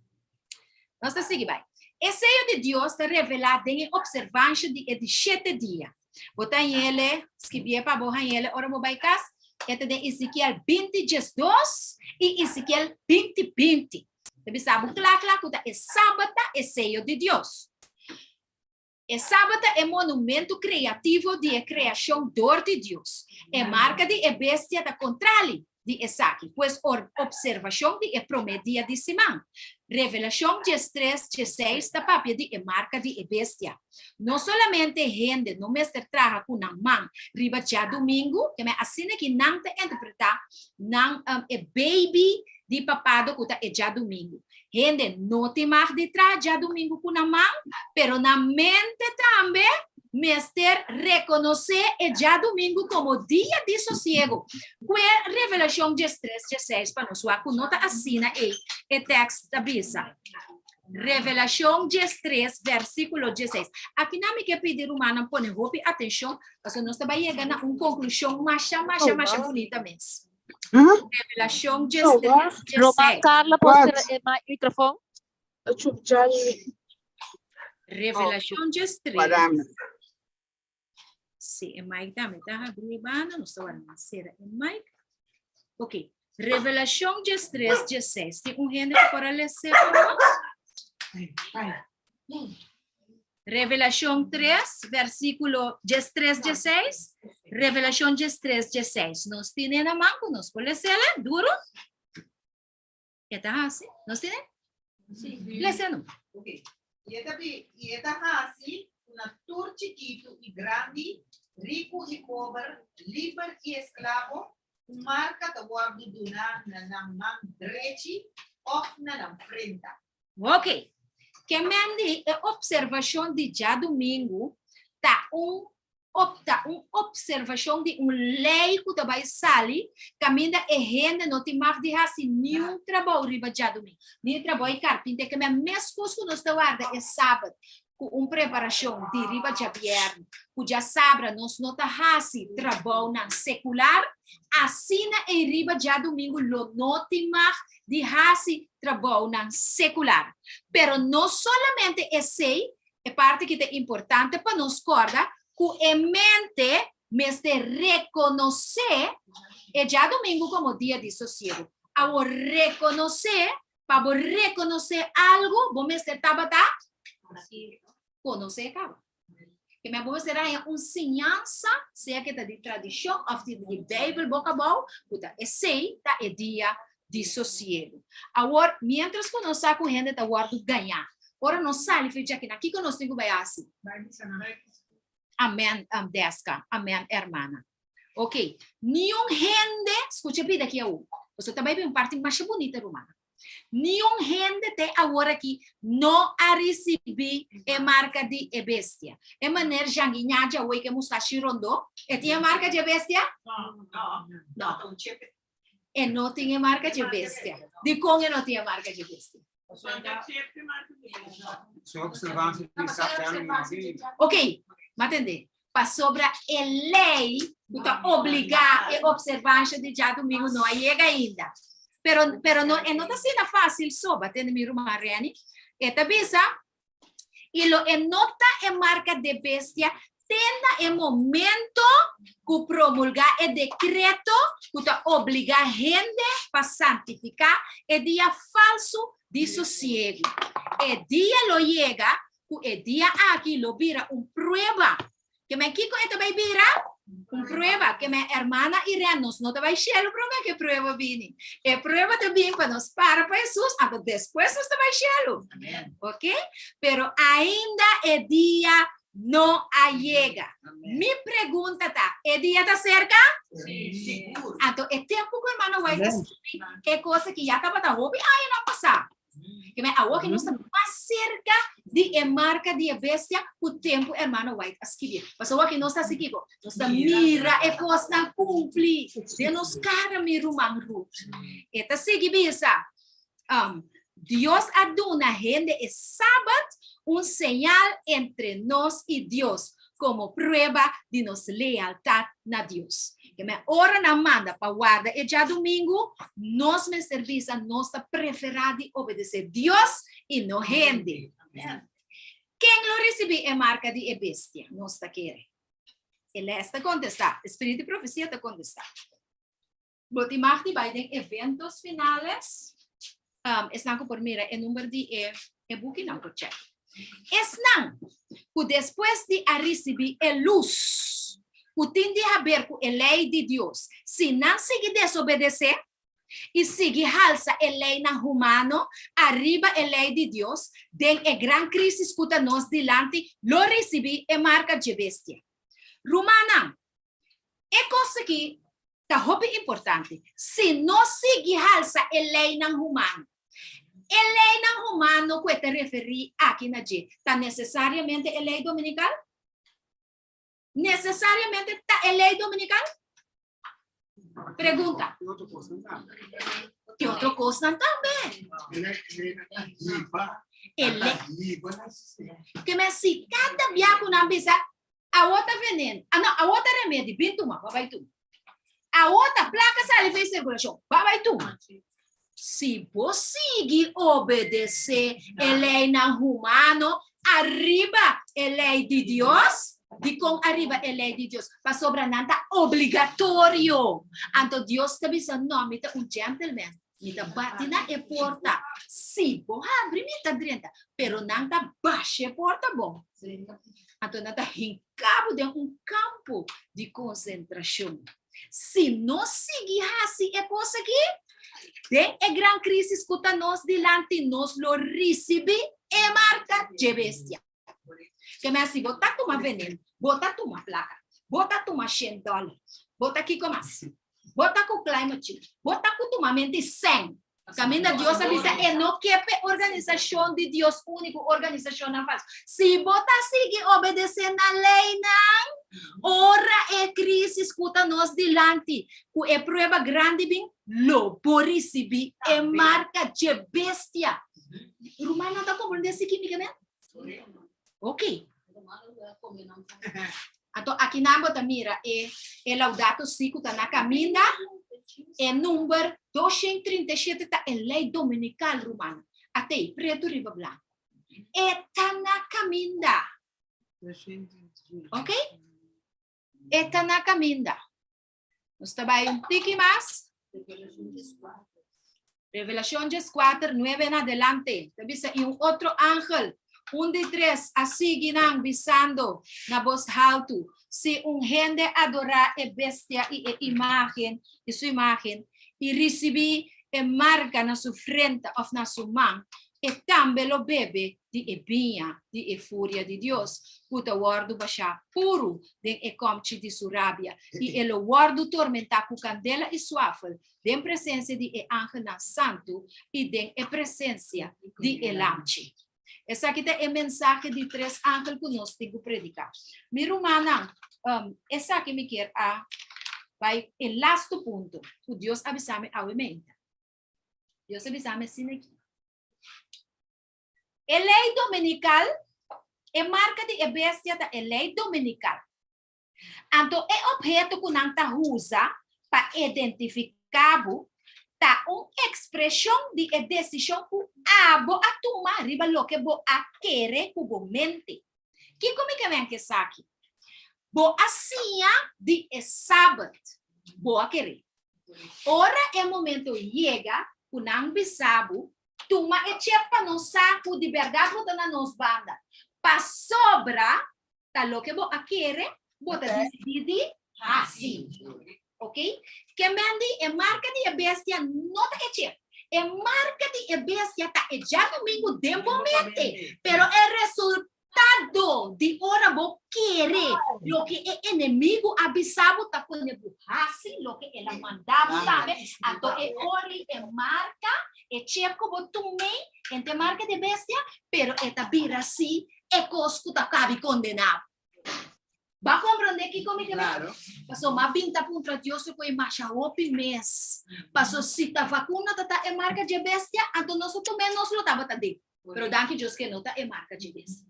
Nos ta sigui bai. E seyo di Dios ta revelá den e opservansha di e di shete dia. Bo ta hañ'ele, skibié pa bo hañ'ele ora bo bai kas. E ta den Ezekiel 20 diesdos i Ezekiel 20 20. Ta bisa bo kla kla ku ta e sabat ta e seyo di Dios. E sabat ta e monumento kreativo di e kreashon dor di Dios. E marka di e bestia ta kontrali di esaki, pues or opservashon di e promé dia di siman. Revelashon 13, 16 ta papia di e marka di e bestia. No solamente hende no mester traha ku nan man riba djadumingu, ke men asina ki nan ta interpretá nan e baby di papado ku ta e djadumingu. Hende no tin mag di traha djadumingu ku nan man, pero nan mente tambe mester rekonosé e djadumingu komo dia di sosiego. Kue Revelashon 13, 16 pa nos wak ku no ta asina ei e tèkst ta bisa. Revelashon 13, versíkulo 16. Akinan mi ke pidi rumannan pone hopi atenshon, pasobra nos ta bai yega na un konklushon masha, masha, masha bunita mes. Revelacion 13, Roman 16. Carla por cera e microfoon. Revelacion 13. Madame. Si, e mic tambe ta habri e banda, nos ta wak cera e mic. Ok, Revelacion 13, 16. Tin un hende ku por a lese pa nos? Revelashon 3, versíkulo 13, 16. Revelashon 13, 16. Nos tine na man ku nos por lesele duro. E ta hasi? Nos tine? Lese no. Ok. I e ta bi, i e ta hasi ku na tur chikitu i grandi, riku i pober, liber i esklabo, un marka ta wòrdu duná na nan man drechi òf na nan frenta. Ok. Ke men di e opservashon di djadumingu ta un ta un opservashon di un lei ku ta bai sali kaminda e hende no tin mag di hasi niun trabou riba djadumingu, ni trabou di karpinter. Ke men meskos ku nos ta warda e sabat ku un preparashon di riba djabièrnè ku djasabra nos no ta hasi trabounan sekular, asina ei riba djadumingu lo no tin mag di hasi trabounan sekular. Pero no solamente esei, e parti ki ta importante pa nos kòrda ku e mente mester rekonosé e djadumingu komo dia di sosiegu. Awor rekonosé, pa bo rekonosé algu, bo mester tabata konosé kaba. Ke men bo mester haña un siñansa, sea ke ta di tradishon òf di di Beibel boka abou, ku ta esei ta e dia di sosiegu. Awor, miéntras ku nos sa ku hende ta wòrdu gañá, ora nos sali for djakinan, kiko nos tin ku bai hasi? Amèn, Deska. Amèn, hermana. Ok. Niun hende, skucha bida aki awor, pasobra ta bai bin un parti masha bunita, rumannan. Niun hende te awor aki no a risibí e marka di e bestia. E meneer Janguiñaja awor ke mustashi rondó, e tin e marka dje bestia? No. E no tin e marka dje bestia. Dikon e no tin e marka dje bestia? Ok, m'a tende. Pasobra e lei ku ta obligá e opservansha di djadumingu no a yega ainda. Pero, pero no, e no ta asina fácil so, ba tende mi ruman Reni. E ta bisa, y lo e no ta e marca de bestia te na e momento cu promulga e decreto cu ta obliga hende pa santifica e dia falso di sosiego. E dia lo yega cu e dia aki lo bira un prueba. Ke men kiko e ta bay bira? Un prueba. Ke men hermana Irene, nos no ta bay shelu prome ke prueba bini. E prueba ta bin pa nos para pa Jesus, anto despues nos ta bay shelu. Ok? Pero ainda e dia no a yega. Mi pregunta ta, e dia ta cerca? Sí. Anto e tempo ku hermano White a skirbi e cosa ki ya tabata hopi añanan pasá. Ke men awor ke nos ta mas cerca di e marca di e bestia ku tempo hermano White a skirbi. Pasobra awor ke nos ta hasi kiko? Nos ta mira e kosnan kumpli den nos kara, mi ruman Ruth. E ta sigui bisa, um, Dios a duna hende e Sabat un señal entre nos i Dios komo prueba di nos lealtat na Dios. Ke men ora nan manda pa warda e djadumingu, nos mester bisa nos ta preferá di obedesé Dios i no hende. Ken lo risibí e marka di e bestia? Nos ta kere. E les ta kontestá, e spiritu di profesia ta kontestá. Bo tin mag di bai den eventos finales. Um, esnan ku por mira e number di e, e bukinan por check. Esnan ku despues di a risibí e lus ku tin di haber ku e lei di Dios, si nan sigui desobedesé i sigui halsa e leinan humano ariba e lei di Dios, den e gran krísis ku ta nos dilanti lo risibí e marka dje bestia. Rumannan, E kos aki ta hopi importante. Si nos sigui halsa e leinan humano, e leinan humano ku e ta referí aki na dje ta nesesariamente e lei dominikal? Nesesariamente ta e lei dominikal? Pregunta. Tin otro kosnan tambe. E lei. Ke men si kada bia ku nan bisa Awo ta venen, ah no, awo ta remedi, bin tuma, ba bai tuma. Awo ta plaka sali fei sirkulashon, ba bai tuma. Si bo sigui obedesé e leinan humano ariba e lei di Dios, dikon ariba e lei di Dios? Pasobra nan ta obligatorio. Anto Dios ta bisa, no, mi ta un gentleman, mi ta bati na e porta. Si bo habri mi ta drenta, pero nan ta basha e porta bon. Anto nan ta hinka bo den un kampo di konsentrashon. Si nos sigui hasi e kos aki, den e gran krísis ku ta nos dilanti nos lo risibí e marka dje bestia. Ke men si bo ta tuma veneno, bo ta tuma plaka, bo ta tuma shen dòler, bo ta kiko mas? Bo ta ku climate change, bo ta ku tumamento di sèn. Kaminda Dios a bisa e no ke p'e organisashon di Dios úniko, organisashonnan falso. Si bo ta sigui obedesé na leinan, ora e krísis ku ta nos dilanti, ku e prueba grandi bin, lo bo risibí e marka dje bestia. Rumannan ta komprendé si kimi ke men? Ok. Anto akinan bo ta mira e e Laudato Si ku ta na kaminda. E number 237 ta e lei dominikal ruman. Atei, pretu riba blanku. E ta na kaminda. Ok? E ta na kaminda. Nos ta bai un tiki mas. Revelacion 14, 9 en adelante. Ta bisa, y un otro ángel, un di tres, a sigui nan, bisando na bos haltu, Si un hende adorá e bestia i e imágen di su imágen, i risibí e marka na su frenta òf na su man, e tambe lo bebe di e biña di e furia di Dios, ku ta wòrdu bashá puru den e kòmchi di su rabia, i e lo wòrdu tormentá ku kandela i suafel den presensia di e angelnan santu i den e presensia di e Lamchi. Esaki ta e mensahe di tres angel ku nos tin ku prediká. Mi rumannan, esaki mi kier a bai e lastu punto ku Dios a bisa mi awe meinta. Dios a bisa mi asina aki. E lei dominikal, e marka di e bestia ta e lei dominikal. Anto e obheto ku nan ta usa pa identifiká bo. Ta un ekspreshon di e desishon ku abo a tuma riba loke bo a kere ku bo mente. Kiko mi ke men ku esaki? Bo a siña di e Sabat. Bo a kere. Ora e momento yega ku nan bisa bo, tuma e chep pa nos sa ku di bèrdat bo ta na nos banda. Pasobra ta loke bo a kere, bo ta disidí di hasi. Ok? Ke men di e marka di e bestia no ta e chip. E marka di e bestia ta e djadumingu den bo mente, pero e resultado di ora bo kere loke e enemigu a bisa bo ta pone bo hasi loke el a manda bo tambe. Anto e ora ei e marka, e chip ku bo tum'ei, ente marka di e bestia, pero e ta bira si e kos ku ta kabi kondená bo. Ba komprondé kiko mi ke men? Paso m'a bin ta puntra Dios ku e masha hopi mes. Paso si ta vakuna ta ta e marka dje bestia, anto nos ta tum'é nos lo tabata den. Pero danki Dios ke no ta e marka dje bestia.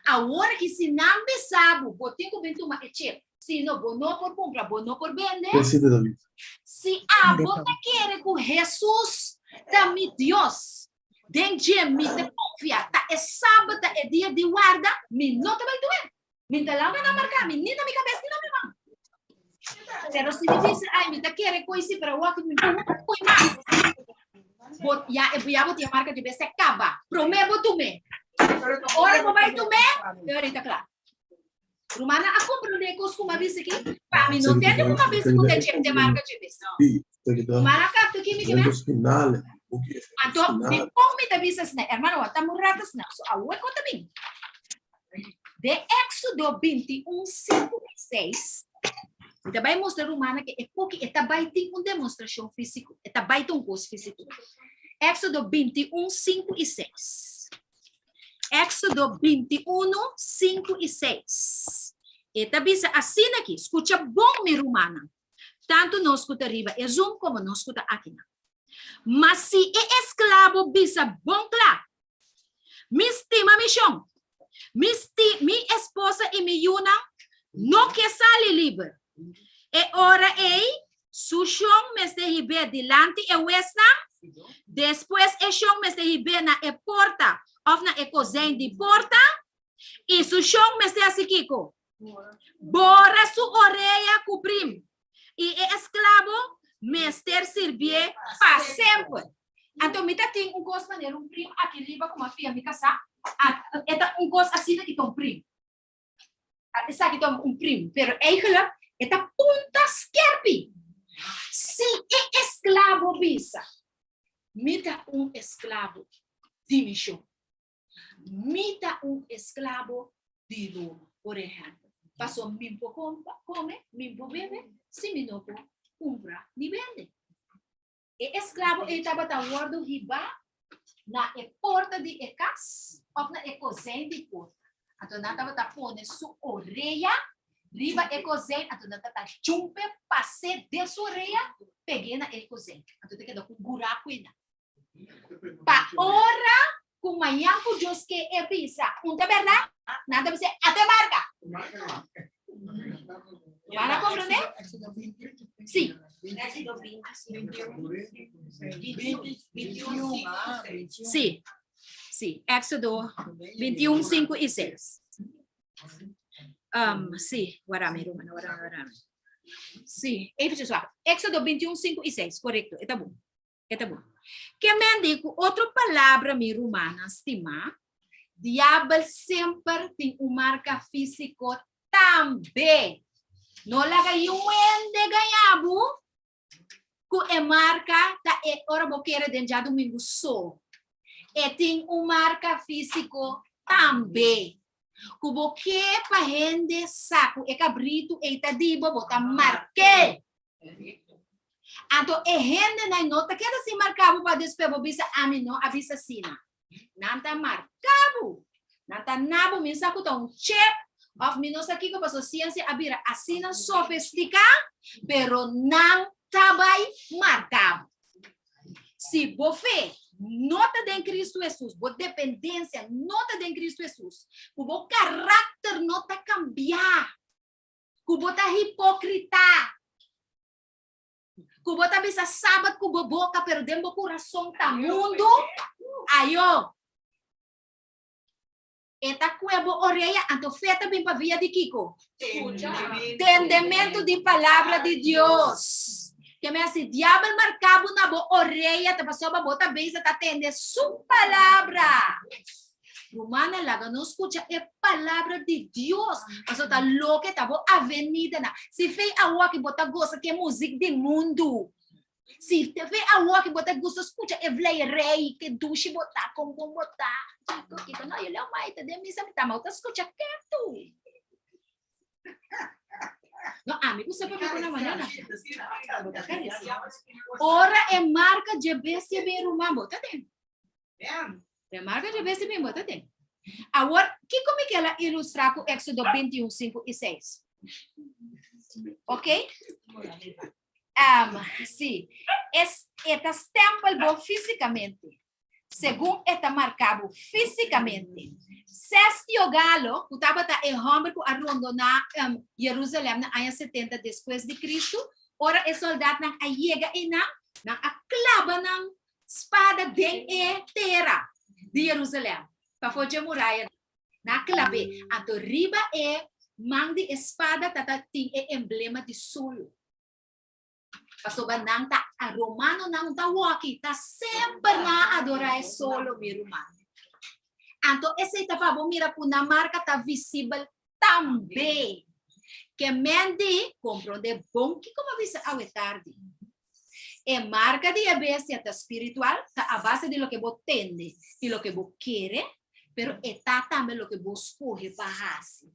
Awor ki si nan bisa bo, bo tin ku bin tuma e chip, si no bo no por kumpra, bo no por bende. Si abo ta kere ku Hesus ta mi Dios, Den dje mi ta konfia, ta e sabat ta e dia di warda, mi no ta bai tuwe. Mi ta lanta nan marka mi, ni na mi kabes ni na mi man. Pero si mi bisa, ai, mi ta kere koi si, pero awor mi no ta koi mas. Bo, ya, ya bo tin marka di bestia kaba. Prome bo tume. Ora bo bai tume, e ora ta kla. Rumana a comprende e kos ku m'a bisa aki? Pa mi no tende ku m'a bisa ku ta dje te marka dje bes. Rumana kapta ki mi ke men? Anto, di kon mi ta bisa asina? Hermano, wa ta murata asina. So, awe kon ta bin? De Éxodo 21, 5 i 6, mi ta bai mustra rumana ke e koki e ta bai tin un demonstrashon físiko. E ta bai ta un kos físiko. Éxodo 21, 5 i 6. Éxodo 21, 5 i 6. E ta bisa asina aki, skucha bon mi rumannan, tantu nos ku ta riba e Zoom komo nos ku ta akinan. Ma si e esklabo bisa bon kla, Mi stima mi shon, mi sti mi esposa i mi yunan no ke sali liber. E ora ei Su shon mester hib'é dilanti e huesnan, despues e shon mester hib'é na e porta òf na e kozijn di porta, i su shon mester hasi kiko? Bora su orea ku prim, i e esklabo mester sirbié pa semper. Anto mi ta tin un kos manera un prim aki riba ku mi a fia mi kasá, e ta un kos asina ki ta un prim. Esaki ta un prim, pero eigenlijk e ta punta skerpi. Si e esklabo bisa, Mi ta un esklabo di mi shon. Mi ta un esklabo di Roma, por ehèmpel. Pasobra mi por kome, mi por bebe, si mi no por kumpra ni bende. E esklabo ei tabata wòrdu hibá na e porta di e kas òf na e kozijn di porta. Anto nan tabata pone su orea riba e kozijn, anto nan tabata djumpe pas'é den su orea, peg'é na e kozijn. Anto ta keda ku un buraku einan. Pa ora ku mañan ku Dios ke e bisa un ta bèrdat, nan ta bisa, Ata e marka! Van a comprende? Sí. Sí. Sí. Éxodo 21, 5 y 6. Um, sí, warame, Romano, warame, warame. Sí, eventjes wacht. Éxodo 21, 5 y 6, correcto, está bon. E ta bon. Ke men di ku otro palabra mi rumannan stimá, diabel semper tin un marka físiko tambe. No laga yu hende gaña bo ku e marka ta e ora bo kere den djadumingu so. E tin un marka físiko tambe. Ku bo ke pa hende sa ku e kabritu ei ta di bo, bo ta mark'é. Anto e hendenan no ta keda sin marka bo pa despues bo bisa ami no a bisa asina. Nan ta marka bo. Nan ta na bo mi sa ku ta un chip of mi no sa kiko pasobra siensia a bira asina sofistika pero nan ta bai marka bo. Si bo fe no ta den Kristu Hesus, bo dependensia no ta den Kristu Hesus, ku bo karakter no ta kambia, ku bo ta hipokrita. Ku bo ta bisa sabat ku bo boka pero den bo kurason ta mundu, ayo. E ta kue bo orea, anto fe ta bin pa via di kiko? Tendementu di palabra di Dios. Ke men si diabel marka bo na bo orea ta pasobra bo ta bezig ta tende su palabra. Rumannan, laga nos skucha e palabra di Dios, pasobra ta loke ta bo avenidanan. Si fe awoki bo ta gosa ku e muzik di mundu, si fe awoki bo ta gusta skucha e vleierei, ke dushi bo ta, kon bon bo ta, kiko, kiko, no, yo leu mai ta den misa mi ta, ma bo ta skucha ketu. No, ami ku sa papia ku na manera. Bo ta karisia. Ora e marka dje bestia bin ruman, bo ta den. E marka dje bestia bin, bo ta den. Awor, kiko mi kel a ilustrá ku Éxodo 21, 5 i 6? Ok? Um, sí. Es, e ta stempel bo físikamente. Segun e ta marká bo físikamente. Cestio Galo, ku tabata e hòmber ku a rondoná um, Jerusalèm na aña 70 despues di Kristu, ora e sòldatnan a yega einan, nan a klaba nan spada den e tera di Jerusalèm, pafó dje muraya. Nan a klab'é. Anto riba e man di e spada tata tin e emblema di solo. Pasobra nan ta a romanonan ta wòki, ta semper nan a adorá e solo, mi ruman. Anto esei ta pa bo mira ku nan marka ta visibel tambe. Ke men di komprondé bon kiko mi a bisa awe tardi. E marka di e bestia ta spiritual, ta a base di loke bo tende i loke bo kere, pero e ta tambe loke bo skohe pa hasi.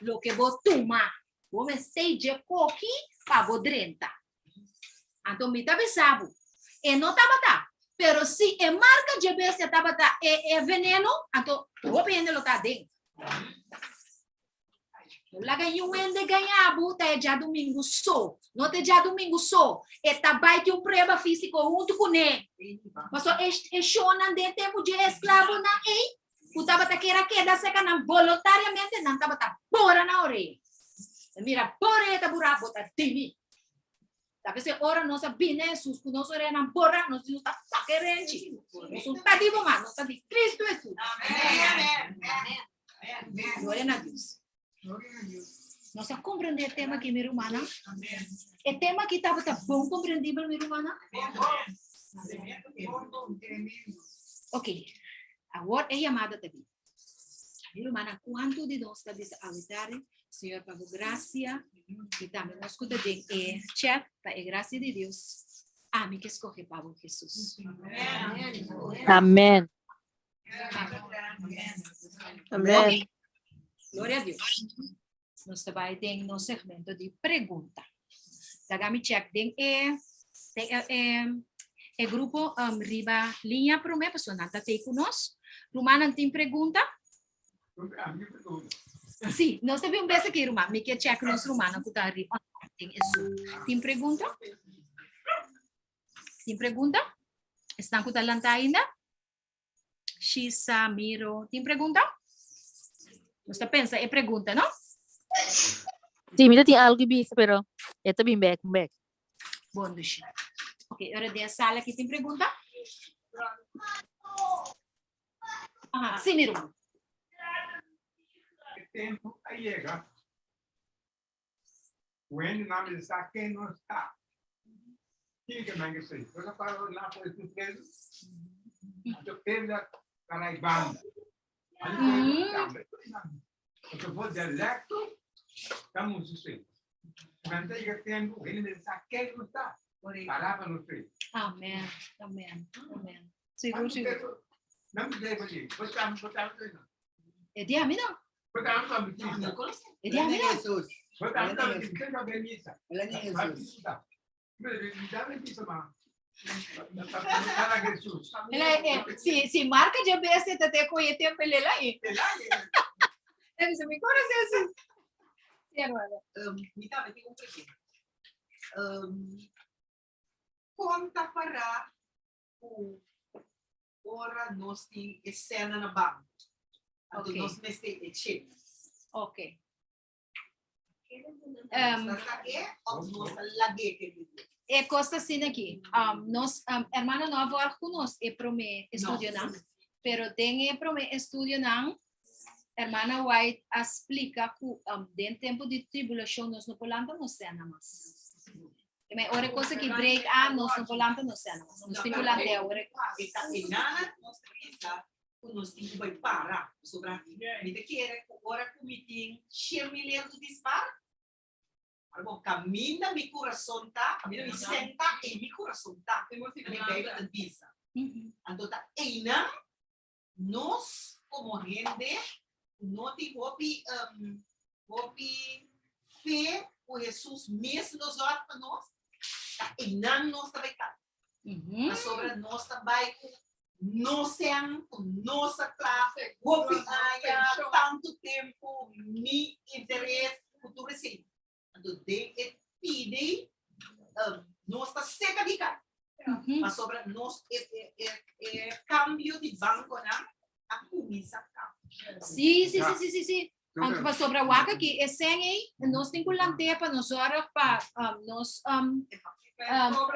Loke bo tuma, bo mester dje koki pa bo drenta. Anto mi ta bisa bo, e no tabata, pero si e marka dje bestia tabata e e veneno, anto hopi hende lo ta aden. No laga niun hende gaña bo, ta e djadumingu so. No ta e djadumingu so. E ta bai tin un prueba físiko huntu kuné. Pasobra e e shonnan den tempu dje esklabonan ei, ku tabata kier a keda serka nan boluntariamente, nan tabata bora nan orea. E mira, bo orea ta burá, bo ta dimi. Ta p'esei ora nos a bini na Hesus ku nos oreanan borá, nos di nos ta saka e renchi. Nos no ta di bo mas, nos ta di Kristu Hesus. Gloria na Dios. Nos a comprende e tema aki, mi rumannan? E tema aki tabata bon comprendibel, mi rumannan? Ok, awor e yamada ta bin. Mi rumannan, kuantu di nos ta bisa awe tardi, Señor, pa bo gracia, i tambe nos ku ta den e chat, pa e gracia di Dios, ami ke skohe pa bo, Jesus. Amen. Amen. Ok. Gloria a Dios. Nos ta bai den nos segmento di pregunta. Laga mi check den e den e, e, e grupo um, riba linea prome, pasobra nan ta tei ku nos. Rumannan tin pregunta? Sí, nos ta bin un bes aki, ruman. Mi ke check nos rumannan ku ta riba den e Zoom. Tin pregunta? Tin pregunta? Esnan ku ta lanta ainda? Shisa, Miro, tin pregunta? Nos ta pensa e pregunta, no? Sí, mi ta tin algo bisa, pero e ta bin bek, bek. Bon, dushi. Ok, ora den sala aquí tin pregunta? Aha, sí, mi ruman. E tempo a yega. Wendy na mi sa ken nos ta. Kiko nan ke sei? Cosa para na por su preso? Anto perda carai banda. Anto for dialecto ta musu sei. Manta yega tempo, Wendy mi sa ken nos ta. Para pa nos sei. Amen. Amen. Amen. Sigur, sigur. Nan mi sei pa di. Bota, bota, bota. E dia mi no. E dia mi no. Si, si marca de bestia ta te koye tempo ele lá aí. Ele disse, me conoce assim. Sí, hermano. Mi tambe tin un pregunta. Kon ta pará ku ora nos tin e sena na banko, anto Ok. nos mester e chip. Ok. E kos ta asina aki. Nos, hermano no a volg ku nos e promé estudionan, pero den e promé estudionan, hermana White a splika ku den tempu di tribulashon nos no por lanta nos sena mas. E me ora e kos aki break a, nos no por lanta nos sena mas. Nos tin ku lanta e ora. E ta enanan nos ta bisa ku nos tin ku bai para. Pasobra mi ta kere ku ora ku mi tin 100,000 euro di spar, ora bo kaminda mi kurason ta, kaminda mi sèn ta, ei mi kurason ta. Mi Beibel ta bisa. Anto ta einan nos komo hende ku no tin hopi hopi fe ku Hesus mes lo zòrg pa nos, ta einan nos ta bai kai. Pasobra nos ta bai ku no sèn, ku no sa kla, hopi aña, tantu tempu, mi interes, ku tur esei. Anto den e pidi nos ta seka di kai. Pasobra nos e e e kambio di bankonan a kuminsá kambia. Sí, sí, sí, sí, sí, sí. Anto pasobra wak aki e sèn ei nos tin ku lant'é pa nos zòrg pa nos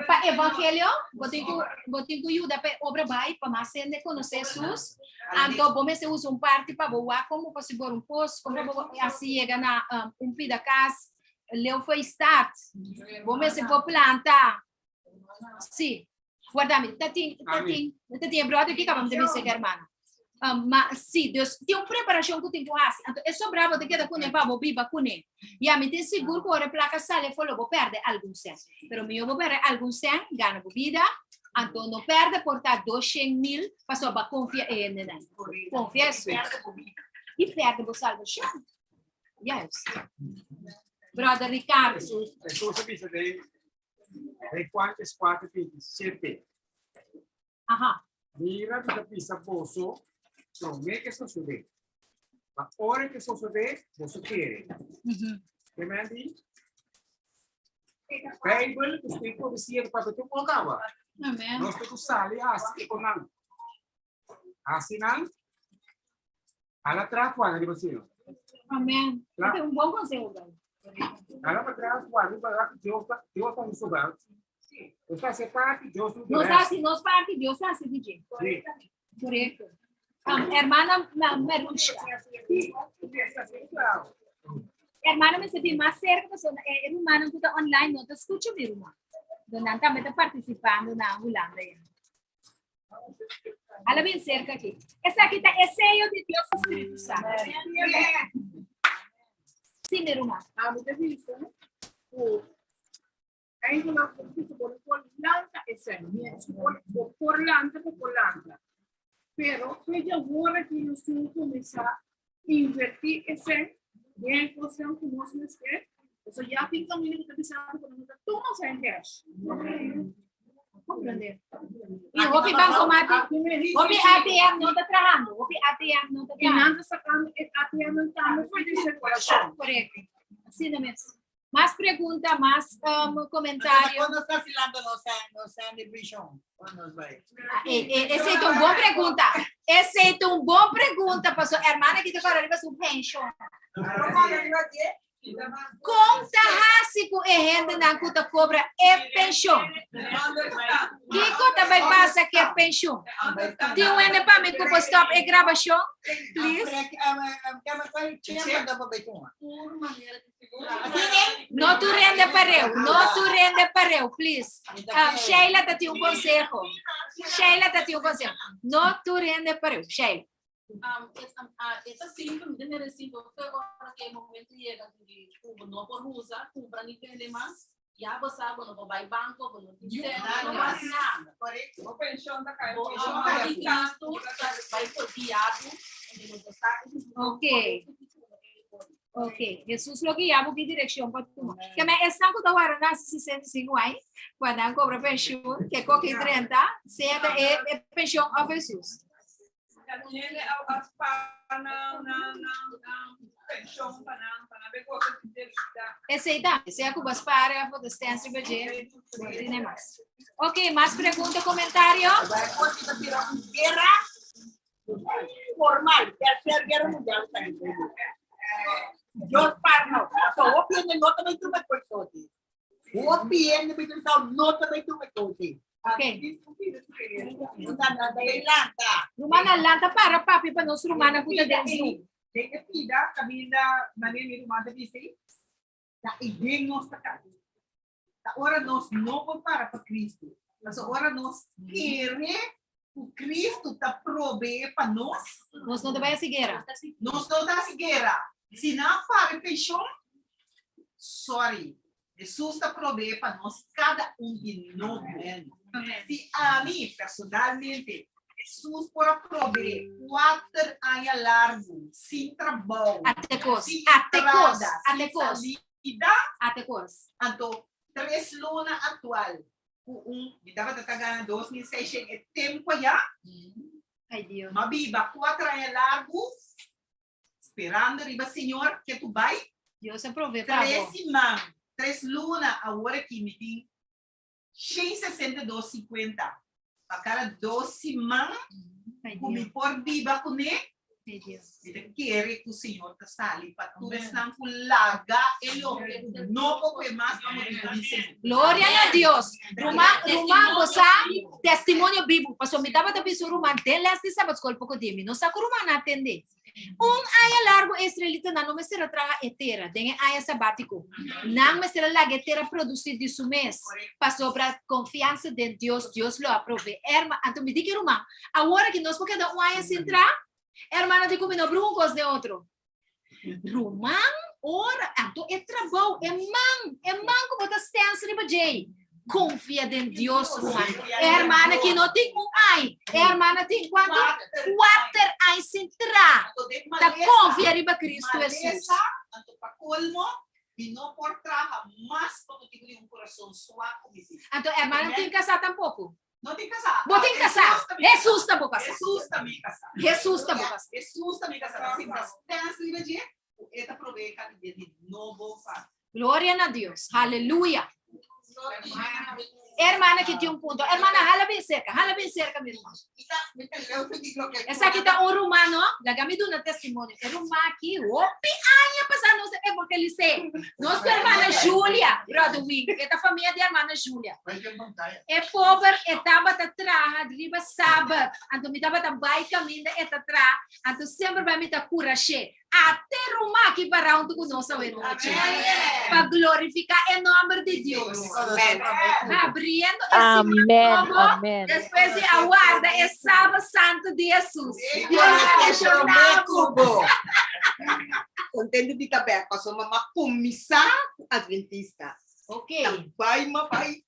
pa evangelio, bo tin ku bo tin ku yuda pa e obra bai pa mas hende konosé Hesus. Anto bo mester usa un parti pa bo wak komo pa sigura un pos, komo pa bo hasi yega na un pida kas leu for stad. Bo mester por planta. Sí. Guarda mi, ta tin, ta tin, ta tin e brother ki kaba mi ta bisa ke hermano. Ma sí, dus tin un preparacion ku tin ku hasi. Anto e sobrá bo ta keda kuné pa bo biba kuné. Ya mi tin sigur ku ora e plaka sali afó lo bo pèrdè algun sèn. Pero mihó bo pèrdè algun sèn, gana bo bida, anto no pèrdè por ta 200,000 pasobra bo a konfia e hendenan. Konfia Hesus. I pèrdè bo salbashon. Juist. Brother Ricardo. Hesus a bisa den Den Juan 4, 27. Aha. Mira, mi ta bisa boso, promé ke sosodé. Ma ora ke sosodé, boso kere. Ke men di? Bijbel, ku tin profesia di papia tur por kaba. Amen. Nos ta ku sali hasi kon nan. Hasi nan. Hala atrás, Juan, riba sino. Amen. Claro. Ese es un buen consejo, Gaby. Hala para atrás, Juan, riba la Dios, Dios está en su hogar. Nos hace parte, Dios no Nos hace nos parte, Dios hace DJ. Sí. Correcto. Hermana Merushka. Hermana, me sentí más cerca, pues, hermano que está online, no te escucho, mi hermano. Donde también está participando na Holanda. Ya. Hala bien cerca aki. Esaki ta e sello di Dios su Spiritu Santo. Sí, mi ruman. Ami ta bisa ku eigenlijk bo bisa bo no por lanta e sèn. Si bo por lanta, bo por lanta. Pero fe di awor aki nos tin ku kuminsá invertí e sèn den e kosnan ku nos mester. Pasobra ya tin kaminda ku ta bisa bo ku no ta tuma sèn kèsh. Comprende. Y hopi bancomat, hopi ATM no ta trahando, hopi ATM no ta Y nan trahando. ta sacando e ATM nan tambe for di circulacion. Correcto. Asina mes. Mas pregunta, mas comentario. Cuando está filando no sean de prisión. Cuando nos va? Ah, ese es un buen pregunta. Ese es un buen pregunta. Pasó, hermana, que te para arriba su pensión. Kon ta hasi ku e hendenan ku ta kobra e penshon? Kiko ta bai pasa ku e penshon? Tin un hende pa mi ku por stop e grabashon, please? No tur hende pareu, no tur hende pareu, please. Sheila ta tin un konseho. Sheila ta tin un konseho. No tur hende pareu. Sheila. E ta simpel, mi ta mira simpel, fe ora ku e momento yega di ku bo no por usa, kumpra ni bende mas, ya bo sa bo no por bai banko, bo no tin sèn, bo no por hasi nada. Bo penshon ta kai, Bo amor di Kristu ta bai por guia bo, entonces bo sa ku Ok. Ok, Jesus lo guia bo ki direkshon pa tuma. Ke men esnan ku ta wòrdu na 65 aña, ku a nan kobra penshun, ke koki 30, sea ta e penshon òf Jesus. Esei ta, sea ku bo spara of bo ta stens riba dje, bo no tene mas. Ok, mas pregunta, komentario? Guerra formal, tercer guerra mundial. Dios parno. So, hopi hende no ta bai tuma kos oti. Hopi hende bai tuma no ta bai tuma kos oti. Ok. Lanta. Rumana lanta para papi pa nos rumana ku ta den Zoom. Den e pida kaminda manera mi ruman ta bisa ei, ta ei den nos ta kai. Ta ora nos no por para pa Cristo. Pasobra ora nos kere ku Cristo ta proveé pa nos. Nos no ta bai hasi guera. Nos no ta hasi guera. Si nan a para e penshon, sorry. Hesus ta proveé pa nos kada un di nobo. Si ami personalmente, Hesus por a proveé kuater aña largu sin trabou, Ate kos, sin ate kos, entrada, sin ate kos. salida, Ate kos. anto tres luna aktual ku un, mi tabata ta gana 2600 e tempu ayá, Ay Dios. m'a biba kuater aña largu Sperando riba Señor ke tu bai. Dios a prove pa bo. Tres siman, tres luna awor aki mi tin 162 sinkuenta. Pa kada dos siman ku mi por biba kuné, mi ta kere ku Señor ta sali pa tur esnan ku laga e loke ku no por kue mas pa motibu di Señor. Gloria na Dios. Ruman, ruman, bo sa testimonio bibu. Pasobra mi tabata bisa un ruman den les di Sabbatskol poko dia. Mi no sa ku rumannan a tende. Un aña largu e israelitanan no mester a traha e tera den e aña sabátiko. Nan mester a laga e tera produsí di su mes, pasobra konfiansa den Dios, Dios lo a proveé. Herma, anto mi di ki ruman, awor aki nos por keda un aña sin traha? Hermana di ku mi no bruha un kos den otro. Ruman, ora, anto e trabou, e man, e man ku bo ta stens riba djei. Konfia den Dios, ruman. E hermana ki no tin un ai, e hermana tin kuantu? Kuater ai sin tra. Ta konfia riba Kristu Hesus. Anto pa kolmo, mi no por traha mas pa motibu di un kurason swak ku mi si. Anto hermana no tin kasá tampoko. No tin kasá. Bo tin kasá. Hesus ta bo kasá. Hesus ta mi kasá. Hesus ta bo kasá. Hesus ta mi kasá. Ta sinta stens riba dje ku e ta proveé kada dia di nobo pa. Gloria na Dios. Haleluya. Hermana ki tin un punto. Hermana, hala bin serka. Hala bin serka, mi ruman. Esaki ta un ruman, no? Laga mi duna testimonio. E ruman aki, hopi aña pasá nos a evangelis'é. Nos ku hermana Julia, brother Wing, e ta famia di hermana Julia. E pober e tabata traha riba sabat. Anto mi tabata bai kaminda e ta traha. Anto semper bai mi ta kurash'é. Ate ruman aki para huntu ku nos awe nochi pa glorifiká e nòmber di Dios. Abriendo e siman nobo despues di a warda e Sabat Santu di Hesus. Dios bendishoná bo. Contento di ta bek pasobra m'a kuminsá ku Adventista. Ok. Ta bai m'a bai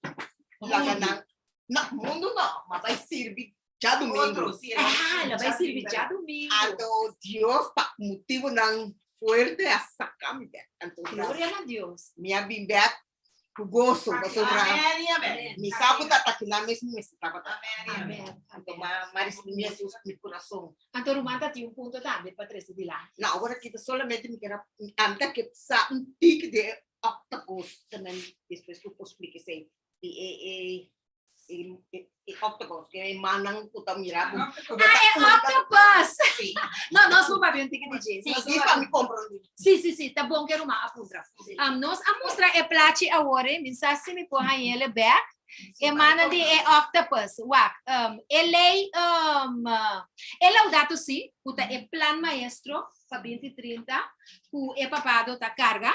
laga nan. No, mundu no. M'a bai sirbi djadumingu. Ah, lo bai sirbi djadumingu. Anto Dios pa motibunan fuerte a saka mi bek. Anto Gloria na Dios. Mi a bin bek ku goso pasobra mi sa ku ta takinan mes mi mester tabata. Amen. Anto ma ma risibi mi Hesus ku mi kurason. Anto ruman ta tin un punto tambe pa trese dilanti. No, awor aki ta solamente mi kier a ami ta ke sa un tiki di e octopus tambe despues ku por splika esei. Di e e E, e, e octopus, que e mannan ku ta mira ku. Ah, e octopus! No, nos por papia un tiki di dje. Sí, sí, pa mi komprondé. Sí, sí, sí, ta bon ke ruman a puntra. Um, nos a mustra e plachi awor, eh, mi sa si mi por hañ'ele bek. E manan di e octopus. Wak, um, e lei, um, e Laudato Si, ku ta e plan maestro pa 2030, ku e papado ta karga,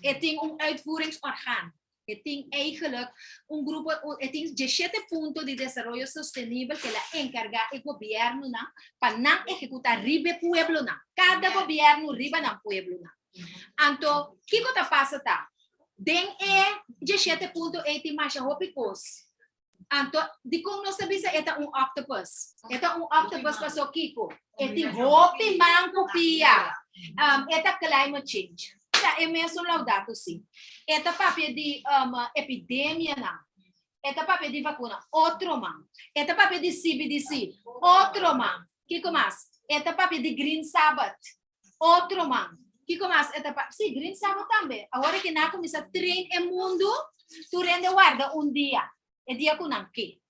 e tin un uitvoeringsorgaan. E tin eigenlijk un grupo, e tin 17 punto di desaroyo sostenibel ke la enkargá e gobièrnunan pa nan ehekutá riba e pueblonan. Kada gobièrnu riba nan pueblonan. Anto, kiko ta pasa ta, den e 17 punto ei tin masha hopi kos. Anto, dikon nos ta bisa e ta un octopus? E ta un octopus paso kiko? E tin hopi man ku pia. Um, e ta climate change. Ta e mesun Laudato Si. E ta papia di um, epidemianan. E ta papia di vakuna. Otro man. E ta papia di CBDC. Otro man. Kiko mas? E ta papia di Green Sabbath. Otro man. Kiko mas e ta pa Sí, Green Sabbath tambe. Awor e ke nan a kuminsá train e mundu, tur hende warda un dia, e dia ku nan ke.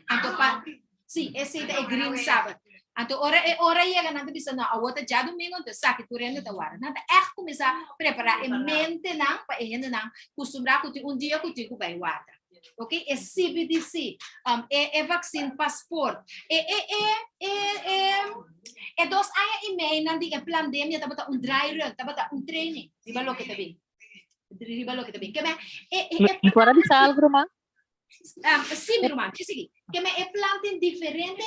Anto pa Sí, esei ta e Green Sabbath. Anto ora e ora yega nan ta bisa no awor ta djadumingo anto esaki tur hende ta warda. Nan ta ègt kuminsá prepará e mentenan pa e hendenan kustumbrá ku tin un dia ku tin ku bai warda. Ok, e CBDC, um, e, e vaccine paspoort, e, e, e, e, e, e dos aña i mei nan di e plandemia tabata un dry run, tabata un training riba loke ta bin. Riba loke ta bin. Ke men, e, e, e Mi por a bisa algo, ruman? Um, sí, mi ruman, sí, sigui. Ke men e plan tin diferente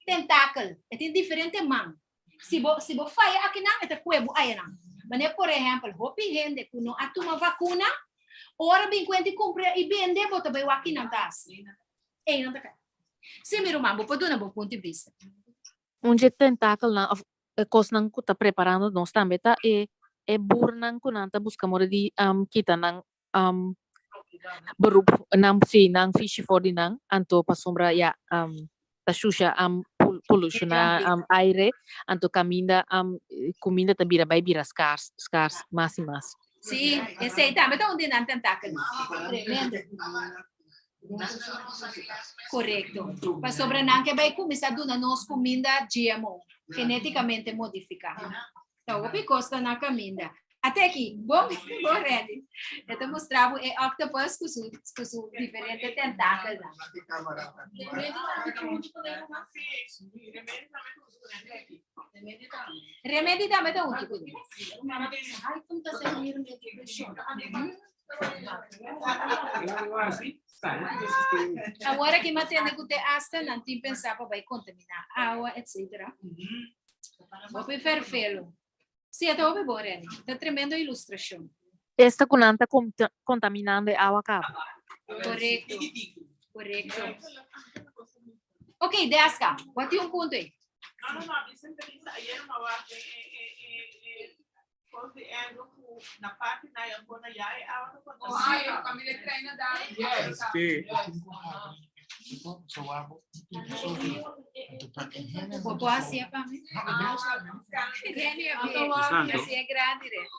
tentakel, e tin diferente man. Si bo, si bo faya akinan, e ta kue bo ayanan. Manera, por ehèmpel, hopi hende ku no a tuma vakuna, ora bin kuenta i kumpra i bende, bo ta bai wak kinan ta hasi. Einan ta kai. Sí, mi ruman, bo por duna bo punto di bista. Un dje tentakelnan òf e kosnan ku ta preparando nos tambe ta e e burnan ku nan ta buska mora di kita nan beroep nan si nan fishi for di nan anto pasobra ya ta shusha polushoná aire anto kaminda kuminda ta bira bai bira skars skars mas i mas. Sí, esei tambe ta un di nan tentakel. Tremendo. Korekto. Pasobra nan ke bai kuminsá duna nos kuminda GMO, genétikamente modifiká. Ta hopi kos ta na kaminda. Ate aki, bon, bon Randy. E ta mustra bo e octopus ku su, ku su diferente tentakelnan. Remedi tambe ta huntu kuné. Awor aki mi a tende ku te asta nan tin pensá pa bai kontaminá awa, etcetera. Hopi ferfelo. Sí, e ta hopi bon, Reni. Ta tremendo ilustrashon. Esta ku nan ta kontaminando e awa kaba. Korekto. Korekto. Ok, Deska, bo tin un punto ei. No, no, no, mi sempre bisa ayer ma wak e e e e kos di Andrew ku na parti na ya bona ya e awa ta Ohio, familia treina daar. Yes. Sí. Bo por hasié pa mi? Reni a bi. Hasié grandi, Reni.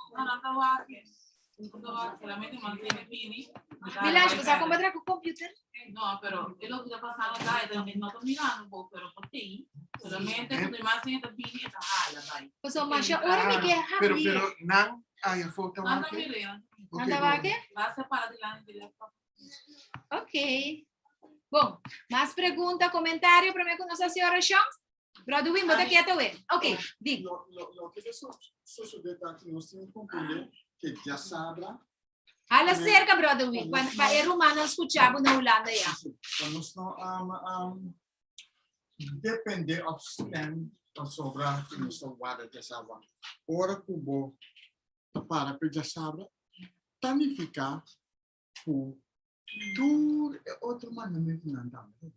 Milash, bo sa kon bo traha ku computer? No, pero e lo que ta pasando ta, e no ta mirando bo, pero pa ti, solamente cuando e mas ta bini e ta hala bai. Pasobra masha ora mi ke Pero, habri. pero nan aya foto Anda wake. mire. Nan ta wake? Basta para delante di laptop. Ok. Bon, mas pregunta, comentario prome ku nos hasi orashon? Brother Wim, bo ta kieto we. Ok, di. Lo, lo, lo ke ta sosode ta ku nos tin ku komprende ke djasabra. Hala serka, Brother Wim, pa, pa e rumannan skucha bo na Hulanda ya. Pa nos no um, um, depende of stem pasobra ku nos ta warda djasabra. Ora ku bo ta para pe djasabra, ta nifiká ku tur e otro mandamentunan tambe.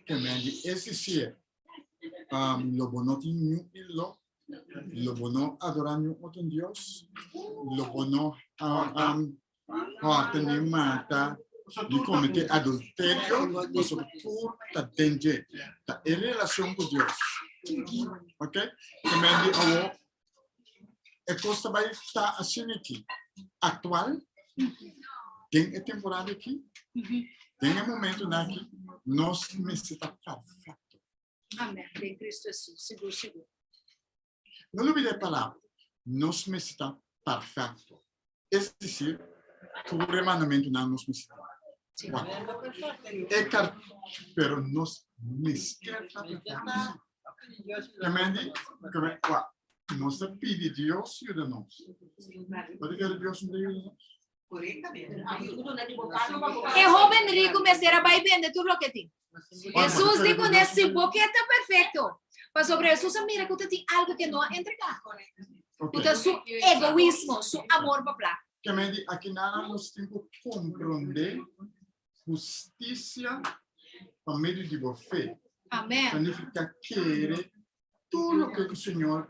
Ke men di ese sier, um, lo bo no tin niun ídolo, lo bo no adorá niun otro dios, lo bo no um, um, hòrta ni mata, ni kometé adulterio, pasobra tur ta den dje. Ta e relashon ku Dios. Ok? Ke men di awor, E kos ta bai ta asina aki, aktual, den e temporada aki, den e momentunan aki, nos mester ta perfekto. Amen. Den Cristo Jesus. Sigur, sigur. No lubida e palabra, nos mester ta perfekto. Es desir, tur e mandamentunan nos mester ta guarda. E kar, pero nos mester ta perfekto. Kemendi, keme, wa, nos ta pidi Dios yuda nos. Bo ta kere Dios no ta yuda nos? E hoben riku mester a bai bende tur loke tin. Hesus di kuné, si bo ke ta perfekto. Pasobra Hesus a mira ku ta tin algu ke no a entregá. Ku ta su egoismo, su amor pa plaka. Kemendi, akinan nos tin ku komprondé hustisia pa medio di bo fe. Amen. Ta nifiká kere tur loke ku Señor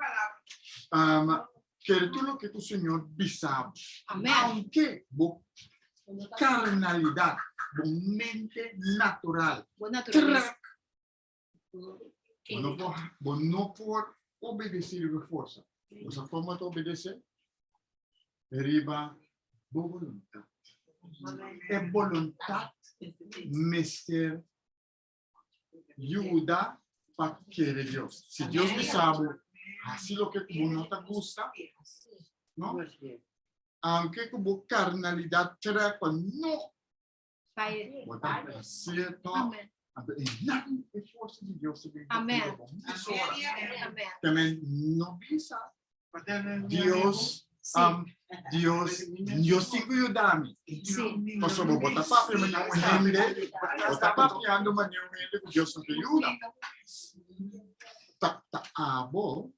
kere tur loke ku Señor bisa bo. Amen. Aunke bo karnalidat, bo mente natural, Bo naturalesa. trek, bo no por, bo no por obedesé riba forsa. Bo sa kon bo ta obedesé? Riba bo boluntat. E boluntat mester yuda. pa kere Dios. Si Dios bisa bo hasi loke ku bo no ta gusta, no? Aunke ku bo karnalidat trek pa no, bo ta hasié tòg. Anto e nan e forsa di Dios ta bin Amen. bo mesora. Amen. También no bisa Dios, Dios, Dios tin ku yuda mi. Sí. Pasobra bo ta papia manera un hende, bo ta papiando manera un hende ku Dios no ta yuda. Ta, ta abo,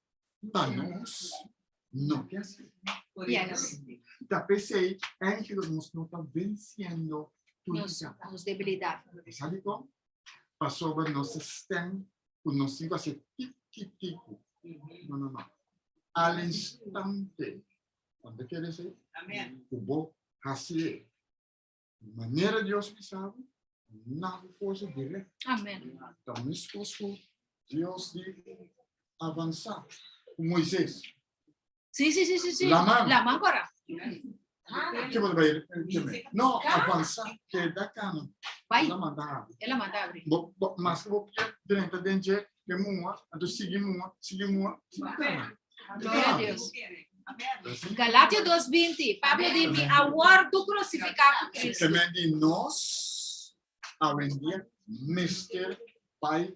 ta nos, no ke hasi. Yes. Ta p'esei eigenlijk nos no ta venciendo tur Nos, dia. nos debilidad. Sa dikon? Pasobra nos ta stem ku nos tin ku hasi tiki tiku. No, no, no. Al instante. Cuando quiere decir? Amén. Ku bo hasié. Manera Dios bisa bo, na bo forsa direct. Amén. Ta meskos ku Dios di avansá ku Moisés. Sí, sí, sí, sí, sí. Laman. Laman kora. Ke bo ta bai keme? No, avansá, keda kana. Bai. El a manda habri. El a manda habri. Bo, bo, maske bo pie drenta den dje, ke mua, anto sigui mua, sigui mua, sigui kana. Gloria a Dios. Galatio 2:20. Pablo di mi a wòrdu krusifiká ku Kristu. Kemen di nos awendia mester bai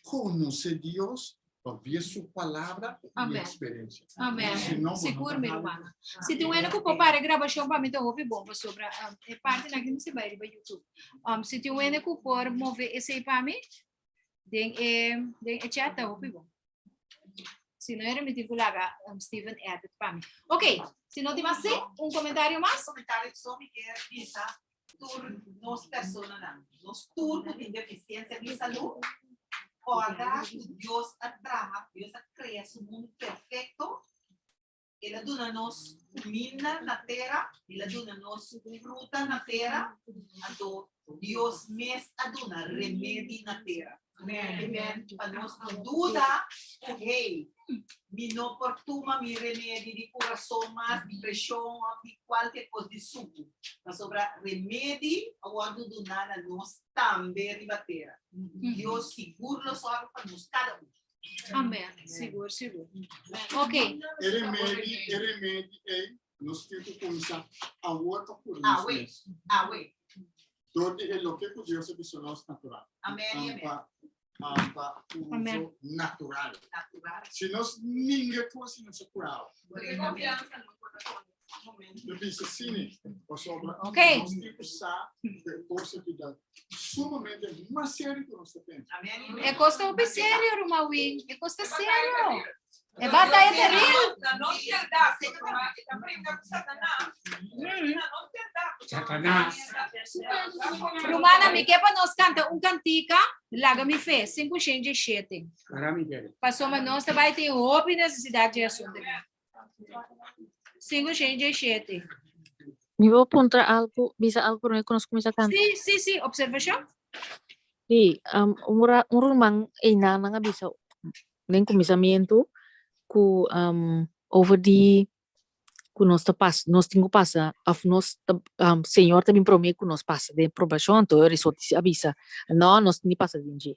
konosé Dios pa via su palabra i Amen. eksperensia. Amen. Si no, bo no Sigur, ta mi habi. ruman. Si tin un hende ku por para e grabashon pa mi ta hopi bon pasobra um, e partenan aki mester bai riba YouTube. Um, si tin un hende ku por move esei pa mi den e den e chat ta hopi bon. Si no era mi tin ku laga um, Steven edit pa mi. Ok, si no tin mas sí, un komentario mas? Komentario so mi kier bisa tur nos personanan, nos tur ku tin defisiensia di salú, kòrda ku Dios a traha, Dios a krea su mundu perfekto, El a duna nos kuminda na tera, El a duna nos fruta na tera, anto Dios mes a duna remedi na tera. Amen. Pa nos no duda ku hey, mi no por tuma mi remedi di kurason mas, di preshon òf di kualke kos di suku. Pasobra remedi a wòrdu duná na nos tambe riba tera. Dios sigur lo sòru pa nos kada un. Amen. Sigur, sigur. Ok. E remedi, e remedi ei, nos tin ku kuminsá awor pa kura nos Awe, mes. awe. Dor di e loke ku Dios a bisa nos natural. Amen i amen. Pa, pa, pa uso Amen. natural. Natural. Si nos ninga kos, nos a kurao. Porque confianza no corazón. Yo bisa sini, pasobra Ok. nos tin ku sa ku e kos aki ta sumamente mas serio ku nos ta pensa. Amen i amen. E kos ta hopi serio, ruman Win. E kos ta serio. E bataya terril. Na no fieldat, e ta bringa ku Satanas. Na no fieldat. Satanás. Rumana, mi ke pa nos kanta un kantika, Laga mi fe, sinku shen dje shete. Para mi kere. Pasobra nos ta bai tin hopi nesesidat dje asuntu aki. 507. Mi por puntra algu, bisa algu promé ku nos kuminsá kanta? Sí, sí, sí, observashon. Sí, un ra, un ruman einan a bisa den kuminsamentu ku over di ku nos ta pas nos tin ku pasa òf nos ta Señor ta bin promé ku nos pasa den probashon anto e resort a bisa no nos tin di pasa den dje.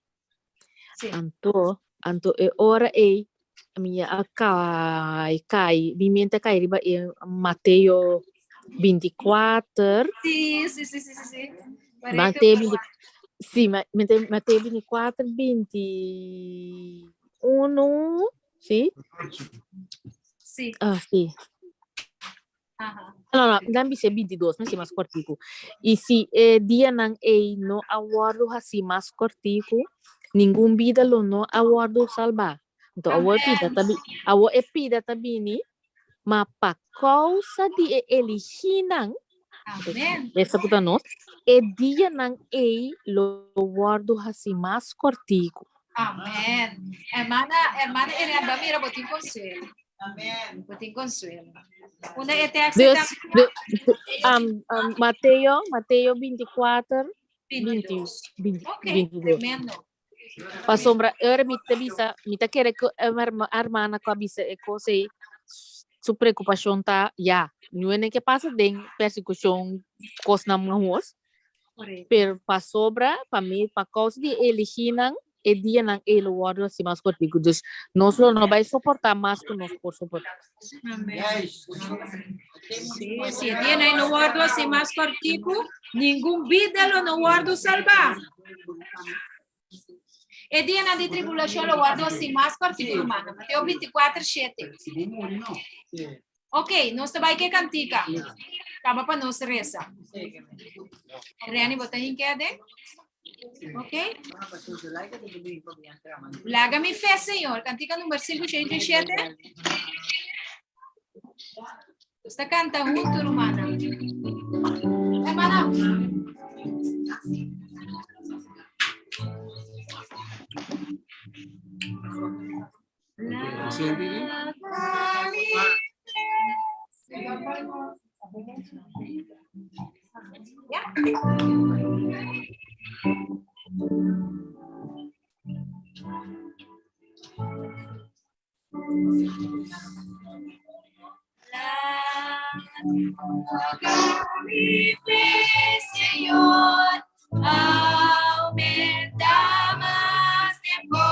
Anto anto e ora ei mi a kai kai mi mente a kai riba e Mateo 24 Sí, sí, sí, sí, sí, sí. Mateo 20 sí, Mateo 24, 21, sí? Sí. Ah, sí. Aha. No, no, dan bisa 22, mas mas cortico. Y si e dianan ei no a wordo hasi mas cortico, ningun bida lo no a wordo salba. Anto awor e pida ta awor e pida ta bini, ma pa causa di e eliginan, Amen. esta ku ta nos, e dianan ei lo wordo hasi mas cortico. Amen. Hermana, hermana Irene, mira, bo tin consuelo. Amen. Bo tin consuelo. Una e tekst Dus, ta de, Mateo, Mateo 24, 20, 22. Ok, 22. tremendo. Pasobra ora mi ta bisa, mi ta kere ku e hermana ku a bisa e kos ei, su preokupashon ta ya, niun ke pasa den persekushon kosnan mahos, Correcto. pero pasobra pa mi pa kousa di e eliginan, E dianan ei lo wòrdu hasi mas kòrtiku. Dus nos lo no bai soportá mas ku nos por soportá. Sí, si e dianan ei no wòrdu hasi mas kòrtiku, ningun bida lo no wòrdu salbá. E dianan di tribulashon lo wòrdu hasi mas kòrtiku, rumannan. Mateo 24, 7. Ok, nos ta bai ke kantika. Kaba pa nos resa. Reni, bo ta hinke aden? Ok? Laga mi fe, Señor. Kantika number 587. Nos ta kanta huntu, rumannan. Hermana. Mi fe, Señor, aumenta mas den bo,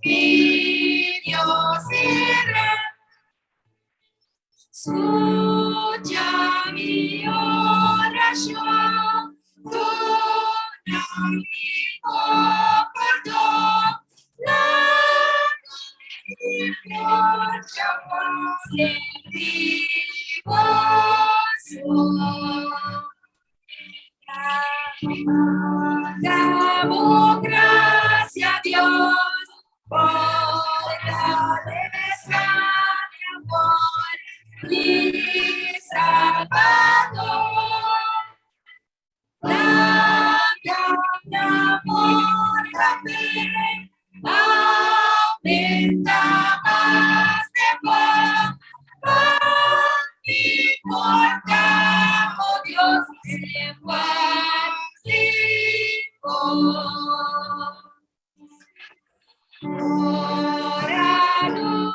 mi Dios será. Scucha mi oracion, duna mi bo pordon, laga mi forza pa serbi bo so. Damos gracia a Dios fortaleza mi amor, mi Salvador. Laga mi amor ta fe, aumenta mas den bo, pa mi porta, oh Dios, ser Ora duru,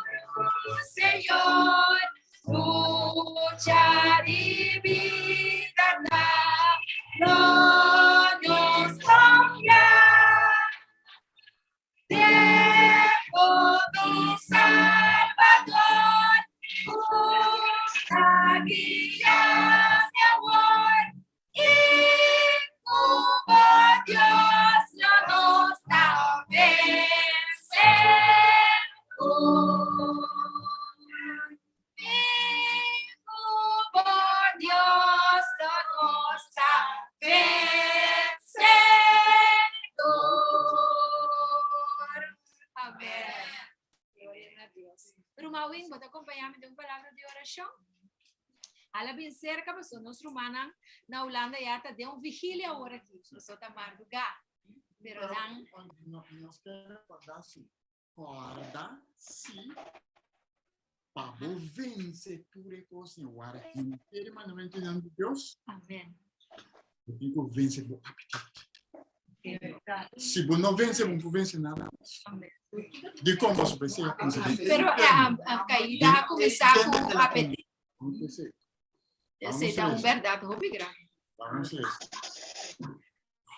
Señor, lucha di bida ta, no nos confia. Den bo mi Salvador, cu ta guia mi awor. I ku bo Dios lo nos ta vensedor. I ku bo Dios lo nos ta vensedor. Amen. Gloria na Dios. Ruman Wing, bo ta acompañá mi den un palabra di oracion? Hala bin cerca, pasobra nos rumannan na Hulanda ya ta den un vigilia awor aki. Pasobra ta mardugá. Pero nan... No, nos ke recorda si, corda si, pa bo vence tur e cosnan, wara henter e mandamentunan di Dios. Amen. Bo tin cu vence bo apetit. Si bo no vence, bo no por vence nada mas. Dikon boso pensé a kumsa den Pero a, a caída a kuminsá ku apetit. Esei ta un bèrdat hopi grandi. Vamos lesa.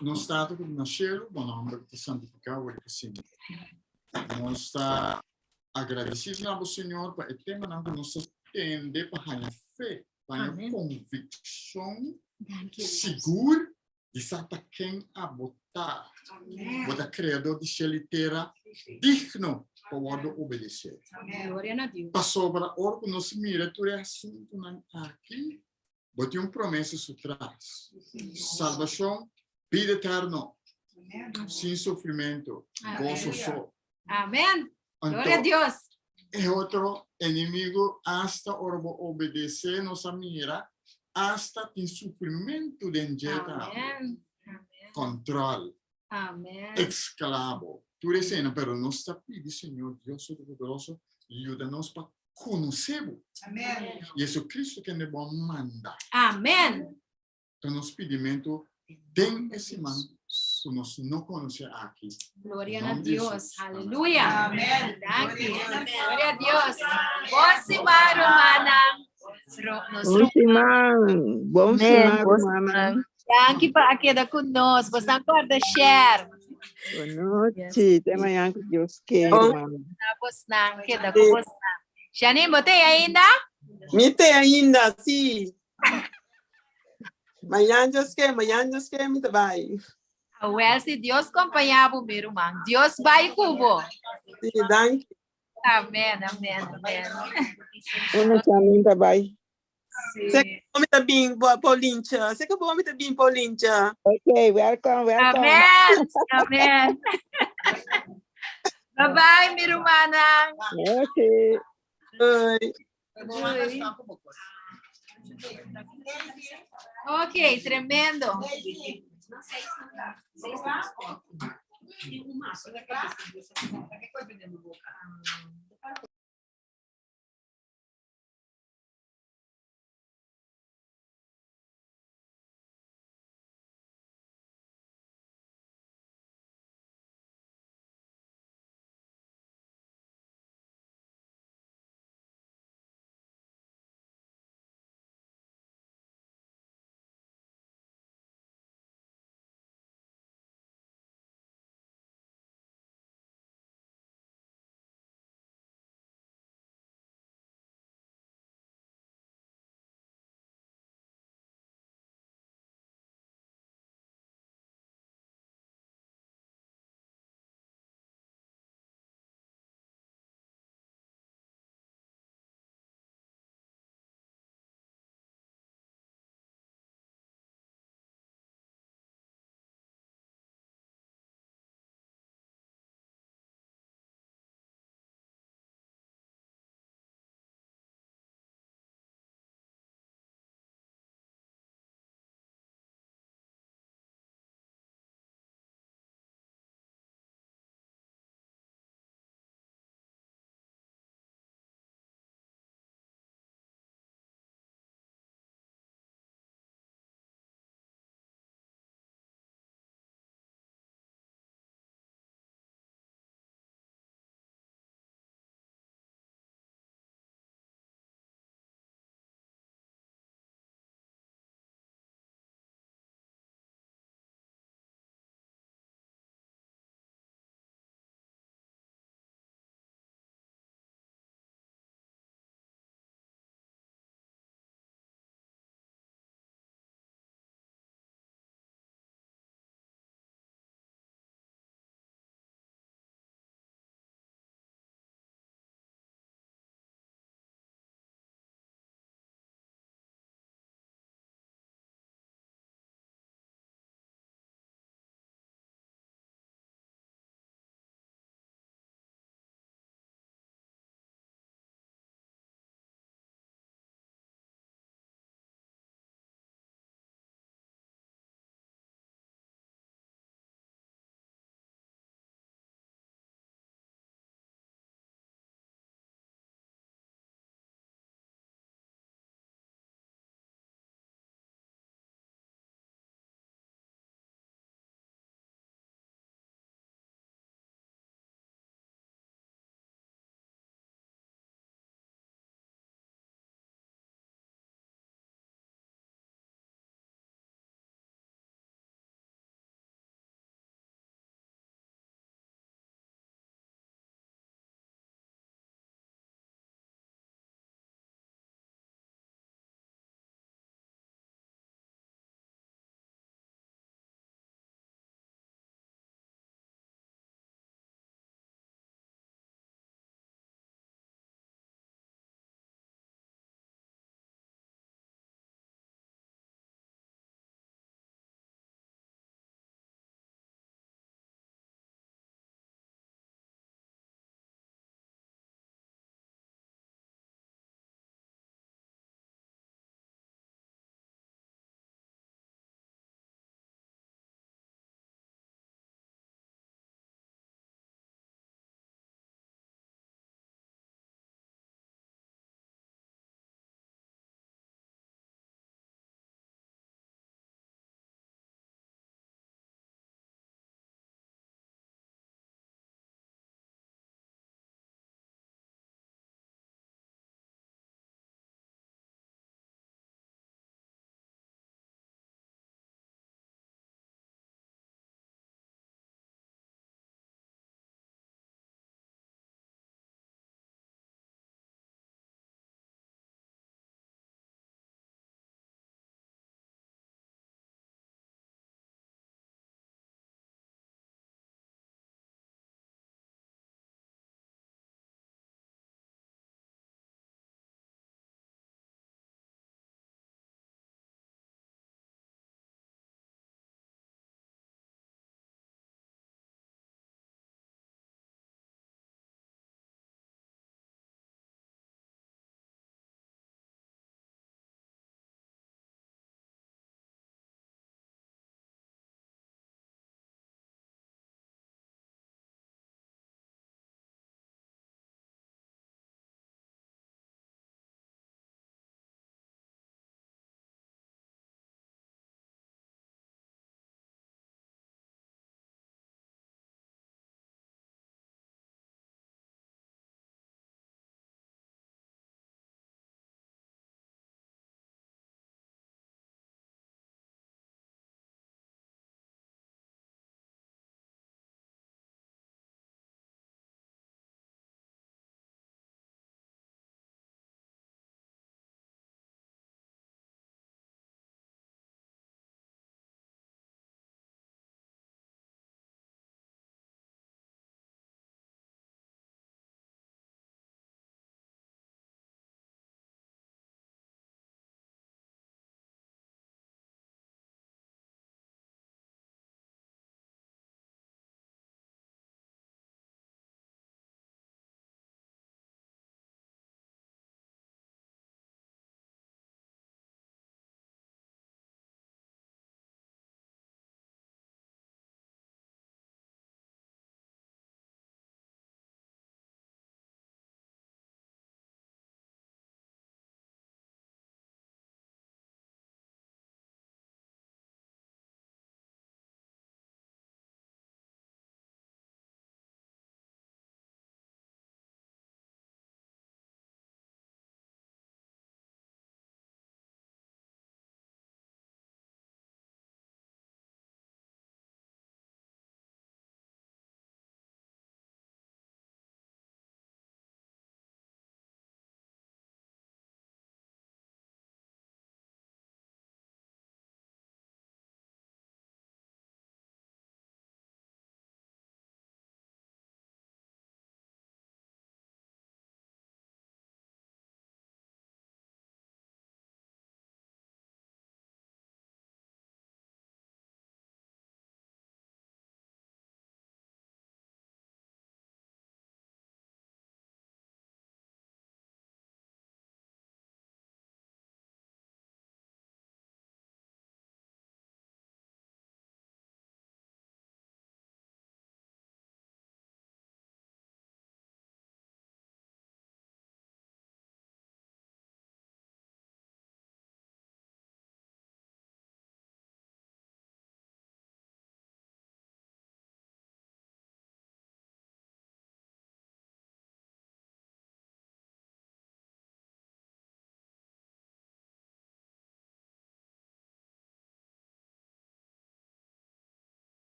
Nos Tata ku ta na shelu, bo nòmber ta santifiká wòrdu pa semper. Nos ta agradesido na bo, Señor, pa e temanan ku nos ta tende pa haña fe, pa haña konvikshon sigur Di sa ta ken abo ta. Bo ta Kreador di shel i tera, digno pa wòrdu obedesé. Pasobra ora ku nos mira tur e asuntunan aki, bo tin un promesa su tras, salbashon, bida eterno, sin sufrimentu, goso so. Amen. Gloria a Dios. E otro enemigo, hasta ora bo obedece, nos a mira, hasta tin sufrimentu den dje tambe. Amen. Control. Amen. Esclavo. Tur esena, pero nos ta pidi Señor Dios Todopoderoso, yuda nos pa conoce bo. Amen. Jesucristo kende bo a manda. Amen. Ta nos pidimentu den e siman ku nos no konosé aki. Gloria Na na nomber di Dios. Jesus. Amen. Aleluya. Amen. Danki. Gloria a Dios. Bon siman, rumannan. Ro- Nos Bon siman. Bon Amen. siman, Bon rumannan. siman. Danki pa a keda ku nos. Bosnan kòrda share. Bon nochi, te mañana ku Dios ke, Oh. ruman. Na bosnan, keda ku bosnan. Janine, bo t'ei ainda? Mi t'ei ainda, sí. Mañana Dios ke, mañana Dios ke, mi ta bai. Awel, si Dios kompañá bo, mi ruman. Dios bai ku bo. Sí, danki. Amen, amen, amen. Una Janine ta bai. Sí. Sé ku mi ta bin, Paulincha. Sé ku bo mi ta bin, Paulincha. Okay, welcome, welcome. Amen, amen. Bye bye, mi rumannan. Okay. Bye. Doei. Ok, tremendo.